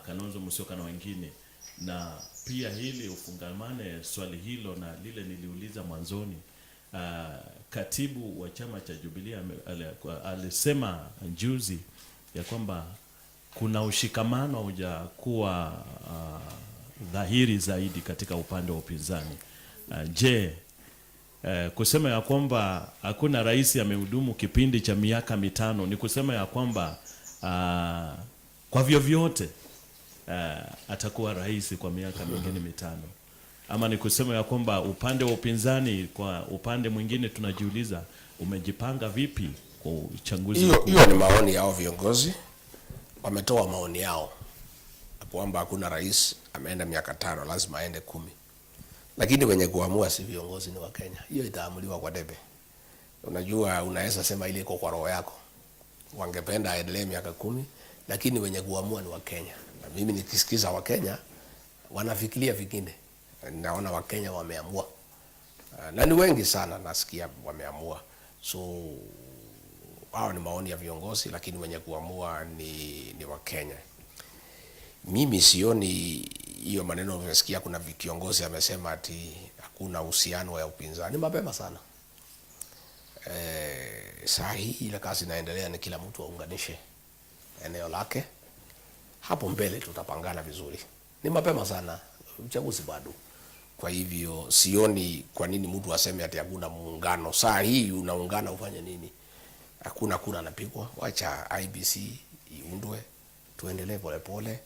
Kalonzo Musyoka na wengine, na pia hili ufungamane swali hilo na lile niliuliza mwanzoni. Katibu wa chama cha Jubilee alisema juzi ya kwamba kuna ushikamano haujakuwa dhahiri zaidi katika upande wa upinzani. Je, kusema ya kwamba hakuna rais amehudumu kipindi cha miaka 5 ni kusema ya kwamba kwa vyovyote atakuwa rais kwa miaka mingine 5, ama ni kusema ya kwamba upande wa upinzani kwa upande mwingine tunajiuliza umejipanga vipi kwa uchaguzi
Hiyo
mkuu?
hiyo ni maoni yao viongozi, wametoa maoni yao kwamba hakuna rais ameenda miaka 5, lazima aende 10, lakini wenye kuamua si viongozi, ni Wakenya. Hiyo itaamuliwa kwa debe. Unajua, unaweza sema ile iko kwa roho yako, wangependa aendelee miaka 10, lakini wenye kuamua ni Wakenya. Na mimi nikisikiza Wakenya wanafikiria vingine, naona Wakenya wameamua, na ni wengi sana nasikia wameamua. So hao ni maoni ya viongozi, lakini wenye kuamua ni Wakenya. Mimi sioni hiyo maneno. Umesikia kuna kiongozi amesema ati hakuna uhusiano wa upinzani. Mapema sana. Saa hii ile kazi inaendelea ni kila mtu aunganishe eneo lake. Hapo mbele tutapangana vizuri. Ni mapema sana, uchaguzi bado. Kwa hivyo sioni kwa nini mtu aseme ati hakuna muungano. Saa hii unaungana ufanye nini? Hakuna kura anapigwa, wacha IEBC iundwe, tuendelee polepole.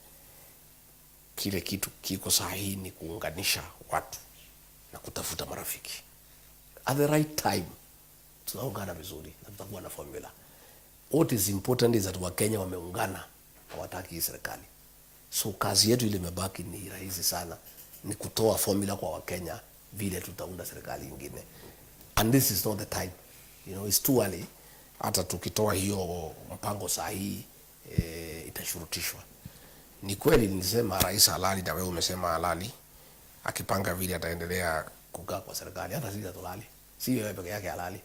Kile kitu kiko saa hii ni kuunganisha watu na kutafuta marafiki. At the right time tunaungana vizuri na tutakuwa na formula. What is important is that Wakenya wameungana, hawataki hii serikali. So kazi yetu ile imebaki ni rahisi sana, ni kutoa formula kwa Wakenya vile tutaunda serikali ingine, and this is not the time, it's too early. Hata tukitoa hiyo mpango saa hii itashurutishwa. Ni kweli nilisema rais halali, na wewe umesema halali, akipanga vile ataendelea kukaa kwa serikali, hata sisi hatulali. Si yeye peke yake halali,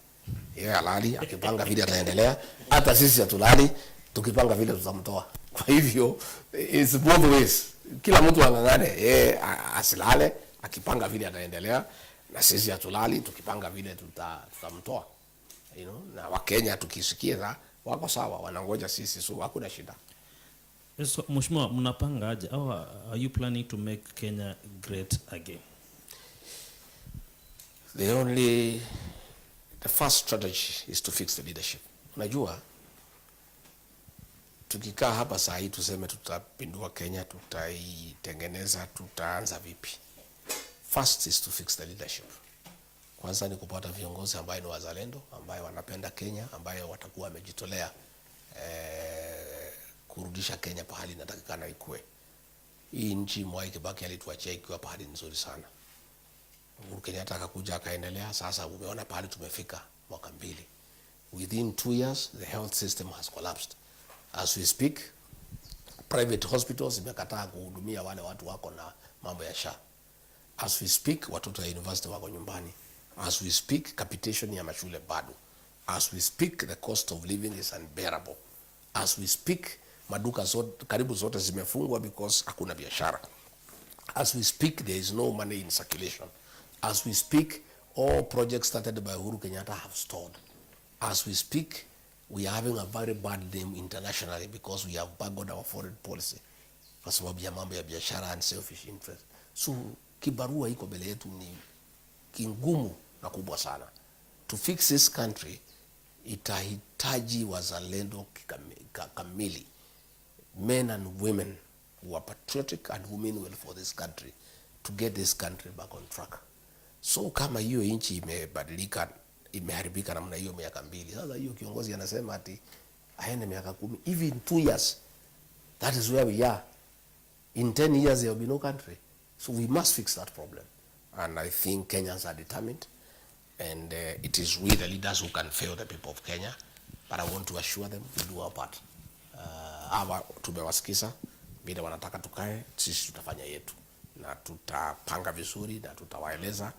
yeye halali, akipanga vile ataendelea, hata sisi hatulali, tukipanga vile tutamtoa. Kwa hivyo it's both ways, kila mtu ang'ang'ane, yeye asilale, akipanga vile ataendelea, na sisi hatulali, tukipanga vile tutamtoa. Na Wakenya tukisikia wako sawa, wanangoja sisi, so hakuna shida.
So, Mheshimiwa, mnapanga aje au are you planning to make Kenya great again?
The first strategy is to fix the leadership. Unajua, tukikaa hapa saa hii tuseme tutapindua Kenya, tutaitengeneza, tutaanza vipi? First is to fix the leadership. Kwanza ni kupata viongozi ambayo ni wazalendo, ambayo wanapenda Kenya, ambayo watakuwa wamejitolea kurudisha Kenya pahali inatakikana ikue. Hii nchi Mwai Kibaki alituachia ikiwa pahali nzuri sana. Uhuru Kenyatta akakuja akaendelea. Sasa umeona pahali tumefika mwaka 2. Within 2 years the health system has collapsed. As we speak, private hospitals imekataa kuhudumia wale watu wako na mambo ya SHA. As we speak, watoto ya university wako nyumbani. As we speak, capitation ya mashule bado. As we speak, the cost of living is unbearable. As we speak, maduka zote, karibu zote zimefungwa because hakuna biashara. As we speak, there is no money in circulation. As we speak, all projects started by Uhuru Kenyatta have stalled. As we speak, we are having a very bad name internationally because we have bungled our foreign policy kwa sababu ya mambo ya biashara and selfish interest. So kibarua iko mbele yetu ni kingumu na kubwa sana. To fix this country itahitaji wazalendo kamili, men and women who are patriotic and who mean well for this country to get this country back on track. So kama hiyo nchi imebadilika, imeharibika namna hiyo miaka 2, sasa hiyo kiongozi anasema ati aende miaka 10, even 2 years, that is where we are. In 10 years there will be no country. So we must fix that problem. And I think Kenyans are determined, and it is we the leaders who can fail the people of Kenya, but I want to assure them we do our part. Hawa tumewasikiza vile wanataka tukae, sisi tutafanya yetu na tutapanga vizuri na tutawaeleza,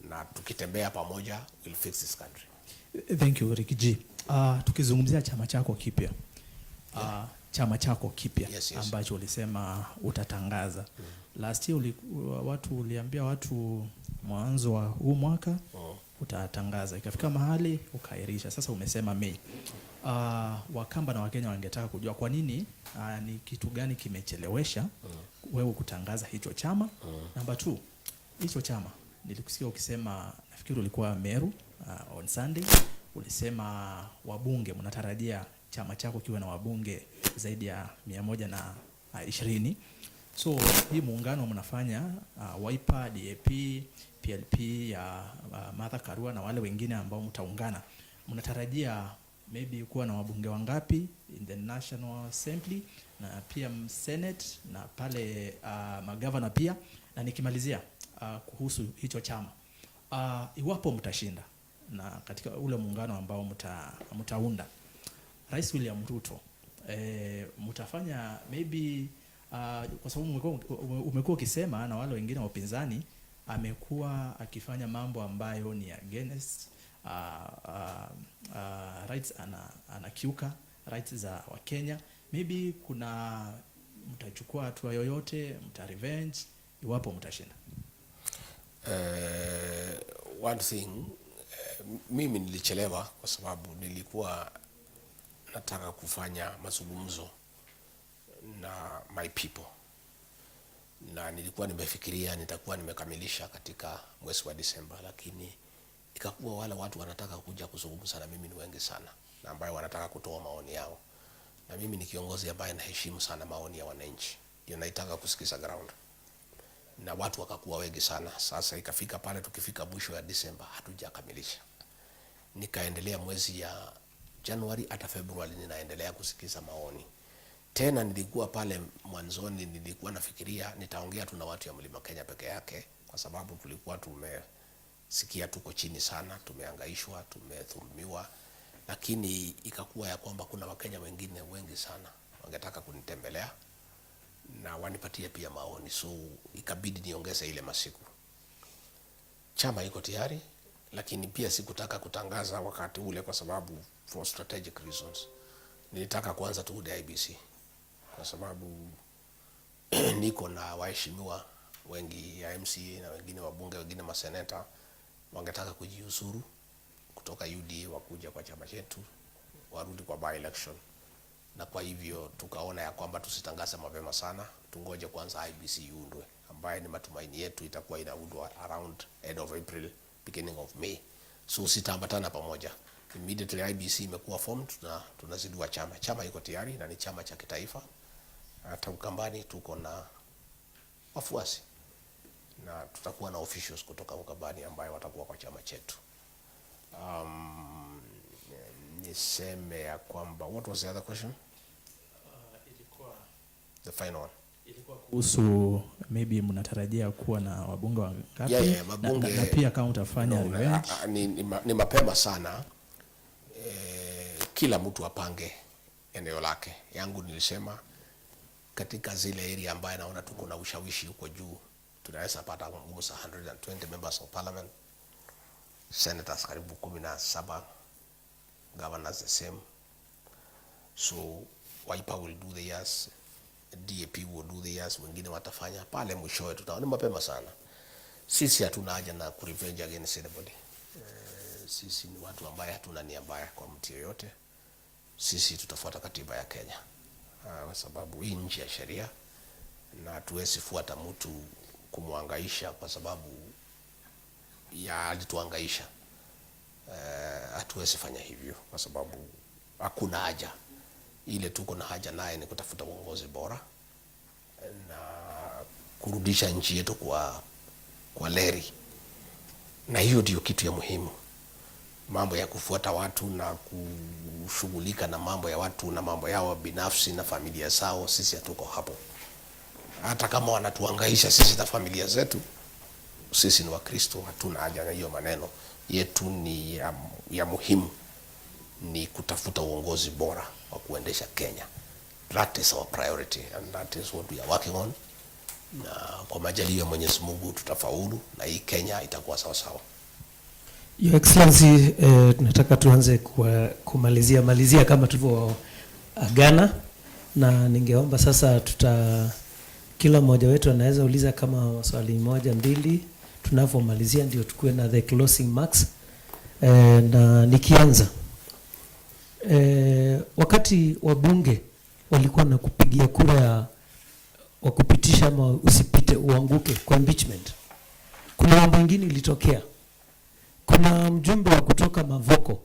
na tukitembea pamoja we'll fix this country.
Thank you, Riggy G. Tukizungumzia chama chako kipya, chama chako kipya
Yes.
ambacho ulisema utatangaza last year, watu uliambia watu mwanzo wa huu mwaka utatangaza, ikafika mahali ukaahirisha. Sasa umesema Mei. Wakamba na Wakenya wangetaka kujua kwa nini, ni kitu gani kimechelewesha wewe kutangaza hicho chama. Namba 2, hicho chama nilikusikia ukisema, nafikiri ulikuwa Meru on Sunday, ulisema wabunge mnatarajia chama chako kiwe na wabunge zaidi ya 120. So hii muungano mnafanya, Wiper, DAP, PLP ya Martha Karua na wale wengine ambao mtaungana, mnatarajia Maybe kuwa na wabunge wangapi in the National Assembly na pia Senate na pale magavana pia? Na nikimalizia kuhusu hicho chama, iwapo mtashinda na katika ule muungano ambao mtaunda, Rais William Ruto, mtafanya maybe, kwa sababu umekuwa ukisema na wale wengine wa upinzani amekuwa akifanya mambo ambayo ni against rights, anakiuka rights za Wakenya. Maybe kuna mtachukua hatua yoyote, mta revenge iwapo mtashinda?
One thing, mimi nilichelewa kwa sababu nilikuwa nataka kufanya mazungumzo na my people na nilikuwa nimefikiria nitakuwa nimekamilisha katika mwezi wa Disemba, lakini ikakuwa wale watu wanataka kuja kuzungumza na mimi ni wengi sana na ambayo wanataka kutoa maoni yao, na mimi ni kiongozi ambaye naheshimu sana maoni ya wananchi, ndio naitaka kusikiza ground, na watu wakakuwa wengi sana. Sasa ikafika pale, tukifika mwisho ya Disemba hatujakamilisha, nikaendelea mwezi ya Januari hata Februari ninaendelea kusikiza maoni tena. Nilikuwa pale mwanzoni, nilikuwa nafikiria nitaongea tu na watu ya Mlima Kenya peke yake, kwa sababu tulikuwa tumesikia tuko chini sana, tumehangaishwa, tumedhulumiwa, lakini ikakuwa ya kwamba kuna Wakenya wengine wengi sana wangetaka kunitembelea na wanipatie pia maoni, so ikabidi niongeze ile masiku. Chama iko tayari, lakini pia sikutaka kutangaza wakati ule kwa sababu for strategic reasons. Nilitaka kwanza tuunde IEBC kwa sababu niko na waheshimiwa wengi ya MCA na wengine wabunge, wengine maseneta wangetaka kujiuzuru kutoka UDA wakuja kwa chama chetu warudi kwa by election, na kwa hivyo tukaona ya kwamba tusitangaze mapema sana, tungoje kwanza IEBC iundwe, ambaye ni matumaini yetu itakuwa inaundwa around end of April, beginning of May. So sitaambatana pamoja. Immediately IEBC imekuwa formed, tunazindua chama. Chama iko tayari na ni chama cha kitaifa. Hata Ukambani tuko na wafuasi na tutakuwa na officials kutoka Ukambani ambayo watakuwa kwa chama chetu. Niseme ya kwamba, what was the other question? The final one.
Kuhusu maybe mnatarajia kuwa na wabunge wangapi
Yeah,
na,
wabunge-
na pia kama utafanya
No,
revenge.
ni mapema sana. Kila mtu apange eneo lake. Yangu nilisema katika zile area ambayo naona tuko na ushawishi huko juu, tunaweza pata almost 120 members of parliament, senators karibu 17, governors the same. So Wiper will do theirs, DAP will do theirs, wengine watafanya pale mwishowe, tutaona. Ni mapema sana. Sisi hatuna haja na kurevenge against anybody. Sisi ni watu ambaye hatuna nia mbaya kwa mtu yoyote. Sisi tutafuata katiba ya Kenya, kwa sababu hii nchi ya sheria na hatuwezi fuata mtu kumwangaisha kwa sababu ya alituangaisha. Hatuwezi fanya hivyo kwa sababu hakuna haja. Ile tuko na haja naye ni kutafuta uongozi bora na kurudisha nchi yetu kwa reli, na hiyo ndio kitu ya muhimu. Mambo ya kufuata watu na kushughulika na mambo ya watu na mambo yao binafsi na familia zao, sisi hatuko hapo. Hata kama wanatuangaisha sisi na familia zetu, sisi ni Wakristo, hatuna haja na hiyo maneno. Yetu ni ya muhimu ni kutafuta uongozi bora wa kuendesha Kenya. That is our priority and that is what we are working on, na kwa majaliwa ya Mwenyezi Mungu tutafaulu na hii Kenya itakuwa sawa sawa.
Your Excellency, tunataka tuanze kwa kumalizia malizia kama tulivyoagana, na ningeomba sasa kila mmoja wetu anaweza uliza kama swali moja mbili tunavyomalizia, ndio tukuwe na the closing marks. Na nikianza, wakati wabunge walikuwa na kupigia kura ya wa kupitisha ama usipite uanguke kwa impeachment, kuna mambo ingine ilitokea. Kuna mjumbe wa kutoka Mavoko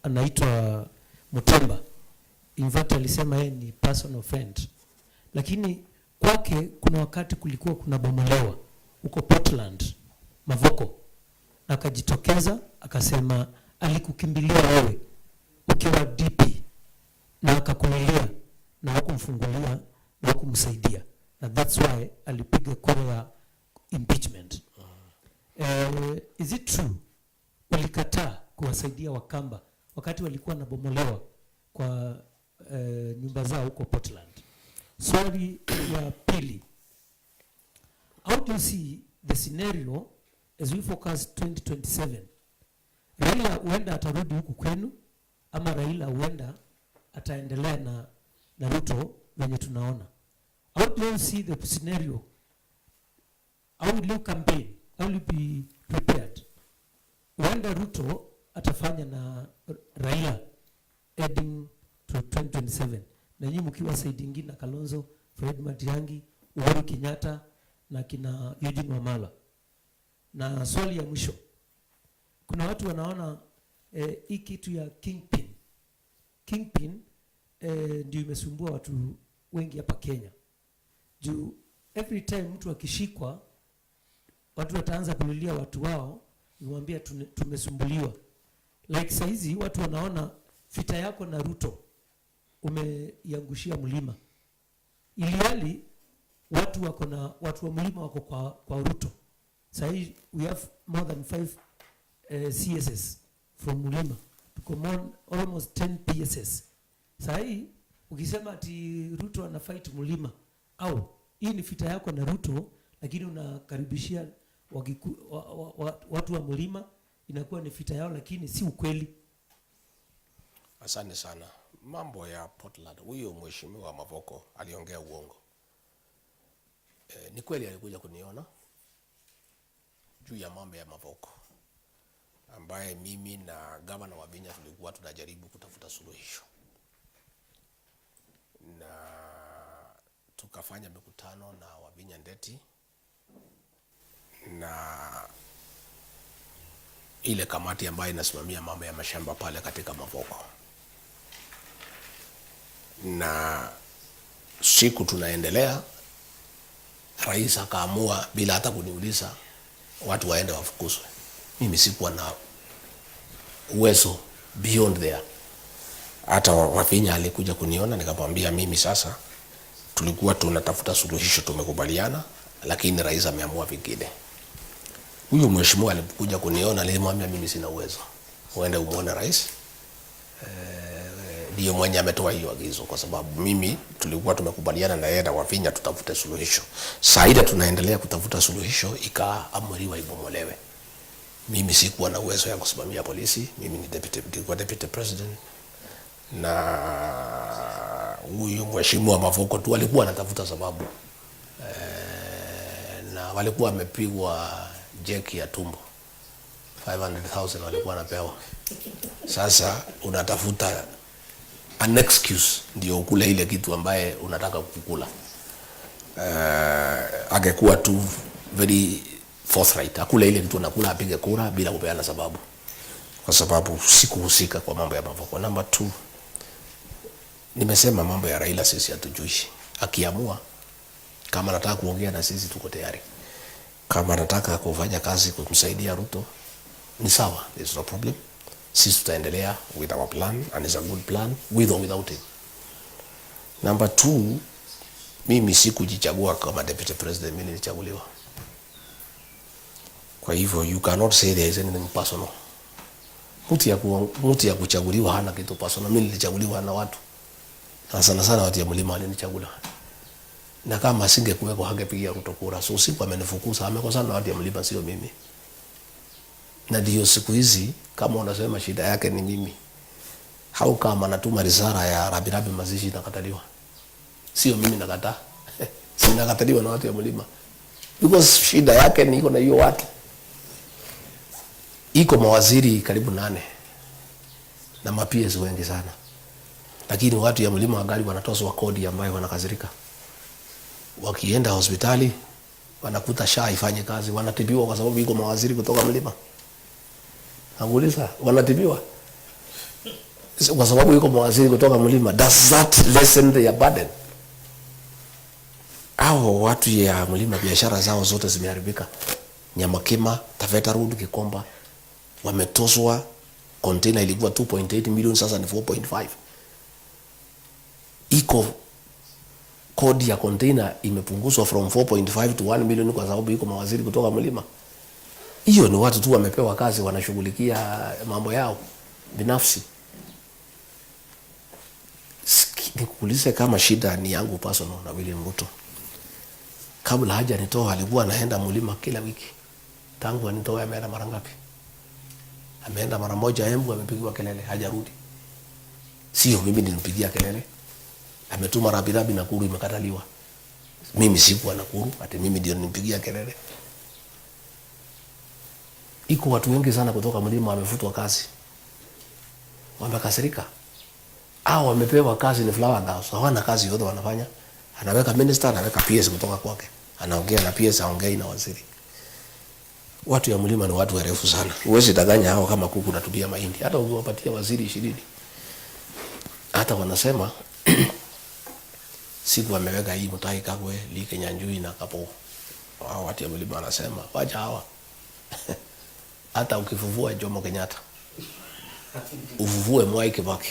anaitwa Mutemba. In fact alisema yeye ni personal friend, lakini kwake kuna wakati kulikuwa kuna bomolewa huko Portland Mavoko, na akajitokeza akasema alikukimbilia wewe. ukiwa DP na akakulilia na hukumfungulia na hukumsaidia, na that's why alipiga kura ya impeachment. Is it true ulikataa kuwasaidia Wakamba wakati walikuwa wanabomolewa kwa nyumba zao huko Portland? Swali ya pili, how do you see the scenario as we focus 2027? Raila huenda atarudi huku kwenu ama Raila huenda ataendelea na Ruto venye tunaona. How do you see the scenario? How will you campaign? How will you be prepared? Huenda Ruto atafanya na Raila heading to 2027, na nyinyi mkiwa side ingine na Kalonzo, Fred Matiang'i, Uhuru Kenyatta na kina Eugene Wamalwa. Na swali ya mwisho, kuna watu wanaona hii kitu ya kingpin kingpin ndio imesumbua watu wengi hapa Kenya, juu every time mtu akishikwa watu wataanza kulilia watu wao, niwaambia tumesumbuliwa. Like saizi watu wanaona vita yako na Ruto umeiangushia mlima, ilhali watu wako na watu wa mlima wako kwa Ruto. Sahii we have more than 5 CSs from mlima, tuko more, almost 10 PSs. Sahii ukisema ati Ruto ana fight mlima au hii ni vita yako na Ruto, lakini unakaribishia watu wa mlima, inakuwa ni vita yao, lakini si ukweli.
Asante sana. Mambo ya Portland, huyo mheshimiwa Mavoko aliongea uongo. Ni kweli alikuja kuniona juu ya mambo ya Mavoko ambaye mimi na gavana Wavinya tulikuwa tunajaribu kutafuta suluhisho, na tukafanya mikutano na Wavinya Ndeti na ile kamati ambayo inasimamia mambo ya mashamba pale katika Mavoko, na siku tunaendelea, rais akaamua bila hata kuniuliza watu waende wafukuzwe. Mimi sikuwa na uwezo beyond there. Hata Wavinya alikuja kuniona, nikamwambia mimi sasa tulikuwa tunatafuta suluhisho, tumekubaliana, lakini rais ameamua vingine. Huyu mheshimiwa alipokuja kuniona, nilimwambia mimi sina uwezo, uende umuone rais, ndiyo mwenye ametoa hiyo agizo, kwa sababu mimi tulikuwa tumekubaliana na yeye na Wavinya tutafute suluhisho. Saida tunaendelea kutafuta suluhisho, ikaamriwa ibomolewe. Mimi sikuwa na uwezo ya kusimamia polisi, mimi ni deputy, nilikuwa deputy president, na huyu mheshimiwa Mavoko tu alikuwa anatafuta sababu na walikuwa wamepigwa jeki ya tumbo 500,000 walikuwa wanapewa. Sasa unatafuta an excuse ndio ukule ile kitu ambaye unataka kukula. Angekuwa tu very forthright, akule ile kitu anakula, apige kura bila kupeana sababu, kwa sababu sikuhusika kwa mambo ya Mavoko. Number 2, nimesema mambo ya Raila sisi hatujui. Akiamua kama anataka kuongea na sisi tuko tayari, kama anataka kufanya kazi kumsaidia Ruto ni sawa, there's no problem. Sisi tutaendelea with our plan and it's a good plan with or without him. Number 2, mimi sikujichagua kama deputy president, mimi nilichaguliwa. Kwa hivyo you cannot say there is anything personal. Mtu ya kuchaguliwa hana kitu personal. Mimi nilichaguliwa na watu, na sana sana watu ya mlima walinichagua, na kama asingekuweko hangepigia Ruto kura. So siku amenifukuza, amekosana na watu ya mlima, sio mimi. Na ndio siku hizi kama unasema shida yake ni mimi, hau kama anatuma risala ya rambirambi mazishi nakataliwa, sio mimi nakataa. Sinakataliwa na watu ya mlima because shida yake ni iko na hiyo watu. Iko mawaziri karibu 8 na ma PS wengi sana, lakini watu ya mlima wa gari wanatozwa kodi ambayo wanakasirika. Wakienda hospitali wanakuta SHA ifanye kazi, wanatibiwa kwa sababu iko mawaziri kutoka mlima. Nakuuliza, wanatibiwa kwa sababu iko mawaziri kutoka mlima. Does that lessen their burden? Hao watu ya mlima biashara zao zote zimeharibika. Nyamakima, Taveta Road, Gikomba wametozwa Container ilikuwa 2.8 million, sasa ni 4.5. Iko kodi ya container imepunguzwa from 4.5 to 1 million kwa sababu iko mawaziri kutoka mlima. Hiyo ni watu tu wamepewa kazi, wanashughulikia mambo yao binafsi. Nikuulize kama shida ni yangu personal na William Ruto. Kabla haja nitoa alikuwa anaenda mlima kila wiki. Tangu anitoa ameenda mara ngapi? Ameenda mara moja Embu, amepigiwa kelele, hajarudi. Sio mimi nilimpigia kelele. Ametuma rambirambi Nakuru, imekataliwa. Mimi sikuwa Nakuru, ati mimi ndio nilimpigia kelele. Iko watu wengi sana kutoka mlima wamefutwa kazi, wamekasirika au wamepewa kazi ni flower girls, hawana kazi yote wanafanya. Anaweka minister, anaweka PS kutoka kwake, anaongea na PS, haongei na waziri. Watu ya mlima ni watu warefu sana, huwezi danganya hao kama kuku natumia mahindi. Hata ukiwapatia waziri 20, hata wanasema siku ameweka hii Mutahi Kagwe, Lee Kinyanjui na Kapo. Hao watu ya mlima wanasema wacha hawa hata ukifufua Jomo Kenyatta, ufufue Mwai Kibaki,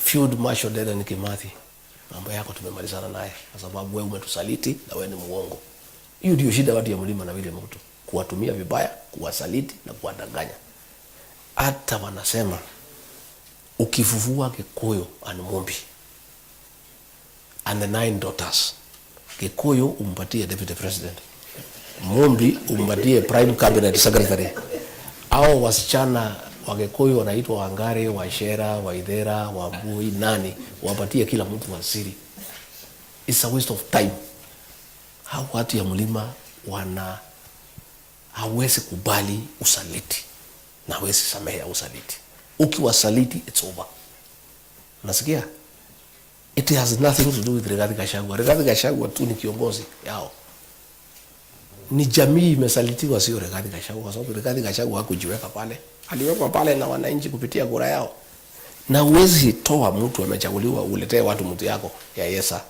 Field Marshal Dedan Kimathi, mambo yako tumemalizana naye, kwa sababu wewe umetusaliti na wewe ni muongo. Hiyo ndio shida watu ya mlima na William Ruto, kuwatumia vibaya, kuwasaliti na kuwadanganya. Hata wanasema ukifufua Kikuyu and Mumbi and the 9 daughters, Kikuyu umpatie deputy president, Mumbi umpatie prime cabinet secretary. Hao wasichana wa Kikuyu wanaitwa Wangari, Wachera, Waithera, Wambui, nani, wapatie kila mtu waziri. It's a waste of time. Hao watu ya mlima wana hawezi kubali usaliti na hawezi samehea usaliti. Ukiwasaliti it's over. Unasikia? It has nothing to do with Rigathi Gachagua. Rigathi Gachagua tu ni kiongozi yao. Ni jamii imesalitiwa, sio Rigathi Gachagua, kwa sababu Rigathi Gachagua hakujiweka pale. Aliwekwa pale na wananchi kupitia kura yao. Na huwezi toa mtu amechaguliwa uletee watu mtu yako ya yesa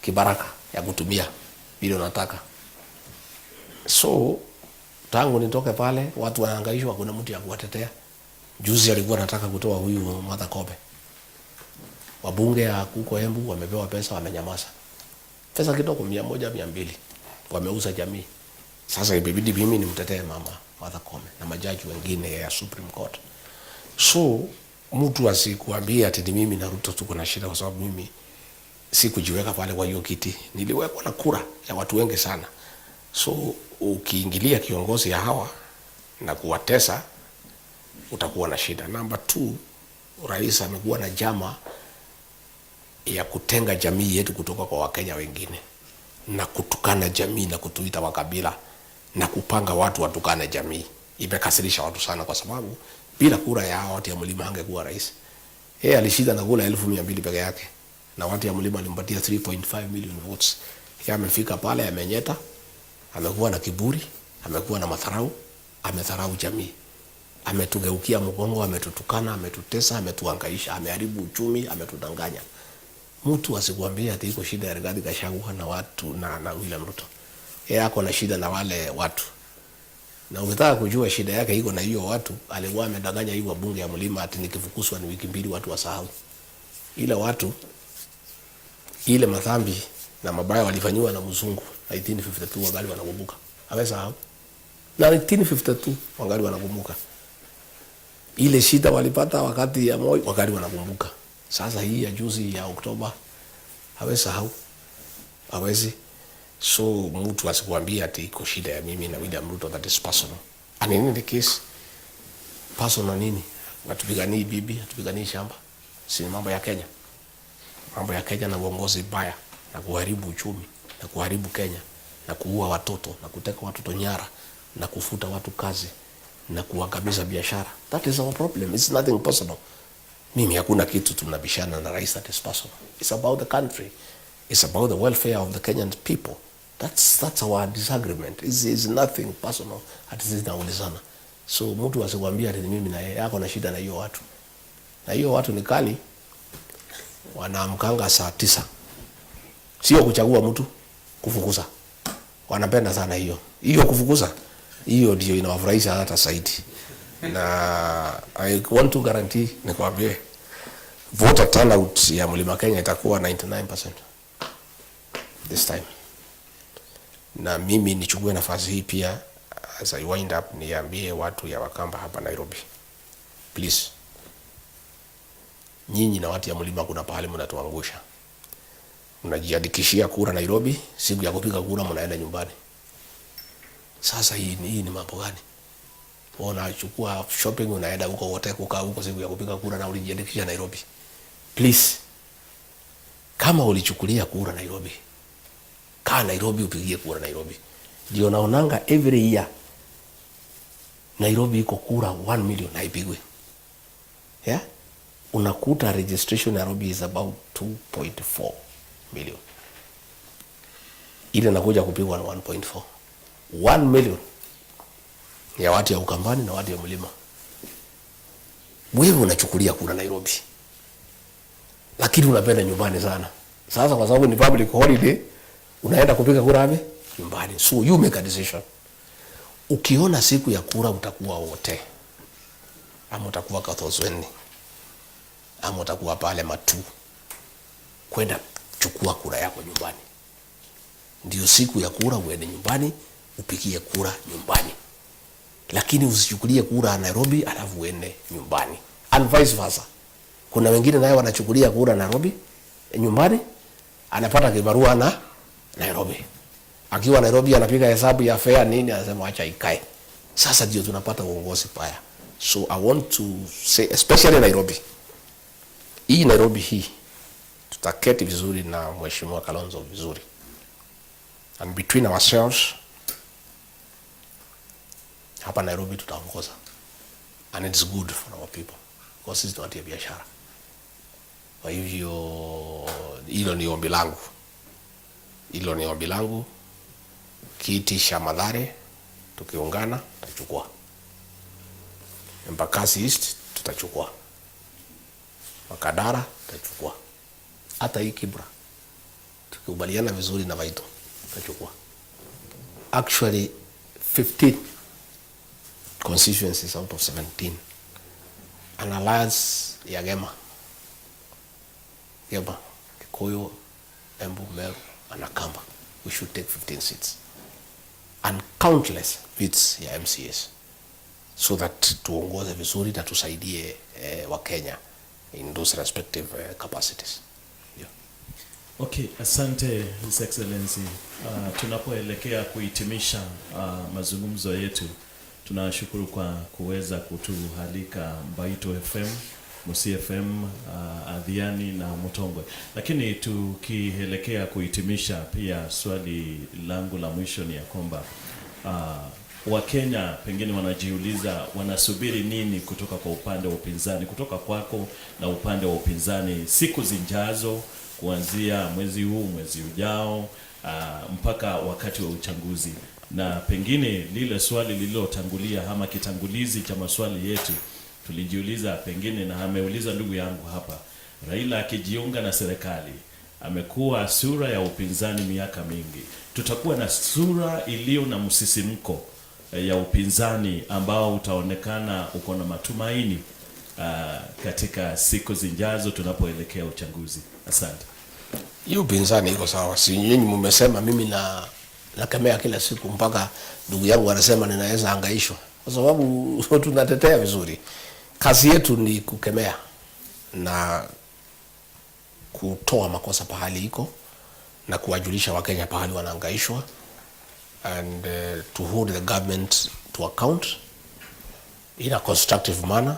kibaraka ya kutumia vile unataka. So tangu nitoke pale watu wanahangaishwa, kuna mtu ya kuwatetea. Juzi alikuwa anataka kutoa huyu Martha Koome. Wabunge ya huko Embu wamepewa pesa, wamenyamaza. Pesa kidogo 100, 200. Wameuza jamii. Sasa imebidi mimi nimtetee mama Martha Koome na majaji wengine ya Supreme Court. So mtu asikuambie ati ni mimi na Ruto tuko na shida, kwa sababu mimi sikujiweka pale kwa hiyo kiti. Niliwekwa na kura ya watu wengi sana. So ukiingilia kiongozi ya hawa na kuwatesa utakuwa na shida. Number 2, rais amekuwa na jama ya kutenga jamii yetu kutoka kwa Wakenya wengine na kutukana jamii na kutuita wakabila na kupanga watu watukane jamii. Imekasirisha watu sana, kwa sababu bila kura ya hawa watu ya mlima hangekuwa rais. Yeye alishinda na kura 1200 peke yake, na watu ya mlima alimpatia 3.5 million votes. Yeye amefika pale, amenyeta, amekuwa na kiburi, amekuwa na madharau, amedharau jamii, ametugeukia mgongo, ametutukana, ametutesa, ametuhangaisha, ameharibu uchumi, ametudanganya. Mtu asikuambie ati iko shida ya Rigathi Gachagua na watu na William Ruto. Yeye ako na shida na wale watu. Na ukitaka kujua shida yake iko na hiyo watu, alikuwa amedanganya hiyo wabunge ya mlima ati nikifukuzwa ni wiki 2 watu wasahau. Ile watu ile madhambi na mabaya walifanywa na mzungu 1952 wangali wanakumbuka. Hawezi sahau. Na 1952 wangali wanakumbuka. Ile shida walipata wakati ya Moi wangali wanakumbuka. Sasa hii ya juzi ya Oktoba hawezi sahau. Hawezi. So mtu asikuambie ati iko shida ya mimi na William Ruto, that is personal. And in any case, personal nini? Hatupiganii bibi, hatupiganii shamba. Si mambo ya Kenya. Mambo ya Kenya na uongozi mbaya na kuharibu uchumi na kuharibu Kenya na kuua watoto na kuteka watoto nyara na kufuta watu kazi na kuangamiza biashara. That is our problem. It's nothing personal. Mimi hakuna kitu tunabishana na rais that is personal. It's about the country. It's about the welfare of the Kenyan people. That's our disagreement. It's nothing personal. Ati sisi tunaulizana. So mtu asikwambie ati mimi na yeye ako na shida na hiyo watu. Na hiyo watu ni kali. Wanaamkanga saa 9. Sio kuchagua mtu, kufukuza. Wanapenda sana hiyo. Hiyo kufukuza, hiyo ndio inawafurahisha hata zaidi. Na I want to guarantee, nikwambie, voter turnout ya Mlima Kenya itakuwa 99% this time. Na mimi nichukue nafasi hii pia, as I wind up, niambie watu ya Wakamba hapa Nairobi, please, nyinyi na watu ya mlima kuna pahali mnatuangusha. Mnajiandikishia kura Nairobi, siku ya kupiga kura mnaenda nyumbani. Sasa hii ni mambo gani? Unachukua shopping, unaenda huko wote kukaa huko siku ya kupiga kura na ulijiandikisha Nairobi. Please, kama ulichukulia kura Nairobi, kaa Nairobi upigie kura Nairobi. Ndio naonanga every year Nairobi iko kura 1 million haipigwi. Yeah? Unakuta registration Nairobi is about 2.4 million. Ile nakuja kupigwa na 1.4. 1 million ya watu ya Ukambani na watu ya mlima. Wewe unachukulia kura Nairobi, lakini unapenda nyumbani sana. Sasa kwa sababu ni public holiday, unaenda kupiga kura wapi? Nyumbani. So you make a decision. Ukiona siku ya kura utakuwa wote, ama utakuwa Kathozweni, ama utakuwa pale Matu, kwenda chukua kura yako nyumbani. Ndio siku ya kura uende nyumbani upigie kura nyumbani, lakini usichukulie kura Nairobi alafu uende nyumbani, and vice versa. Kuna wengine naye wanachukulia kura Nairobi nyumbani, anapata kibarua na Nairobi. Akiwa Nairobi anapiga hesabu ya fare nini, anasema acha ikae. Sasa ndio tunapata uongozi baya. So I want to say, especially Nairobi, hii Nairobi hii tutaketi vizuri na Mheshimiwa Kalonzo vizuri, and between ourselves hapa Nairobi tutaongoza, and it's good for our people because sisi tunatia biashara. Kwa hivyo hilo ni ombi langu, hilo ni ombi langu. Kiti cha Mathare tukiungana tutachukua, Embakasi East tutachukua, Makadara tutachukua, hata hii Kibra tukikubaliana vizuri na Vaito tutachukua. Actually 15 constituencies out of 17, an alliance ya Gema, Gema, Kikuyu, Embu, Meru and Akamba, we should take 15 seats and countless seats ya MCAs so that tuongoze vizuri na tusaidie Wakenya in those respective capacities. Yeah.
Okay, asante His Excellency. Tunapoelekea kuhitimisha mazungumzo yetu, tunashukuru kwa kuweza kutualika Mbaito FM, Musi FM, Adhiani na Mutongwe. Lakini tukielekea kuhitimisha, pia swali langu la mwisho ni ya kwamba Wakenya pengine wanajiuliza wanasubiri nini kutoka kwa upande wa upinzani, kutoka kwako na upande wa upinzani siku zijazo, kuanzia mwezi huu, mwezi ujao, mpaka wakati wa uchaguzi. Na pengine lile swali lililotangulia ama kitangulizi cha maswali yetu tulijiuliza pengine, na ameuliza ndugu yangu hapa, Raila akijiunga na serikali amekuwa sura ya upinzani miaka mingi, tutakuwa na sura iliyo na msisimko ya upinzani ambao utaonekana uko na matumaini katika siku zijazo tunapoelekea uchaguzi. Asante.
Hiyo upinzani iko sawa, si nyinyi mmesema mimi na nakemea kila siku mpaka ndugu yangu anasema ninaweza hangaishwa, kwa sababu tunatetea vizuri. Kazi yetu ni kukemea na kutoa makosa pahali iko na kuwajulisha Wakenya pahali wanahangaishwa and to hold the government to account in a constructive manner.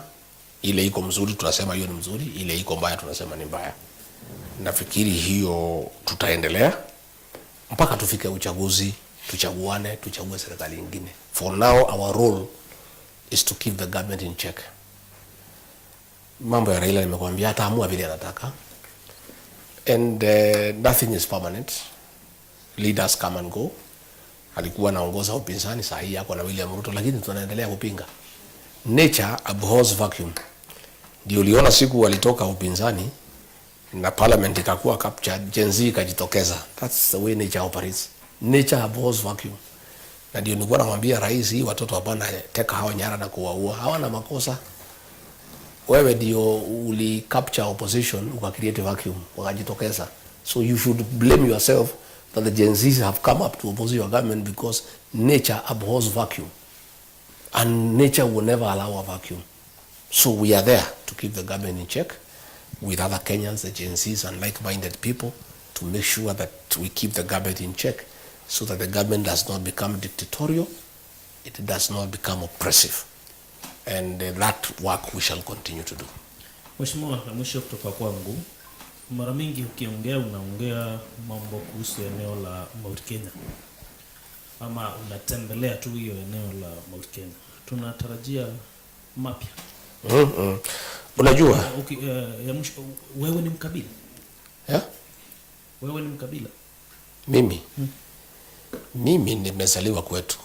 Ile iko mzuri tunasema hiyo ni mzuri, ile iko mbaya tunasema ni mbaya. Nafikiri hiyo tutaendelea mpaka tufike uchaguzi, tuchaguane, tuchague serikali ingine. For now our role is to keep the government in check. Mambo ya Raila nimekuambia ataamua vile anataka, and nothing is permanent. Leaders come and go. Alikuwa anaongoza upinzani, saa hii ako na William Ruto, lakini tunaendelea kupinga. Nature abhors vacuum. Ndio uliona siku walitoka upinzani na parliament ikakuwa captured, Gen Z ikajitokeza. That's the way nature operates. Nature abhors vacuum. Na ndio nilikuwa namwambia rais, hii watoto hapana, teka hao nyara na kuwaua, hawana makosa. Wewe ndio uli capture opposition uka create vacuum, wakajitokeza. So you should blame yourself that the Gen Zs have come up to oppose your government, because nature abhors vacuum and nature will never allow a vacuum. So we are there to keep the government in check with other Kenyans, the Gen Zs and like-minded people, to make sure that we keep the government in check so that the government does not become dictatorial, it does not become oppressive. And that work we shall continue to do.
Mheshimiwa, la mwisho kutoka kwangu, mara mingi ukiongea unaongea mambo kuhusu eneo la Mount Kenya ama unatembelea tu hiyo eneo la Mount Kenya, tunatarajia mapya.
Unajua
Ya mwisho, wewe ni mkabila?
Yeah?
Wewe ni mkabila?
Mimi nimezaliwa kwetu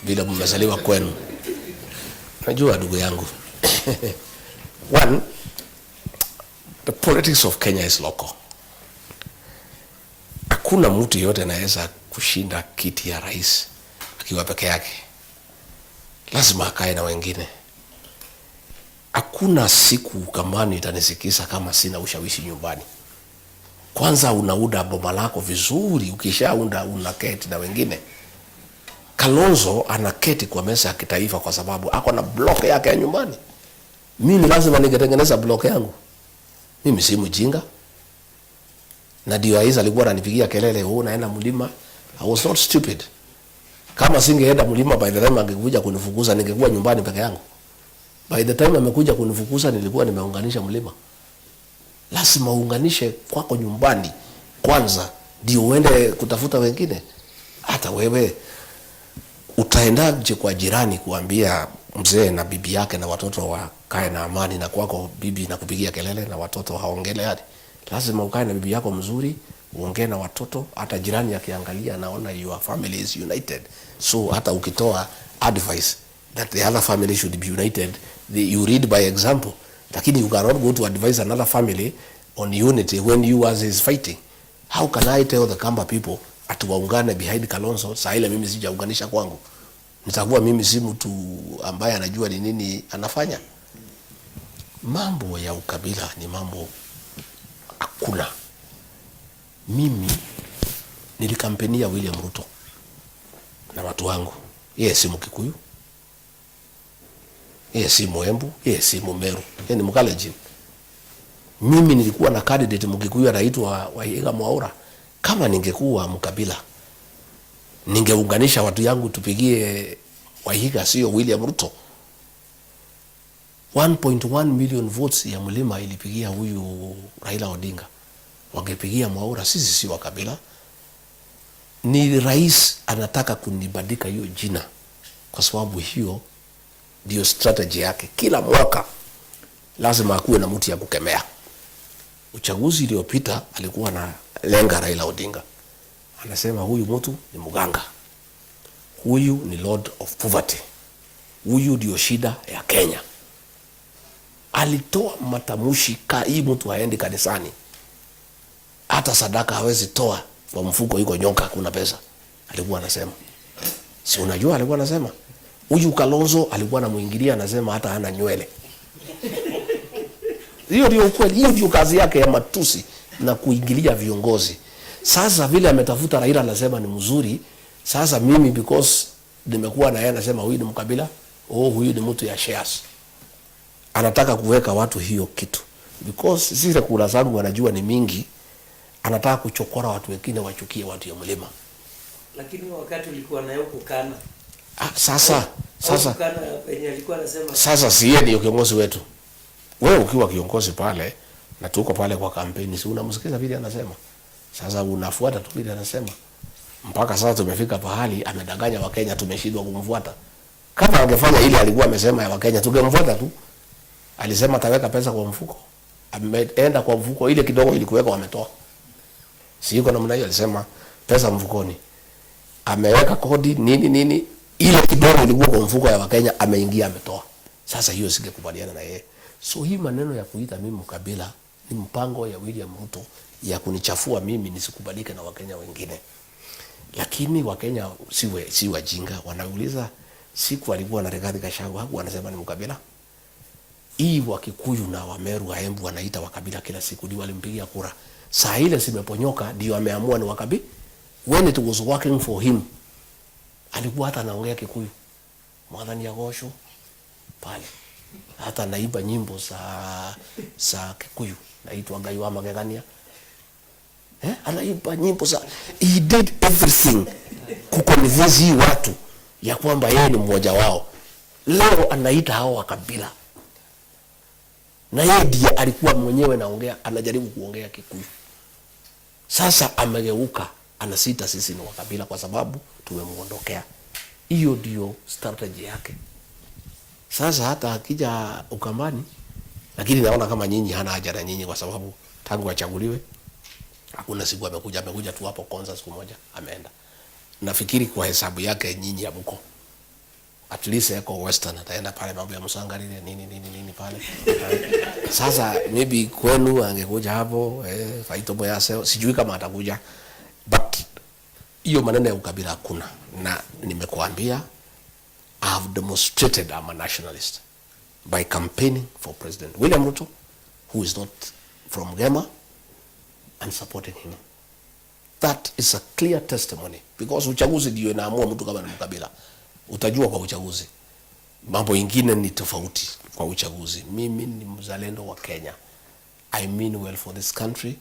vile mmezaliwa kwenu. Unajua ndugu yangu, one, the politics of Kenya is local. Hakuna mtu yote anaweza kushinda kiti ya rais akiwa peke yake, lazima akae na wengine. Hakuna siku Ukambani itanisikisa kama sina ushawishi nyumbani. Kwanza unaunda boma lako vizuri, ukishaunda unaketi na wengine. Kalonzo anaketi kwa meza ya kitaifa kwa sababu ako na block yake ya nyumbani. Mimi lazima ningetengeneza block yangu. Mimi si mjinga. Na ndio Aiza alikuwa ananipigia kelele, wewe unaenda mlima. I was not stupid. Kama singeenda mlima, by the time angekuja kunifukuza ningekuwa nyumbani peke yangu. By the time amekuja kunifukuza nilikuwa nimeunganisha mlima. Lazima uunganishe kwako nyumbani kwanza ndio uende kutafuta wengine. Hata wewe utaendaje kwa jirani kuambia mzee na bibi yake na watoto wakae na amani, na kwako bibi na kupigia kelele na watoto haongeleani? Lazima ukae na bibi yako mzuri, uongee na watoto. Hata jirani akiangalia anaona your family is united. So hata ukitoa advice that the other family should be united, you lead by example. Lakini you cannot go to advise another family on unity when yours is fighting. How can I tell the Kamba people ati waungane behind Kalonzo saa ile mimi sijaunganisha kwangu? Nitakuwa mimi si mtu ambaye anajua ni nini anafanya. Mambo ya ukabila ni mambo hakuna. Mimi nilikampenia William Ruto na watu wangu. Yeye si Mkikuyu, yeye si Mwembu, yeye si Mumeru, yeye ni Mkalenjin. Mimi nilikuwa na candidate Mkikuyu anaitwa Waihiga Mwaura. Kama ningekuwa mkabila, ningeunganisha watu yangu tupigie Waihiga, sio William Ruto. 1.1 million votes ya mlima ilipigia huyu Raila Odinga, wangepigia Mwaura. Sisi si wa kabila. Ni rais anataka kunibandika hiyo jina kwa sababu hiyo ndio strategy yake. Kila mwaka lazima akuwe na mtu ya kukemea. Uchaguzi iliyopita alikuwa na lenga Raila Odinga, anasema huyu mtu ni mganga, huyu ni Lord of Poverty, huyu ndio shida ya Kenya. Alitoa matamshi ka hii mtu haendi kanisani, hata sadaka hawezi toa kwa mfuko, iko nyoka, kuna pesa. Alikuwa anasema, si unajua, alikuwa anasema huyu Kalonzo alikuwa anamuingilia, anasema hata hana nywele. Hiyo ndio ukweli, hiyo ndio kazi yake ya matusi na kuingilia viongozi. Sasa vile ametafuta Raila anasema ni mzuri. Sasa mimi because nimekuwa na yeye anasema huyu ni mkabila, oh huyu ni mtu ya shares. Anataka kuweka watu hiyo kitu because zile kura zangu wanajua ni mingi, anataka kuchokora watu wengine wachukie watu ya mlima.
Lakini wakati ulikuwa naye kukana.
Ah, sasa
Kukana penye alikuwa anasema
sasa si yeye ndio kiongozi wetu. Wewe ukiwa kiongozi pale na tuko pale kwa kampeni, si unamsikiza vile anasema? Sasa unafuata tu vile anasema. Mpaka sasa tumefika pahali amedanganya Wakenya, tumeshindwa kumfuata. Kama angefanya ile alikuwa amesema ya Wakenya, tungemfuata tu. Alisema ataweka pesa kwa mfuko, ameenda kwa mfuko ile kidogo ilikuweka wametoa. Si yuko namna hiyo, alisema pesa mfukoni, ameweka kodi nini nini, ile kidogo ilikuwa kwa mfuko ya Wakenya ameingia ametoa. Sasa hiyo singekubaliana na yeye. So hii maneno ya kuita mimi mkabila ni mpango ya William Ruto ya kunichafua mimi nisikubalike na Wakenya wengine. Lakini Wakenya si wajinga, wanauliza siku alikuwa na Rigathi Gachagua hakuwa anasema ni mkabila. Hii Wakikuyu na Wameru Waembu wanaita wakabila kila siku, ndio walimpigia kura. Saa ile zimeponyoka, ndio ameamua ni wakabila. When it was working for him, alikuwa hata anaongea Kikuyu, Mwathani agocwo pale, hata naimba nyimbo za Kikuyu, naitwa Ngai wa magegania, eh? Anaimba nyimbo za, he did everything kuconvince hii watu ya kwamba yeye ni mmoja wao. Leo anaita hao wa kabila, na yeye ndiye alikuwa mwenyewe naongea, anajaribu kuongea Kikuyu. Sasa amegeuka, anasita sisi ni wakabila kwa sababu tumemuondokea. Hiyo ndio strategy yake. Sasa hata akija Ukambani, lakini naona kama nyinyi hana haja na nyinyi, kwa sababu tangu achaguliwe hakuna siku amekuja. Amekuja tu hapo Konza siku moja ameenda. Nafikiri kwa hesabu yake nyinyi hamko. At least yako Western, ataenda pale mambo ya Musangalile nini nini nini pale. Sasa maybe kwenu angekuja hapo, Faito Moyase, sijui kama atakuja, but hiyo maneno ya ukabila hakuna, na nimekuambia I have demonstrated I'm a nationalist by campaigning for President William Ruto, who is not from Gema, and supporting him. That is a clear testimony, because uchaguzi ndio inaamua mtu kama ni mkabila. Utajua kwa uchaguzi. Mambo ingine ni tofauti kwa uchaguzi. Mimi ni mzalendo wa Kenya. I mean well for this country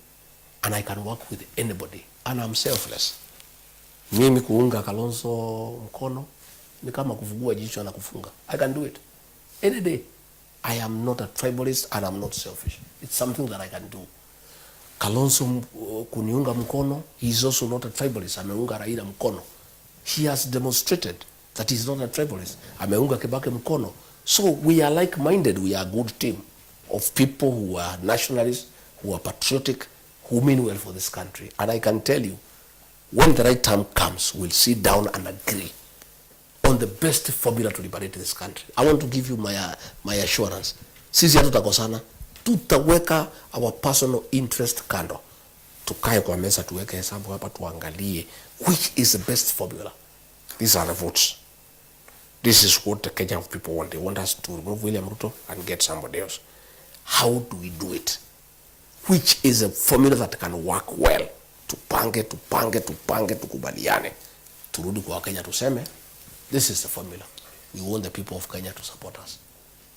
and I can work with anybody and I'm selfless. Mimi kuunga Kalonzo mkono ni kama kufungua jicho na kufunga. I can do it any day. I am not a tribalist and I'm not selfish. It's something that I can do. Kalonzo kuniunga mkono, he is also not a tribalist. Ameunga Raila mkono. He has demonstrated that he is not a tribalist. Ameunga Kibaki mkono. So we are like-minded. We are a good team of people who are nationalists, who are patriotic, who mean well for this country. And I can tell you, when the right time comes, we'll sit down and agree on the best formula to liberate this country. I want to give you my assurance. Sisi hatutakosana, tutaweka our personal interest kando, tukae kwa meza, tuweke hesabu hapa, tuangalie which is the best formula. These are the votes. This is what the Kenyan people want. They want us to remove William Ruto and get somebody else. How do we do it? Which is a formula that can work well? Tupange, tupange, tupange, tukubaliane, turudi kwa Wakenya tuseme this is the formula. We want the people of Kenya to support us,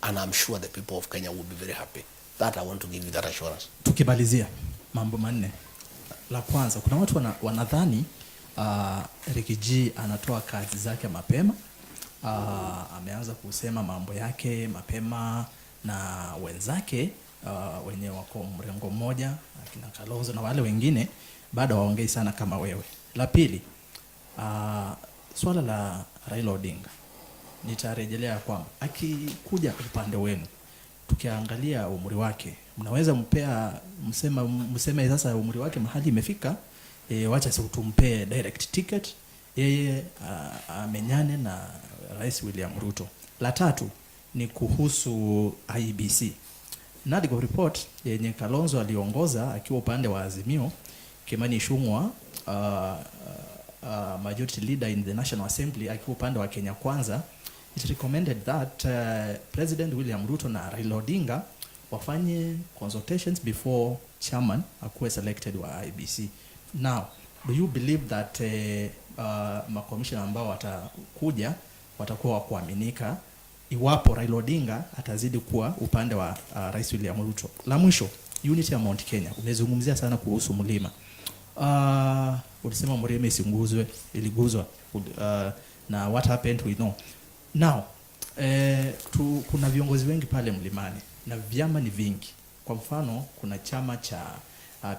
and I'm sure the people of Kenya will be very happy. That I want to give you that assurance.
Tukimalizia mambo manne. La kwanza, kuna watu wanadhani Riggy G anatoa kazi zake mapema. Ameanza kusema mambo yake mapema na wenzake wenye wako mrengo mmoja akina Kalonzo na wale wengine bado hawaongei sana kama wewe. La pili, swala la Raila Odinga nitarejelea kwamba akikuja upande wenu, tukiangalia umri wake, mnaweza mpea mseme sasa umri wake mahali imefika, wacha si tumpee direct ticket yeye amenyane na Rais William Ruto. La tatu ni kuhusu IEBC. NADCO report yenye Kalonzo aliongoza akiwa upande wa Azimio, Kimani Ichung'wah, majority leader in the National Assembly akiwa upande wa Kenya Kwanza, it recommended that President William Ruto na Raila Odinga wafanye consultations before chairman akuwe selected wa IEBC. Now, do you believe that makomishona ambao watakuja watakuwa wa kuaminika iwapo Raila Odinga atazidi kuwa upande wa Rais William Ruto? La mwisho, unity ya Mount Kenya. Umezungumzia sana kuhusu mlima. Ulisema mlima isiguzwe, iliguzwa. Na what happened we know. Now, kuna viongozi wengi pale mlimani na vyama ni vingi. Kwa mfano, kuna chama cha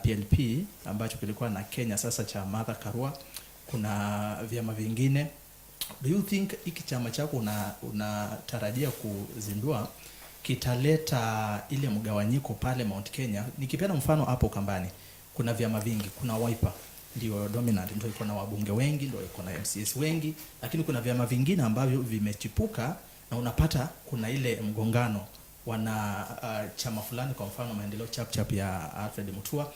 PLP ambacho kilikuwa na Kenya sasa cha Martha Karua. Kuna vyama vingine. Do you think hiki chama chako unatarajia kuzindua kitaleta ile mgawanyiko pale Mount Kenya? Nikipeana mfano hapo Kambani, kuna vyama vingi, kuna Wiper ndio dominant, ndio iko na wabunge wengi, ndio iko na MCAs wengi, lakini kuna vyama vingine ambavyo vimechipuka na unapata kuna ile mgongano, wana chama fulani, kwa mfano Maendeleo Chap Chap ya Alfred Mutua.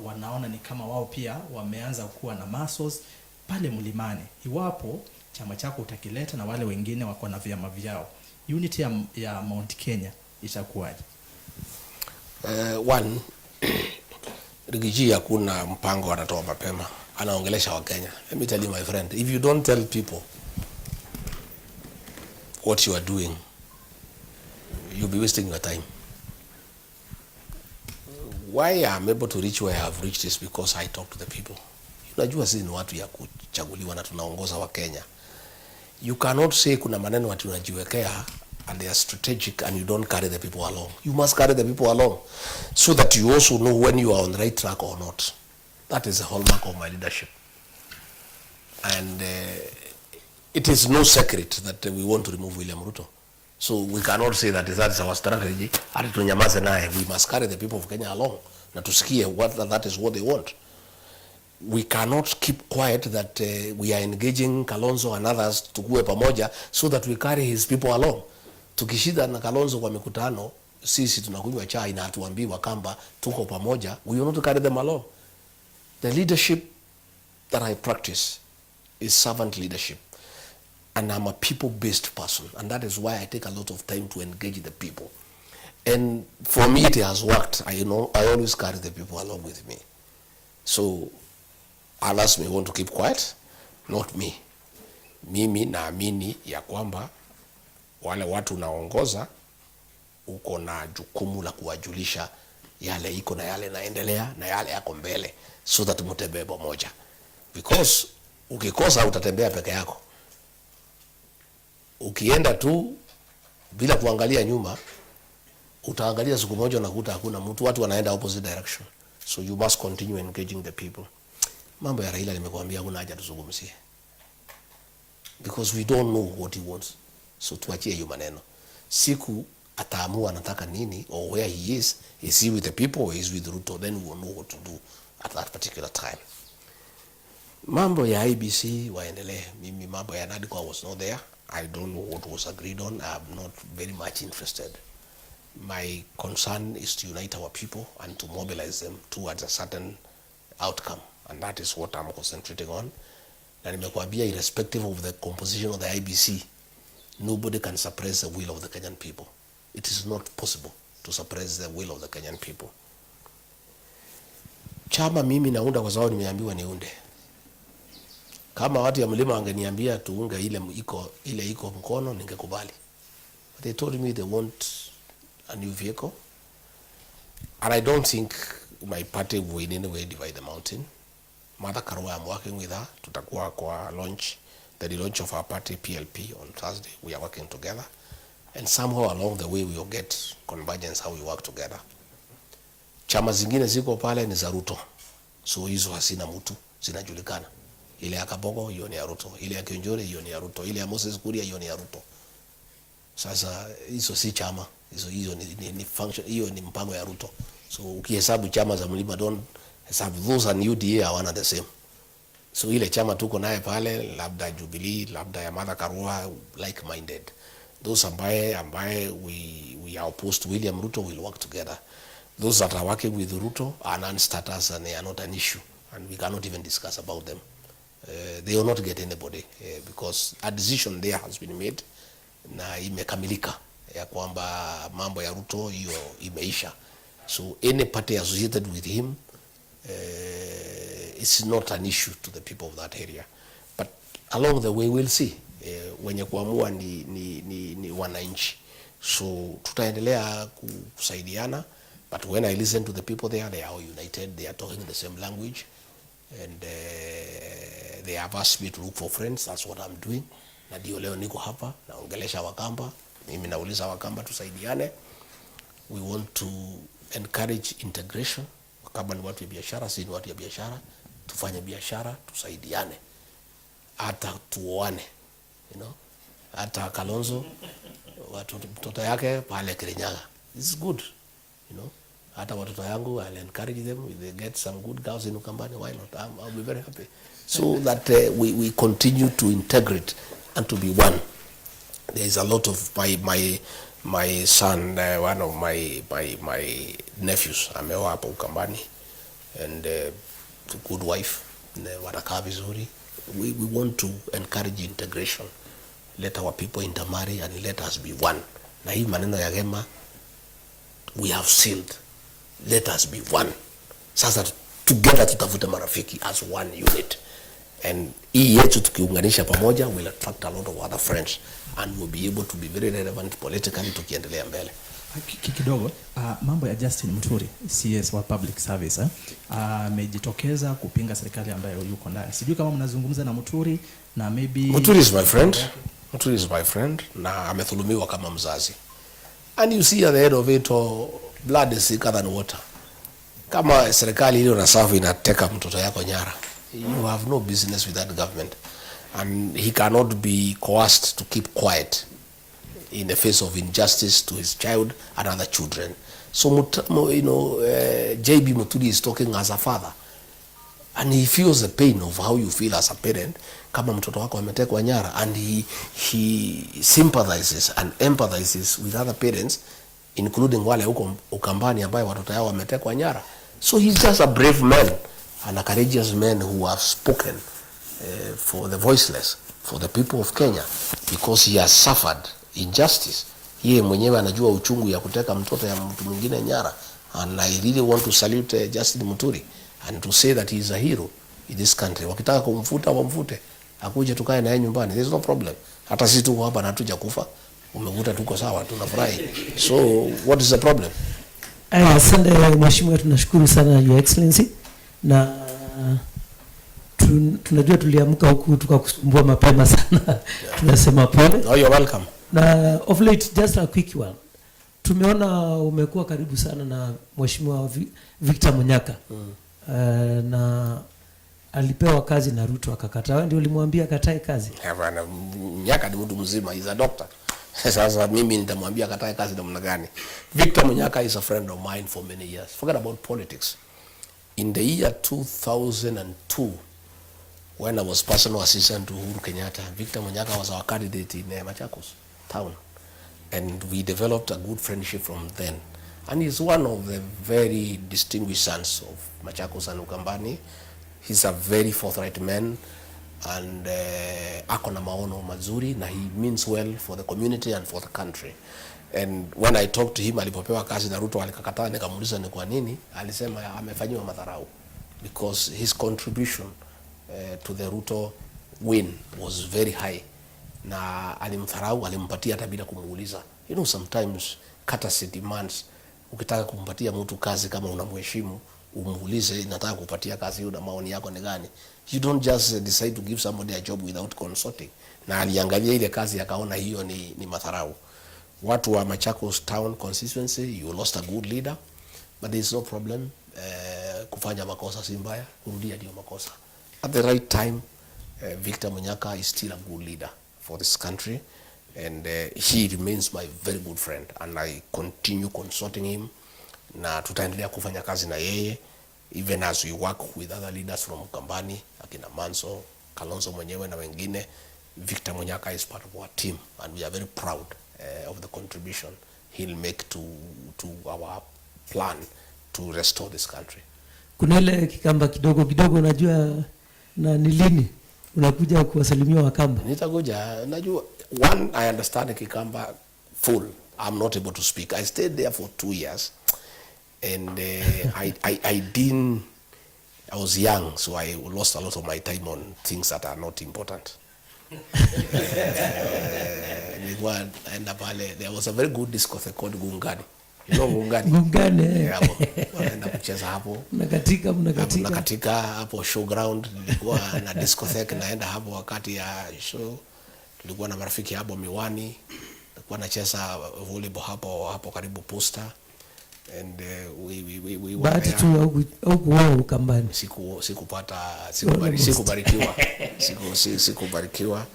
Wanaona ni kama wao pia wameanza kuwa na muscles pale mlimani. Iwapo chama chako utakileta na wale wengine wako na vyama vyao, unity ya Mount Kenya itakuwaje?
One, Riggy G hakuna mpango anatoa mapema, anaongelesha Wakenya. Let me tell you, my friend, if you don't tell people what you are doing, you'll be wasting your time. Why I'm able to reach where I have reached is because I talk to the people. Unajua sisi ni watu ya kuchaguliwa na tunaongoza Wakenya. You cannot say kuna maneno ati unajiwekea and they are strategic and you don't carry the people along. You must carry the people along so that you also know when you are on the right track or not. That is the hallmark of my leadership. And it is no secret that we want to remove William Ruto. So we cannot say that that is our strategy. Ati tunyamaze naye. We must carry the people of Kenya along. Na tusikie what that is what they want. We cannot keep quiet that we are engaging Kalonzo and others tukue pamoja so that we carry his people along. Tukishinda na Kalonzo kwa mikutano, sisi tunakunywa chai na hatuambii Wakamba tuko pamoja, we will not carry them along. The leadership that I practice is servant leadership. And I'm a people-based person. And that is why I take a lot of time to engage the people. And for me, it has worked. I always carry the people along with me. So others may want to keep quiet, not me. Mimi naamini ya kwamba wale watu unaongoza uko na jukumu la kuwajulisha yale iko na yale naendelea na yale yako mbele, so that mtembee pamoja, because ukikosa utatembea peke yako. Ukienda tu bila kuangalia nyuma, utaangalia siku moja unakuta hakuna mtu, watu wanaenda opposite direction. So you must continue engaging the people. Mambo ya Raila nimekuambia hakuna haja tuzungumzie because we don't know what he wants. So tuachie hiyo maneno. Siku ataamua anataka nini or where he is he with the people or is with Ruto, then we will know what to do at that particular time. Mambo ya IEBC waendelee. Mimi mambo ya NADCO, I was not there. I don't know what was agreed on. I'm not very much interested. My concern is to unite our people and to mobilize them towards a certain outcome, and that is what I'm concentrating on. Na nimekuambia, irrespective of the composition of the IEBC, nobody can suppress the will of the Kenyan people. It is not possible to suppress the will of the Kenyan people. Chama mimi naunda kwa sababu nimeambiwa niunde. Kama watu ya mlima wangeniambia tuunge ile iko mkono, ningekubali. But they told me they want a new vehicle, and I don't think my party will in any way divide the mountain. Martha Karua, I'm working with her. Tutakuwa kwa launch, the launch of our party PLP on Thursday. We are working together. And somehow along the way we will get convergence how we work together. Chama zingine ziko pale ni za Ruto. So hizo hazina mtu, zinajulikana. Ile ya Kabogo hiyo ni ya Ruto, ile ya Kiunjuri hiyo ni ya Ruto, ile ya Moses Kuria hiyo ni ya Ruto. Sasa hizo si chama, hizo ni function, hiyo ni mpango ya Ruto. So ukihesabu chama za mlima, don't hesabu those and UDA hawana the same. So ile chama tuko naye pale, labda Jubilee, labda ya Martha Karua, like minded. Those ambaye we are opposed to William Ruto will work together. Those that are working with Ruto are non-starters and they are not an issue, and we cannot even discuss about them. They will not get anybody because a decision there has been made na imekamilika ya kwamba mambo ya Ruto hiyo imeisha. So any party associated with him is not an issue to the people of that area. But along the way we'll see. Wenye kuamua ni wananchi. So tutaendelea kusaidiana, but when I listen to the people there, they are all united, they are talking the same language, and they have asked me to look for friends. That's what I'm doing. Na ndio leo niko hapa naongelesha Wakamba, mimi nauliza Wakamba tusaidiane. We want to encourage integration. Wakamba ni watu ya biashara, si ni watu ya biashara. Tufanye biashara, tusaidiane, hata tuoane. Hata Kalonzo watoto mtoto yake pale Kirinyaga. This is good. Hata watoto yangu, I'll encourage them if they get some good girls in Ukambani, why not? I'll be very happy. So that we continue to integrate and to be one. There is a lot of my son, one of my nephews ameoa hapa Ukambani. and good wife na wanakaa vizuri. We want to encourage integration. Let our people intermarry and let us be one. Na hii maneno ya Gema we have sealed. Let us be one. Sasa together tutafute marafiki as one unit. And hii yetu tukiunganisha pamoja will attract a lot of other friends and we'll be able to be very relevant politically tukiendelea mbele.
Kidogo, mambo ya Justin Muturi, CS wa public service, amejitokeza kupinga serikali ambayo yuko ndani. Sijui kama mnazungumza na Muturi na maybe
Muturi is my friend. Muturi is my friend na amedhulumiwa kama mzazi. And you see at the end of it all, blood is thicker than water. Kama serikali ile unaserve inateka mtoto yako nyara, you have no business with that government. And he cannot be coerced to keep quiet in the face of injustice to his child and other children. So, JB Muturi is talking as a father and he feels the pain of how you feel as a parent kama mtoto wako ametekwa nyara, and he sympathizes and empathizes with other parents, including wale huko Ukambani ambaye watoto yao wametekwa nyara. So he's just a brave man and a courageous man who have spoken for the voiceless, for the people of Kenya, because he has suffered injustice. Yeye mwenyewe anajua uchungu ya kuteka mtoto ya mtu mwingine nyara, and I really want to salute Justin Muturi and to say that he is a hero in this country. Wakitaka kumfuta wamfute, akuje tukae naye nyumbani, there is no problem. Hata sisi tuko hapa na hatuja kufa, umekuta tuko sawa, tunafurahi. So what is the problem?
Aya, asante mheshimiwa, tunashukuru sana, Your Excellency, na tunajua tuliamka huku tukakusumbua mapema sana, tunasema pole.
No, you're welcome.
Na of late, just a quick one, tumeona umekuwa karibu sana na mheshimiwa Victor Munyaka. Na alipewa kazi na Ruto akakataa. Wewe ndio ulimwambia akatae kazi?
Hapana, Munyaka ni mtu mzima, he's a doctor. Sasa mimi nitamwambia akatae kazi namna gani? Victor Munyaka is a friend of mine for many years. Forget about politics. In the year 2002, when I was personal assistant to Uhuru Kenyatta, Victor Munyaka was our candidate in Machakos town. And we developed a good friendship from then. And he's one of the very distinguished sons of Machakos and Ukambani. He's a very forthright man and ako na maono mazuri na he means well for the community and for the country. And when I talked to him alipopewa kazi na Ruto alikakataa, nikamuuliza ni kwa nini, alisema amefanyiwa madharau because his contribution to the Ruto win was very high na alimdharau, alimpatia hata bila kumuuliza. Sometimes courtesy demands, ukitaka kumpatia mtu kazi kama unamheshimu, umuulize, "Nataka kupatia kazi hiyo na maoni yako ni gani?" You don't just decide to give somebody a job without consulting. Na aliangalia ile kazi akaona hiyo ni madharau. Watu wa Machakos Town constituency, you lost a good leader, but there is no problem. Kufanya makosa si mbaya, kurudia ndio makosa. At the right time, Victor Munyaka is still a good leader for this country and he remains my very good friend and I continue consulting him na tutaendelea kufanya kazi na yeye even as we work with other leaders from Ukambani, akina Manso, Kalonzo mwenyewe na wengine. Victor Munyaka is part of our team and we are very proud of the contribution he'll make to our plan to restore this country.
Kuna ile Kikamba kidogo kidogo, unajua, na ni lini unakuja kuwasalimia Wakamba?
Nitakuja, najua. One, I understand Kikamba full. I'm not able to speak. I stayed there for 2 years and I didn't, I was young, so I lost a lot of my time on things that are not important. Nilikuwa naenda pale, there was a very good discotheque called Gungani. You know Gungani?
Gungani, eh.
Yeah, hapo. Wanaenda kucheza hapo.
Mnakatika, mnakatika.
Nakatika hapo showground, nilikuwa na discotheque naenda hapo wakati ya show. Tulikuwa na marafiki hapo Miwani, nilikuwa nacheza volleyball hapo hapo karibu Posta and we were
Bahati
there.
tu haukuoa Ukambani.
Sikupata sikubarikiwa, sikubarikiwa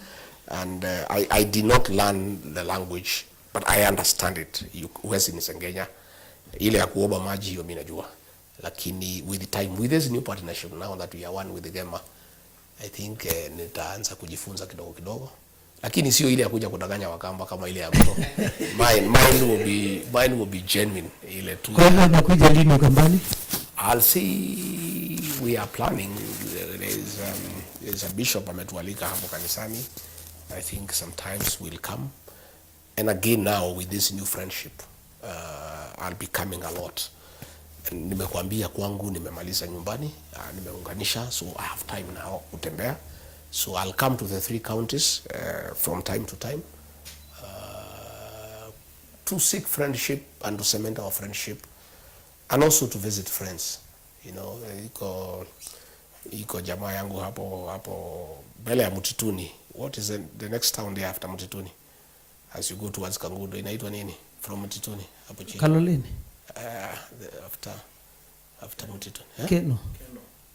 and I did not learn the language, but I understand it. Huwezi nisengenya ile ya kuomba maji, hiyo mimi najua, lakini with the time, with this new partnership, now that we are one with the Gema, I think nitaanza kujifunza kidogo kidogo, lakini sio ile ya kuja kudanganya Wakamba kama ile ya Ruto. Mine will be genuine, ile tu.
Kwa hivyo unakuja lini Ukambani?
I'll see, we are planning. There's a bishop ametualika hapo kanisani. I think sometimes we'll come. And again now with this new friendship, I'll be coming a lot. And nimekuambia kwangu nimemaliza nyumbani, nimeunganisha, so I have time now kutembea. So I'll come to the three counties from time to time to seek friendship and to cement our friendship and also to visit friends. Iko jamaa yangu hapo mbele ya Mutituni. What is the next town there after Mutituni? As you go towards Kangundo, inaitwa nini? From Mutituni hapo chini.
Kaloleni.
After Mutituni. Eh?
Keno.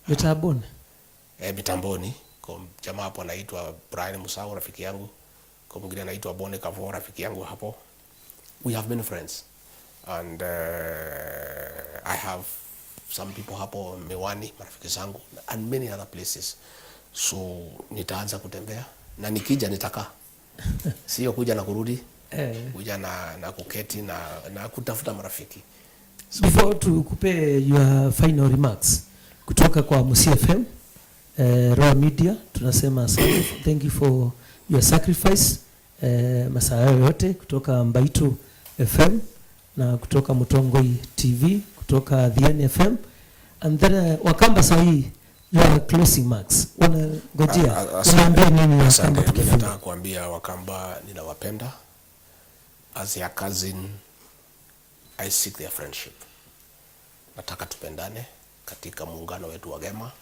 Mitaboni.
Eh, Mitamboni. Kwa jamaa hapo anaitwa Brian Musau, rafiki yangu. Kwa mwingine anaitwa Bone Kavo, rafiki yangu hapo. We have many friends. And I have some people hapo Miwani, marafiki zangu, and many other places. So nitaanza kutembea na nikija nitakaa. Sio kuja na kurudi, kuja na kuketi na kutafuta marafiki.
Before tukupe your final remarks kutoka kwa Musi FM, Royal Media, tunasema asante, thank you for your sacrifice, masaa hayo yote kutoka Mbaitu FM na kutoka Mutongoi TV, kutoka The NFM, and then Wakamba sahii, your closing marks wanangojea,
Asante.
unaambia nini
Asante.
Wakamba
Mimi
tukifunga?
nataka kuambia Wakamba ninawapenda. As their cousin, I seek their friendship. Nataka tupendane katika muungano wetu wa Gema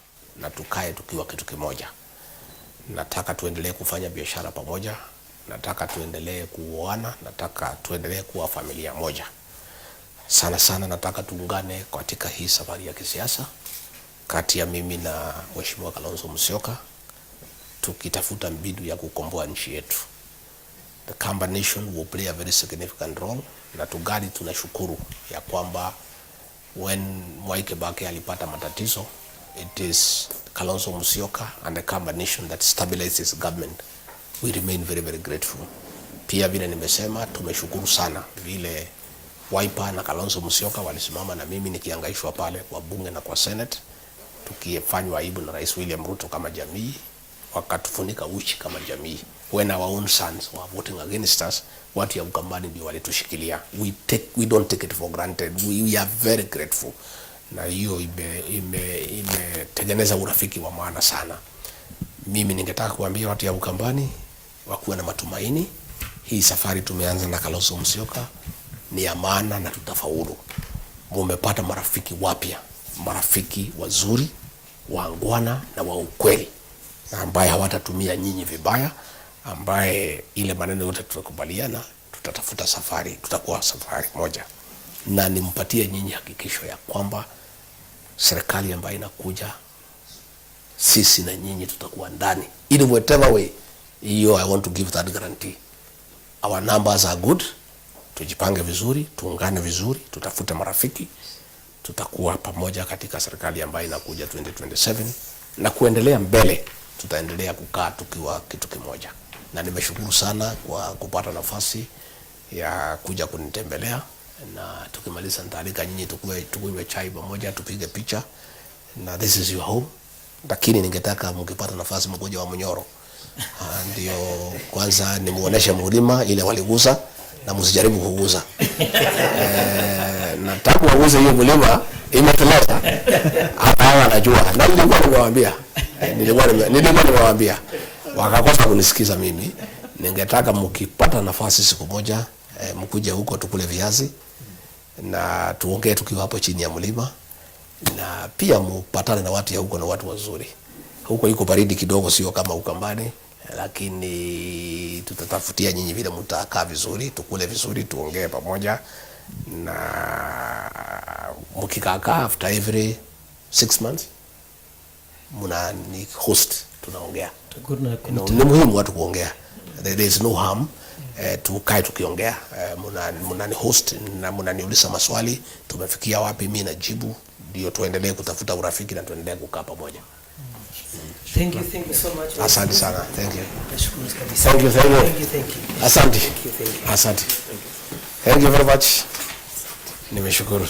na tukae tukiwa kitu kimoja. Nataka tuendelee kufanya biashara pamoja, nataka tuendelee kuoana, nataka tuendelee kuwa familia moja. Sana sana nataka tuungane katika hii safari ya kisiasa kati ya mimi na Mheshimiwa Kalonzo Musyoka, tukitafuta mbinu ya kukomboa nchi yetu. The Kamba Nation will play a very significant role, na tungali tunashukuru ya kwamba when Mwai Kibaki alipata matatizo, it is Kalonzo Musyoka and the Kamba Nation that stabilized his government. We remain very, very grateful. Pia vile nimesema, tumeshukuru sana vile Wiper na Kalonzo Musyoka walisimama na mimi nikiangaishwa pale kwa bunge na kwa Senate, tukifanywa aibu na Rais William Ruto kama jamii, wakatufunika uchi kama jamii. When our own sons were voting against us, watu ya Ukambani ndio walitushikilia. We don't take it for granted. We are very grateful, na hiyo imetengeneza urafiki wa maana sana. Mimi ningetaka kuambia watu ya Ukambani wakuwe na matumaini. Hii safari tumeanza na Kalonzo Musyoka ni ya maana na tutafaulu. Mumepata marafiki wapya, marafiki wazuri, waangwana na wa ukweli, na ambaye hawatatumia nyinyi vibaya, ambaye ile maneno yote tutakubaliana, tutatafuta safari, tutakuwa safari moja, na nimpatie nyinyi hakikisho ya kwamba serikali ambayo inakuja sisi na nyinyi tutakuwa ndani in whatever way. Hiyo I want to give that guarantee. Our numbers are good, tujipange vizuri, tuungane vizuri, tutafute marafiki, tutakuwa pamoja katika serikali ambayo inakuja 2027 na kuendelea mbele, tutaendelea kukaa tukiwa kitu kimoja. Na nimeshukuru sana kwa kupata nafasi ya kuja kunitembelea, na tukimaliza nitaalika nyinyi tukunywe chai pamoja, tupige picha, na this is your home. Lakini ningetaka mkipata nafasi mkuje Wamunyoro. Ndio kwanza nimuoneshe mlima ile waligusa na msijaribu kugusa. Na tangu waguze hiyo mlima imeteleza. Hata hawa wanajua. Na nilikuwa nimewaambia. Nilikuwa nimewaambia. Wakakosa kunisikiza mimi. Ningetaka mkipata nafasi siku moja, mkuje huko tukule viazi na tuongee tukiwa hapo chini ya mlima, na pia mupatane na watu ya huko, na watu wazuri. Huko iko baridi kidogo, sio kama Ukambani, lakini tutatafutia nyinyi vile mtakaa vizuri, tukule vizuri, tuongee pamoja, na mkikaakaa after every 6 months mna ni host, tunaongea.
Tutakuwa
Ni muhimu watu kuongea. There is no harm. Tukae tukiongea. Mna ni host na mnaniuliza maswali, tumefikia wapi, mimi najibu, ndio tuendelee kutafuta urafiki na tuendelee kukaa pamoja.
Thank you so much.
Asante sana. Thank you.
Nashukuru kabisa.
Thank you, thank you.
Thank you, thank you.
Asante.
Thank you, thank you.
Asante. Thank you very much. Nimeshukuru.